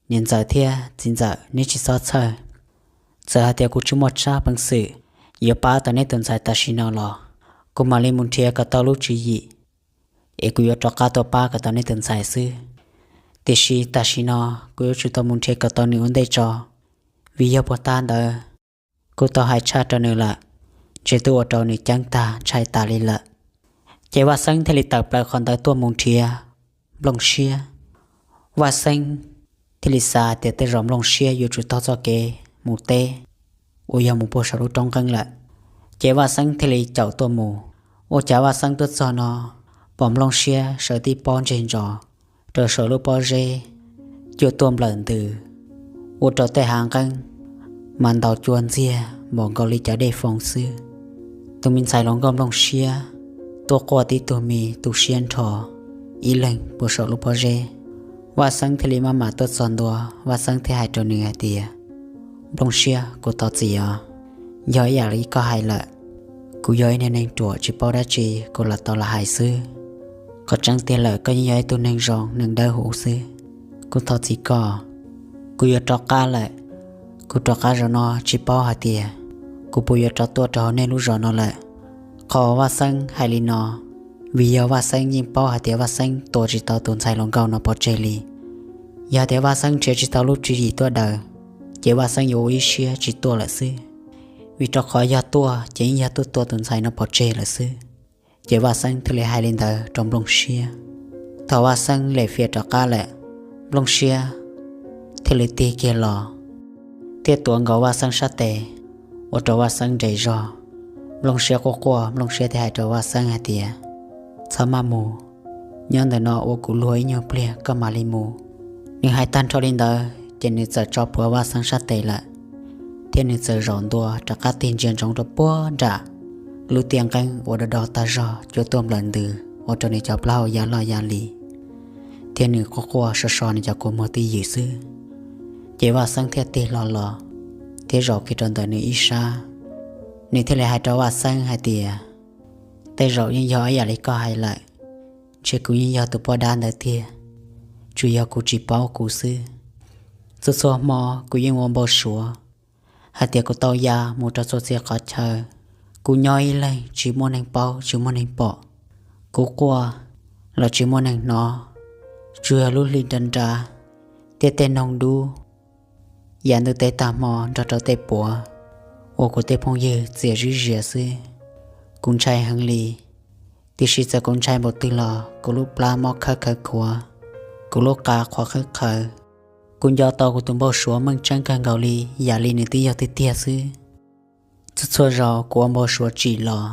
niam ntxawm thiab txiv ntxawm, neb tsis txhob txhawj. Txawm hais tias kuv tsis muaj tsab peev xwm yuav pab tau neb tus ntxhais tam sim no los kuv mam li mus nrhiav kom tau lub tswv yim es kuv yuav rov qab tuaj pab kom tau neb tus ntxhais xwb. Tiam sis tam sim no kuv yuav tsum tau mus nrhiav kom tau nws ua ntej tso, vim yog puag ta ntawd kuv tau hais tshaj rau nws lawm, ntshe twb ua rau nws ceeb tag ntshai tas li lawm. Ces Vaj Xeeb thiaj li tawm plaws qhov ntawd tuaj mus nrhiav Nplooj Siab. Vaj Xeeb thiaj li xav tias tej zaum Nplooj Siab yuav tsum taug txoj kev mus teb uas yog mus puag saum lub roob nqeeb lawm. Ces Vaj Xeeb thiaj li caum tuaj mus. Ua cas Vaj Xeeb tuaj txog no, pom Nplooj Siab sawv tib pob ntseg ntsos rau saum lub pob zeb, cua tuaj nplawm ntws, ua rau tej hav nqeeb mas ntaus cua ntxiag npaum nkaus li cov dej foo xwb. Tus me ntxhais hluas nkauj Nplooj Siab tuaj quaj tib tug me tu siab nrho ib leeg puag saum lub pob zeb. Vaj Xeeb thiaj li maj mam tuaj txog ntua, Vaj Xeeb thiaj hais rau nws hais tias, Nplooj Siab, kuv thov txim os. Yog ib yam li koj hais lawm, kuv yog ib niag neeg ruam tsis paub dab tsi, kuv lam tau lam hais xwb. Qhov tseeb tiag lawm koj yeej yog ib tug neeg zoo neeg dawb huv xwb. Kuv thov txim koj, kuv yuav rov qab lawm. Kuv rov qab zaum no tsis paub hais tias kuv puas yuav rov tuaj rau hauv nej lub zos no lawm. Qhov Vaj Xeeb hais li no, vim yog Vaj Xeeb yeej paub hais tias Vaj Xeeb tua tsis tau tus ntxhais hluas nkauj no pov tseg li. Yog tias Vaj Xeeb nrhiav tsis tau lub tswv yim tuaj daws, ces Vaj Xeeb yuav ua ib siab tsis tuaj lawm xwb, vim rau qhov yog tuaj ces yeej yog tuaj tua tus ntxhais no pov tseg lawm xwb. Ces Vaj Xeeb thiaj li hais li ntawd rau Nplooj Siab. Thaum Vaj Xeeb lem fias rov qab lawm, Nplooj Siab thiaj li tig kiag los thiab tuav nkaus Vaj Xeeb sab tes, ua rau Vaj Xeeb nres zog. Nplooj Siab quaj quaj, Nplooj Siab thiaj hais rau Vaj Xeeb hais tias, Txhob maj mus, nyob ntawm no ua kuv luag ib nyuag pliag koj mam li mus. Nws hais tag nrho li ntawd ces nws txawm tso plhuav Vaj Xeeb sab tes lawm, thiab nws txawm zaum ntua rov qab tig ntsia ntsoov rau puag nram lub tiaj nqeeb uas do do tag zog, cua tuaj nplawm ntws ua rau nws cov plaub hau ya loj ya li, thiab nws quaj quaj so so nws cov kua muag twj ywm xwb. Ces Vaj Xeeb thiaj tig hlo los thiab zaum kiag rau ntawm nws ib sab. Nws thiaj li hais rau Vaj Xeeb hais tias, Tej zaum yeej yog ib yam li koj hais lawm, ntshe kuv yeej yog tus poj dab ntawd tiag, tsuas yog kuv tsis paub kuv xwb. Txhua txhua hmo kuv yeej ua npau suav hais tias kuv tau ya mus rau txhua txhia qhov chaw, kuv nyob ib leeg tsis muaj neeg paub tsis muaj neeg pom. Kuv quaj los tsis muaj neeg hnov, tsuas yog lub hli nra nra thiab tej noog dub ya ntuj teb tag hmo nrog rau tej puav uas kuv tej phooj ywg txias zib zias xwb. Kuv ntshai heev li, tiam sis txawm kuv ntshai npaum twg los kuv lub plab mob khawb khawv khuav, kuv lub qa qhuav qhawb qhawv. Kuv nco tau kuv tus npau suav meej tseeb kawg nkaus li, yam li nws twb yog tiag tiag xwb. Txhua txhua zaus kuv ua npau suav tsim los,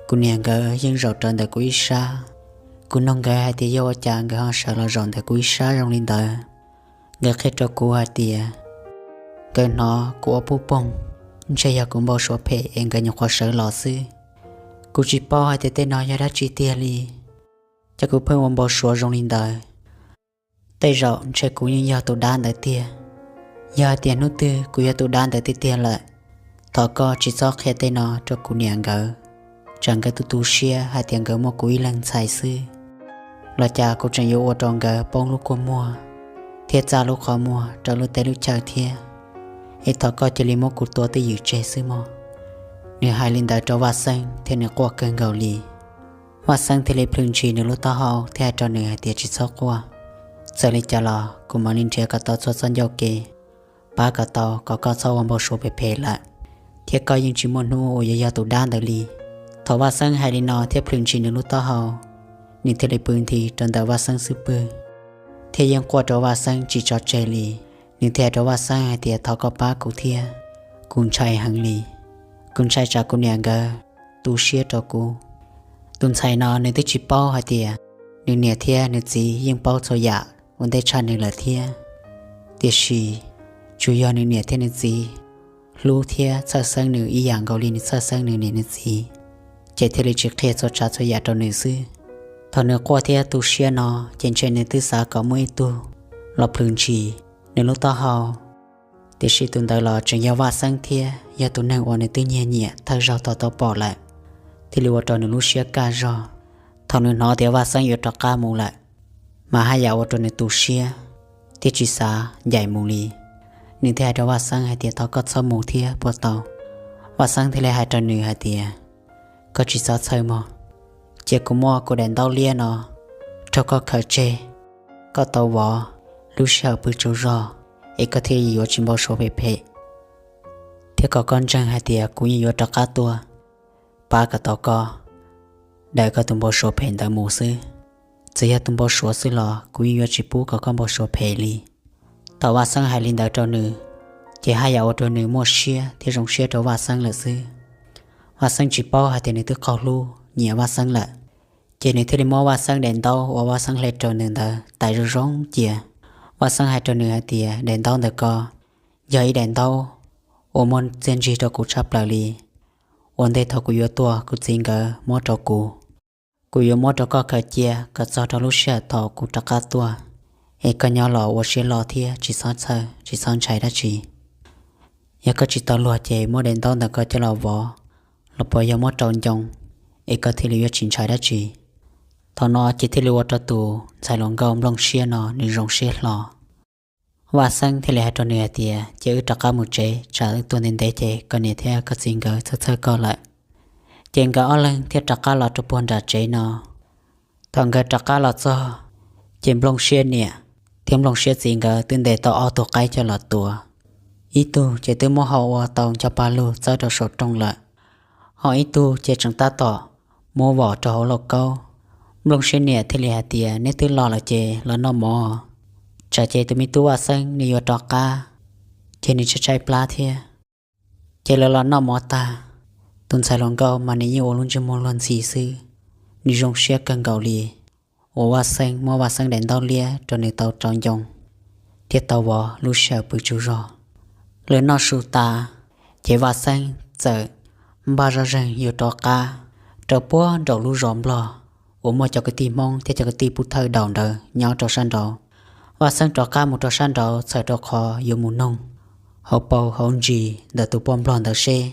kuv niam nkawd yeej zaum rau ntawm kuv ib sab. Kuv nug nkawd hais tias yog ua cas nkawd ho sawv los zaum ntawm kuv ib sab zoo li ntawd. Nkawd qhia rau kuv hais tias nkawd hnov kuv ua puj poog, ntshe yog kuv npau suav phem es nkawd nyuam qhuav sawv los xwb. Kuv tsis paub hais tias tej no yog dab tsi tiag li, ces kuv pheej ua npau suav zoo li ntawd. Tej zaum ntshe kuv yeej yog tus dab ntawd tiag. Yog hais tias hnub twg kuv yog tus dab ntawd tiag tiag lawm, thov koj tsis txhob qhia tej no rau kuv niam nkawd, tsam nkawd tu tu siab hais tias nkawd muaj kuv ib leeg ntxhais xwb, los cas kuv tseem yuav ua rau nkawd poob lub kua muag thiab txaj lub qhov muag rau lub teb lub chaw thiab. Es thov koj cia li muab kuv tua twj ywm tseg xwb mog. Nws hais li ntawd rau Vaj Xeeb thiab nws quaj kawg nkaus li. Vaj Xeeb thiaj li plhws ntshis nws lub taub hau thiab hais rau nws hais tias tsis txhob quaj. Txawm li cas los kuv mam li nrhiav kom tau txhua txoj ncauj ke pab kom tau kom koj txhob ua npau suav phem phem lawm, thiab koj yeej tsis muaj hnub uas yuav yog tus dab ntawd li. Thaum Vaj Xeeb hais li no thiab plhws ntshis nws lub taub hau, nws thiaj li pw nthi rau ntawm Vaj Xeeb xub pwg, thiab yeej quaj rau Vaj Xeeb tsis tso tseg li. Nws thiaj hais rau Vaj Xeeb hais tias thov koj pab kuv thiab, kuv ntshai heev li. Kuv ntshai tsam kuv niam nkawd tu siab rau kuv. Tus ntxhais no nws twb tsis paub hais tias nws niam thiab nws txiv yeej paub txhua yam ua ntej tshaj nws lawm thiab. Tiam sis tsuas yog nws niam thiab nws txiv hlub thiab txhawj xeeb nws ib yam nkaus li nws txhawj xeeb nws niam nws txiv, ces thiaj li tsis qhia txhua tsav txhua yam rau nws xwb. Thaum nws quaj thiab tu siab no, ces ntshe nws twb xav kom muaj ib tug los plhws ntshis nws lub taub hau. Tiam sis tus ntawd los tseem yog Vaj Xeeb thiab yog tus neeg uas nws twb nyiag nyiam thawj zaug tau tau pom lawm, thiaj li ua rau nws lub siab kaj zog. Thaum nws hnov tias Vaj Xeeb yuav rov qab mus lawm, mas haj yam ua rau nws tu siab thiab tsis xav ncaim mus li. Nws thiaj hais rau Vaj Xeeb hais tias, thov koj txhob mus thiab puas tau? Vaj Xeeb thiaj li hais rau nws hais tias, koj tsis txhob txhawj mog, cia kuv muab kuv daim ntaub liab no rau koj khaws tseg, koj tau vov lub sij hawm pw tsaug zog, es koj thiaj yuav tsis npau suav phem phem. Thiab kom koj ntseeg hais tias kuv yeej yuav rov qab tuaj pab kom tau koj daws koj tus npau suav phem ntawd mus xwb. Txawm yog tus npau suav xwb los kuv yeej yuav tsis pub kom koj npau suav phem li. Thaum Vaj Xeeb hais li ntawd rau nws, ces haj yam ua rau nws muaj siab thiab zoo siab rau Vaj Xeeb lawm xwb. Vaj Xeeb tsis paub hais tias nws twb qaug hlub nyiam Vaj Xeeb lawm, ces nws thiaj li muab Vaj Xeeb daim ntaub uas Vaj Xeeb hle rau nws ntawd tais zoo zoo cia. Vaj Xeeb hais rau nws hais tias, daim ntaub ntawm ko yog ib daim ntaub uas muaj txiaj ntsig rau kuv tshaj plaws li. Ua ntej thaum kuv yuav tuaj, kuv txiv nkawd muab rau kuv. Kuv yuav muab rau koj khaws cia kom txog rau lub sij hawm thaum kuv rov qab tuaj, es koj nyob los ua siab loj thiab tsis txhob txhawj, tsis txhob ntshai dab tsi. Yog koj tsis tau luag ces muab daim ntaub ntawm ko coj los vov, los puas yog muab rau ncoo, es koj thiaj li yuav tsis ntshai dab tsi. Thaum no ces thiaj li ua rau tus ntxhais hluas nkauj nplooj siab no nws zoo siab hlo. Vaj Xeeb thiaj li hais rau nws hais tias, ces wb rov qab mus tsev, tsam wb tuaj ntev ntev ces koj niam thiab koj txiv nkawd txhawj txhawj koj lawm. Ces nkawd ob leeg thiaj rov qab los rau puag nram tsev no. Thaum nkawd rov qab los txog, ces nplooj siab niam thiab nplooj siab txiv nkawd twb ntes tau ob tug qaib coj los tuav. Ib tug ces twb muab hau ua tau nco paj lug txawb rau saum rooj lawm, ho ib tug ces tseem tab tom muab vom rau hauv lauj kaub. Nplooj siab niam thiaj li hais tias, neb twb los lawm ces los noj mov, tsam ces tus me tub Vaj Xeeb nws yuav rov qab, ces nws tshaib tshaib plab thiab. Ces lawv los noj mov tag, tus ntxhais hluas nkauj mas nws yeej ua lub ntsej muag luag ntxhi xwb, nws zoo siab kawg nkaus li uas Vaj Xeeb muab Vaj Xeeb daim ntaub liab rau nws tau rau ncoo thiab tau vov lub sij hawm pw tsaug zog. Lawv noj su tas, ces Vaj Xeeb txawm npaj zoj zeeg yuav rov qab rau puag nraum lub zos Nplog uas muaj cov kwv tij Hmoob thiab cov kwv tij Pub Thawj Daus ntawd nyob rau sab nraud. Vaj Xeeb rov qab mus rau sab nraud txhawm rau qhov yuav mus noog hauv paus hauv ntsis ntawm tus poj Nplog ntawd seb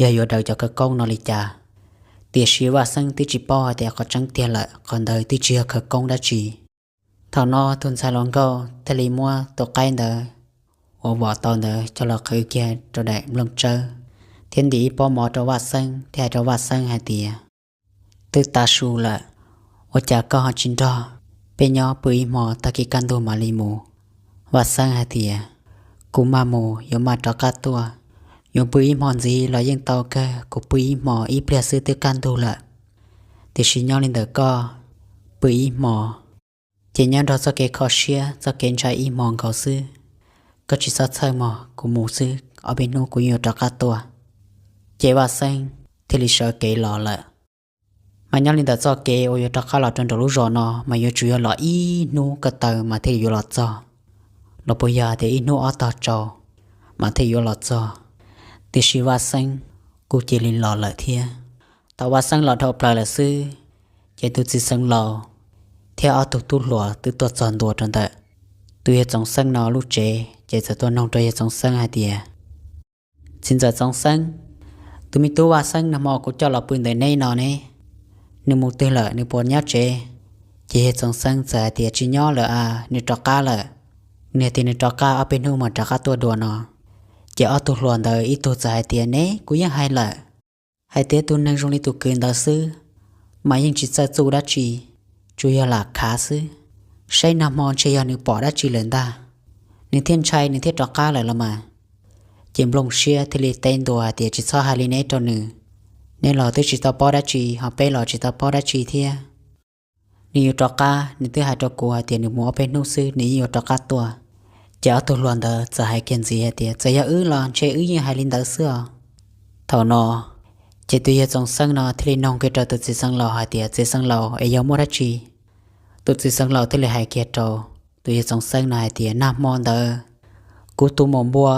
yog yuav daws cov khawv koob no li cas. Tiam sis Vaj Xeeb twb tsis paub hais tias qhov tseeb tiag lawm qhov ntawd twb tsis yog khawv koob dab tsi. Thaum no tus ntxhais hluas nkauj thiaj li muab tus qaib ntawd uas vom tau ntawd coj los qhwv kiag rau daim nplooj tsawb, thiab ntim ib pob mov rau Vaj Xeeb thiab hais rau Vaj Xeeb hais tias, twb tav su lawm, ua cas koj ho tsis nrog peb nyob pw ib hmo, tag kis kaj ntug mam li mus? Vaj Xeeb hais tias, kuv maj mus yuav maj rov qab tuaj, yuav pw ib hmo ntxiv los yeej tau kawg, kuv pw ib hmo ib pliag xwb twb kaj ntug lawm. Tiam sis nyob li ntawm koj, pw ib hmo ces nyob nrog txoj kev kho siab txoj kev ntshai ib hmo nkaus xwb. Koj tsis txhob txhawj mog, kuv mus xwb, ob peb hnub kuv yeej yuav rov qab tuaj. Ces Vaj Xeeb thiaj li sawv kev los lawm. Mas nyob li ntawm txoj kev uas yuav rov qab los rau nraum lub zos no mas yuav tsum yog los ib hnub ko taw mas thiaj yuav los txog, los puas yog tias ib hnub ob tog tsau mas thiaj yuav los txog. Tiam sis Vaj Xeeb kuj cia li los lawm thiab. Thaum Vaj Xeeb los dhau plaws lawm xwb, ces tus txiv xeev laus thiab ob tug tub hluas twb tuaj txog ntua rau ntawm tus yawg Txoov Xeeb no lub tsev, ces txawm tuaj noog rau yawg Txoov Xeeb hais tias, txiv ntxawm Txoov Xeeb, tus me tub Vaj Xeeb nag hmo kuv coj los pw ntawm neb no ne, nws mus twg lawm, nws puas nyob tsev? Ces yawg Txoov Xeeb txawm hais tias, tsis nyob lawm a, nws rov qab lawm. Nws hais tias nws rov qab ob peb hnub mas rov qab tuaj dua no. Ces ob tug hluas ntawd ib tug txawm hais tias, ne, kuv yeej hais lawm, hais tias tus neeg zoo li tus kwv ntawd xwb mas yeej tsis txawj txuj dab tsi, tsuas yog lam khav xwb. Saib nag hmo ntshe yog nws pom dab tsi lawm ntag, nws thiaj ntshai nws thiaj rov qab lawm los mas. Ces Nplooj Siab thiaj li teb ntua hais tias, tsis txhob hais li neb rau nws, neb los twb tsis tau paub dab tsi, ho peb los tsis tau paub dab tsi thiab. Nws yuav rov qab, nws twb hais rau kuv hais tias nws mus ob peb hnub xwb nws yeej yuav rov qab tuaj. Ces ob tug hluas ntawd txawm hais kiag ntxiv hais tias, txawm yog wb los ntshe wb yeej hais li ntawd xwb os. Thaum no ces tus yawg Txoov Xeeb no thiaj li noog kiag rau tus txiv xeev laus hais tias, txiv xeev laus, es yog muaj dab tsi? Tus txiv xeev laus thiaj li hais kiag rau tus yawg Txoov Xeeb no hais tias, nag hmo ntawd kuv tus maum npua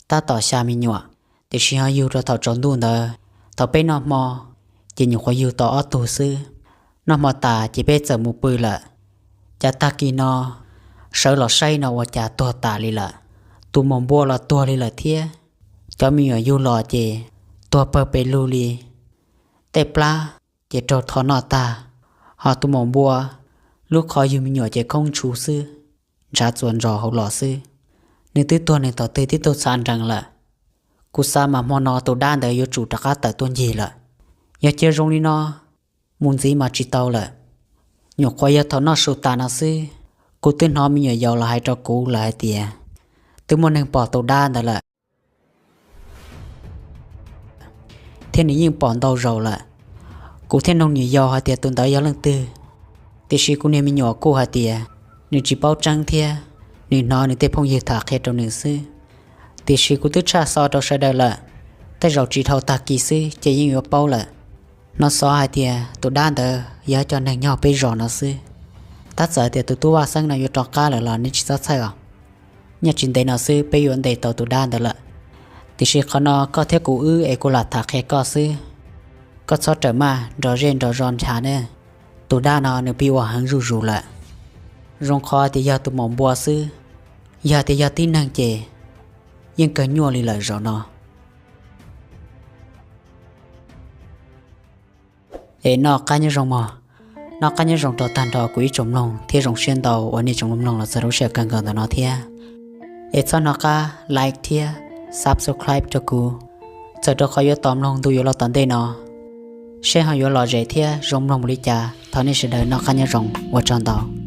tab tom xya me nyuam, tiam sis ho yug rau thaum tsaus ntuj ntawd. Thaum peb noj hmo ces nyuam qhuav yug tau ob tug xwb. Noj hmo tas ces peb txawm mus pw lawm. Cas tag kis no sawv los saib no ua cas tuag tas li lawm, tus maum npua los tuag li lawm thiab. Cov me nyuam yug los ces tuag pawg pes lug li, tej plab ces raug tho noj tag, ho tus maum npua lub qhov yug me nyuam ces khoob ntshu xwb, ntshav txuas ntsos hauv los xwb. Nws twb tuag nws thaum twg tib tug txha nrees lawm. Kuv xav mas hmo no tus dab ntawd yuav tsum rov qab tawm tuaj ncig lawm. Yog cia zoo li no mus ntxiv mas tsis tau lawm. Nyuam qhuav yog thaum noj su tas no xwb, kuv twb hnov me nyuam yaus los hais rau kuv lawm hais tias twb muaj neeg pom tus dab ntawd lawm, thiab nws yeej pom ntau zaus lawm. Kuv thiaj nug niam yau hais tias tus ntawd yog leej twg, tiam sis kuv niag me nyuam kuj hais tias nws tsis paub tseeb thiab nws hnov nws tej phooj ywg tham qhia rau nws xwb. Tiam sis kuv twb tshaj xov rau sawv daws lawm, tej zaum tsis dhau tag kis xwb ces yeej yuav paub lawm. Hnov xov hais tias tus dab ntawd yog cov neeg nyob peb zos no xwb. Tab txawm tias tus tub Vaj Xeeb no yuav rov qab lawm los nej tsis txhob txhawj os. Nyob tsis ntev no xwb peb yuav ntes tau tus dab ntawd lawm. Tiam sis qhov no koj thiab kuv wb es kuv lam tham qhia koj xwb. Koj txhob rawm maj nrog zej nrog zos nrhav ne. Tus dab no nws pib ua heev zuj zus lawm. Zoo qhov tias yog tus maum npua xwb, yog tias yog tib neeg ces yeej kawg nyuaj li lawm zaum no. Es noj qab nyob zoo mog. Noj qab nyob zoo rau tag nrho kuv ib tsoom mloog thiab zoo siab ntau uas nej tsoom mloog los txog lub sij hawm kawg nkaus ntawm no thiab. Es txhob hnov qab like thiab subscribe rau kuv, txawm rau qhov yuav tos mloog ntu yuav los tom ntej no, seb ho yuav lom zem thiab zoo mloog mus li cas. Thov nej sawv daws noj qab nyob zoo, ua tsaug ntau.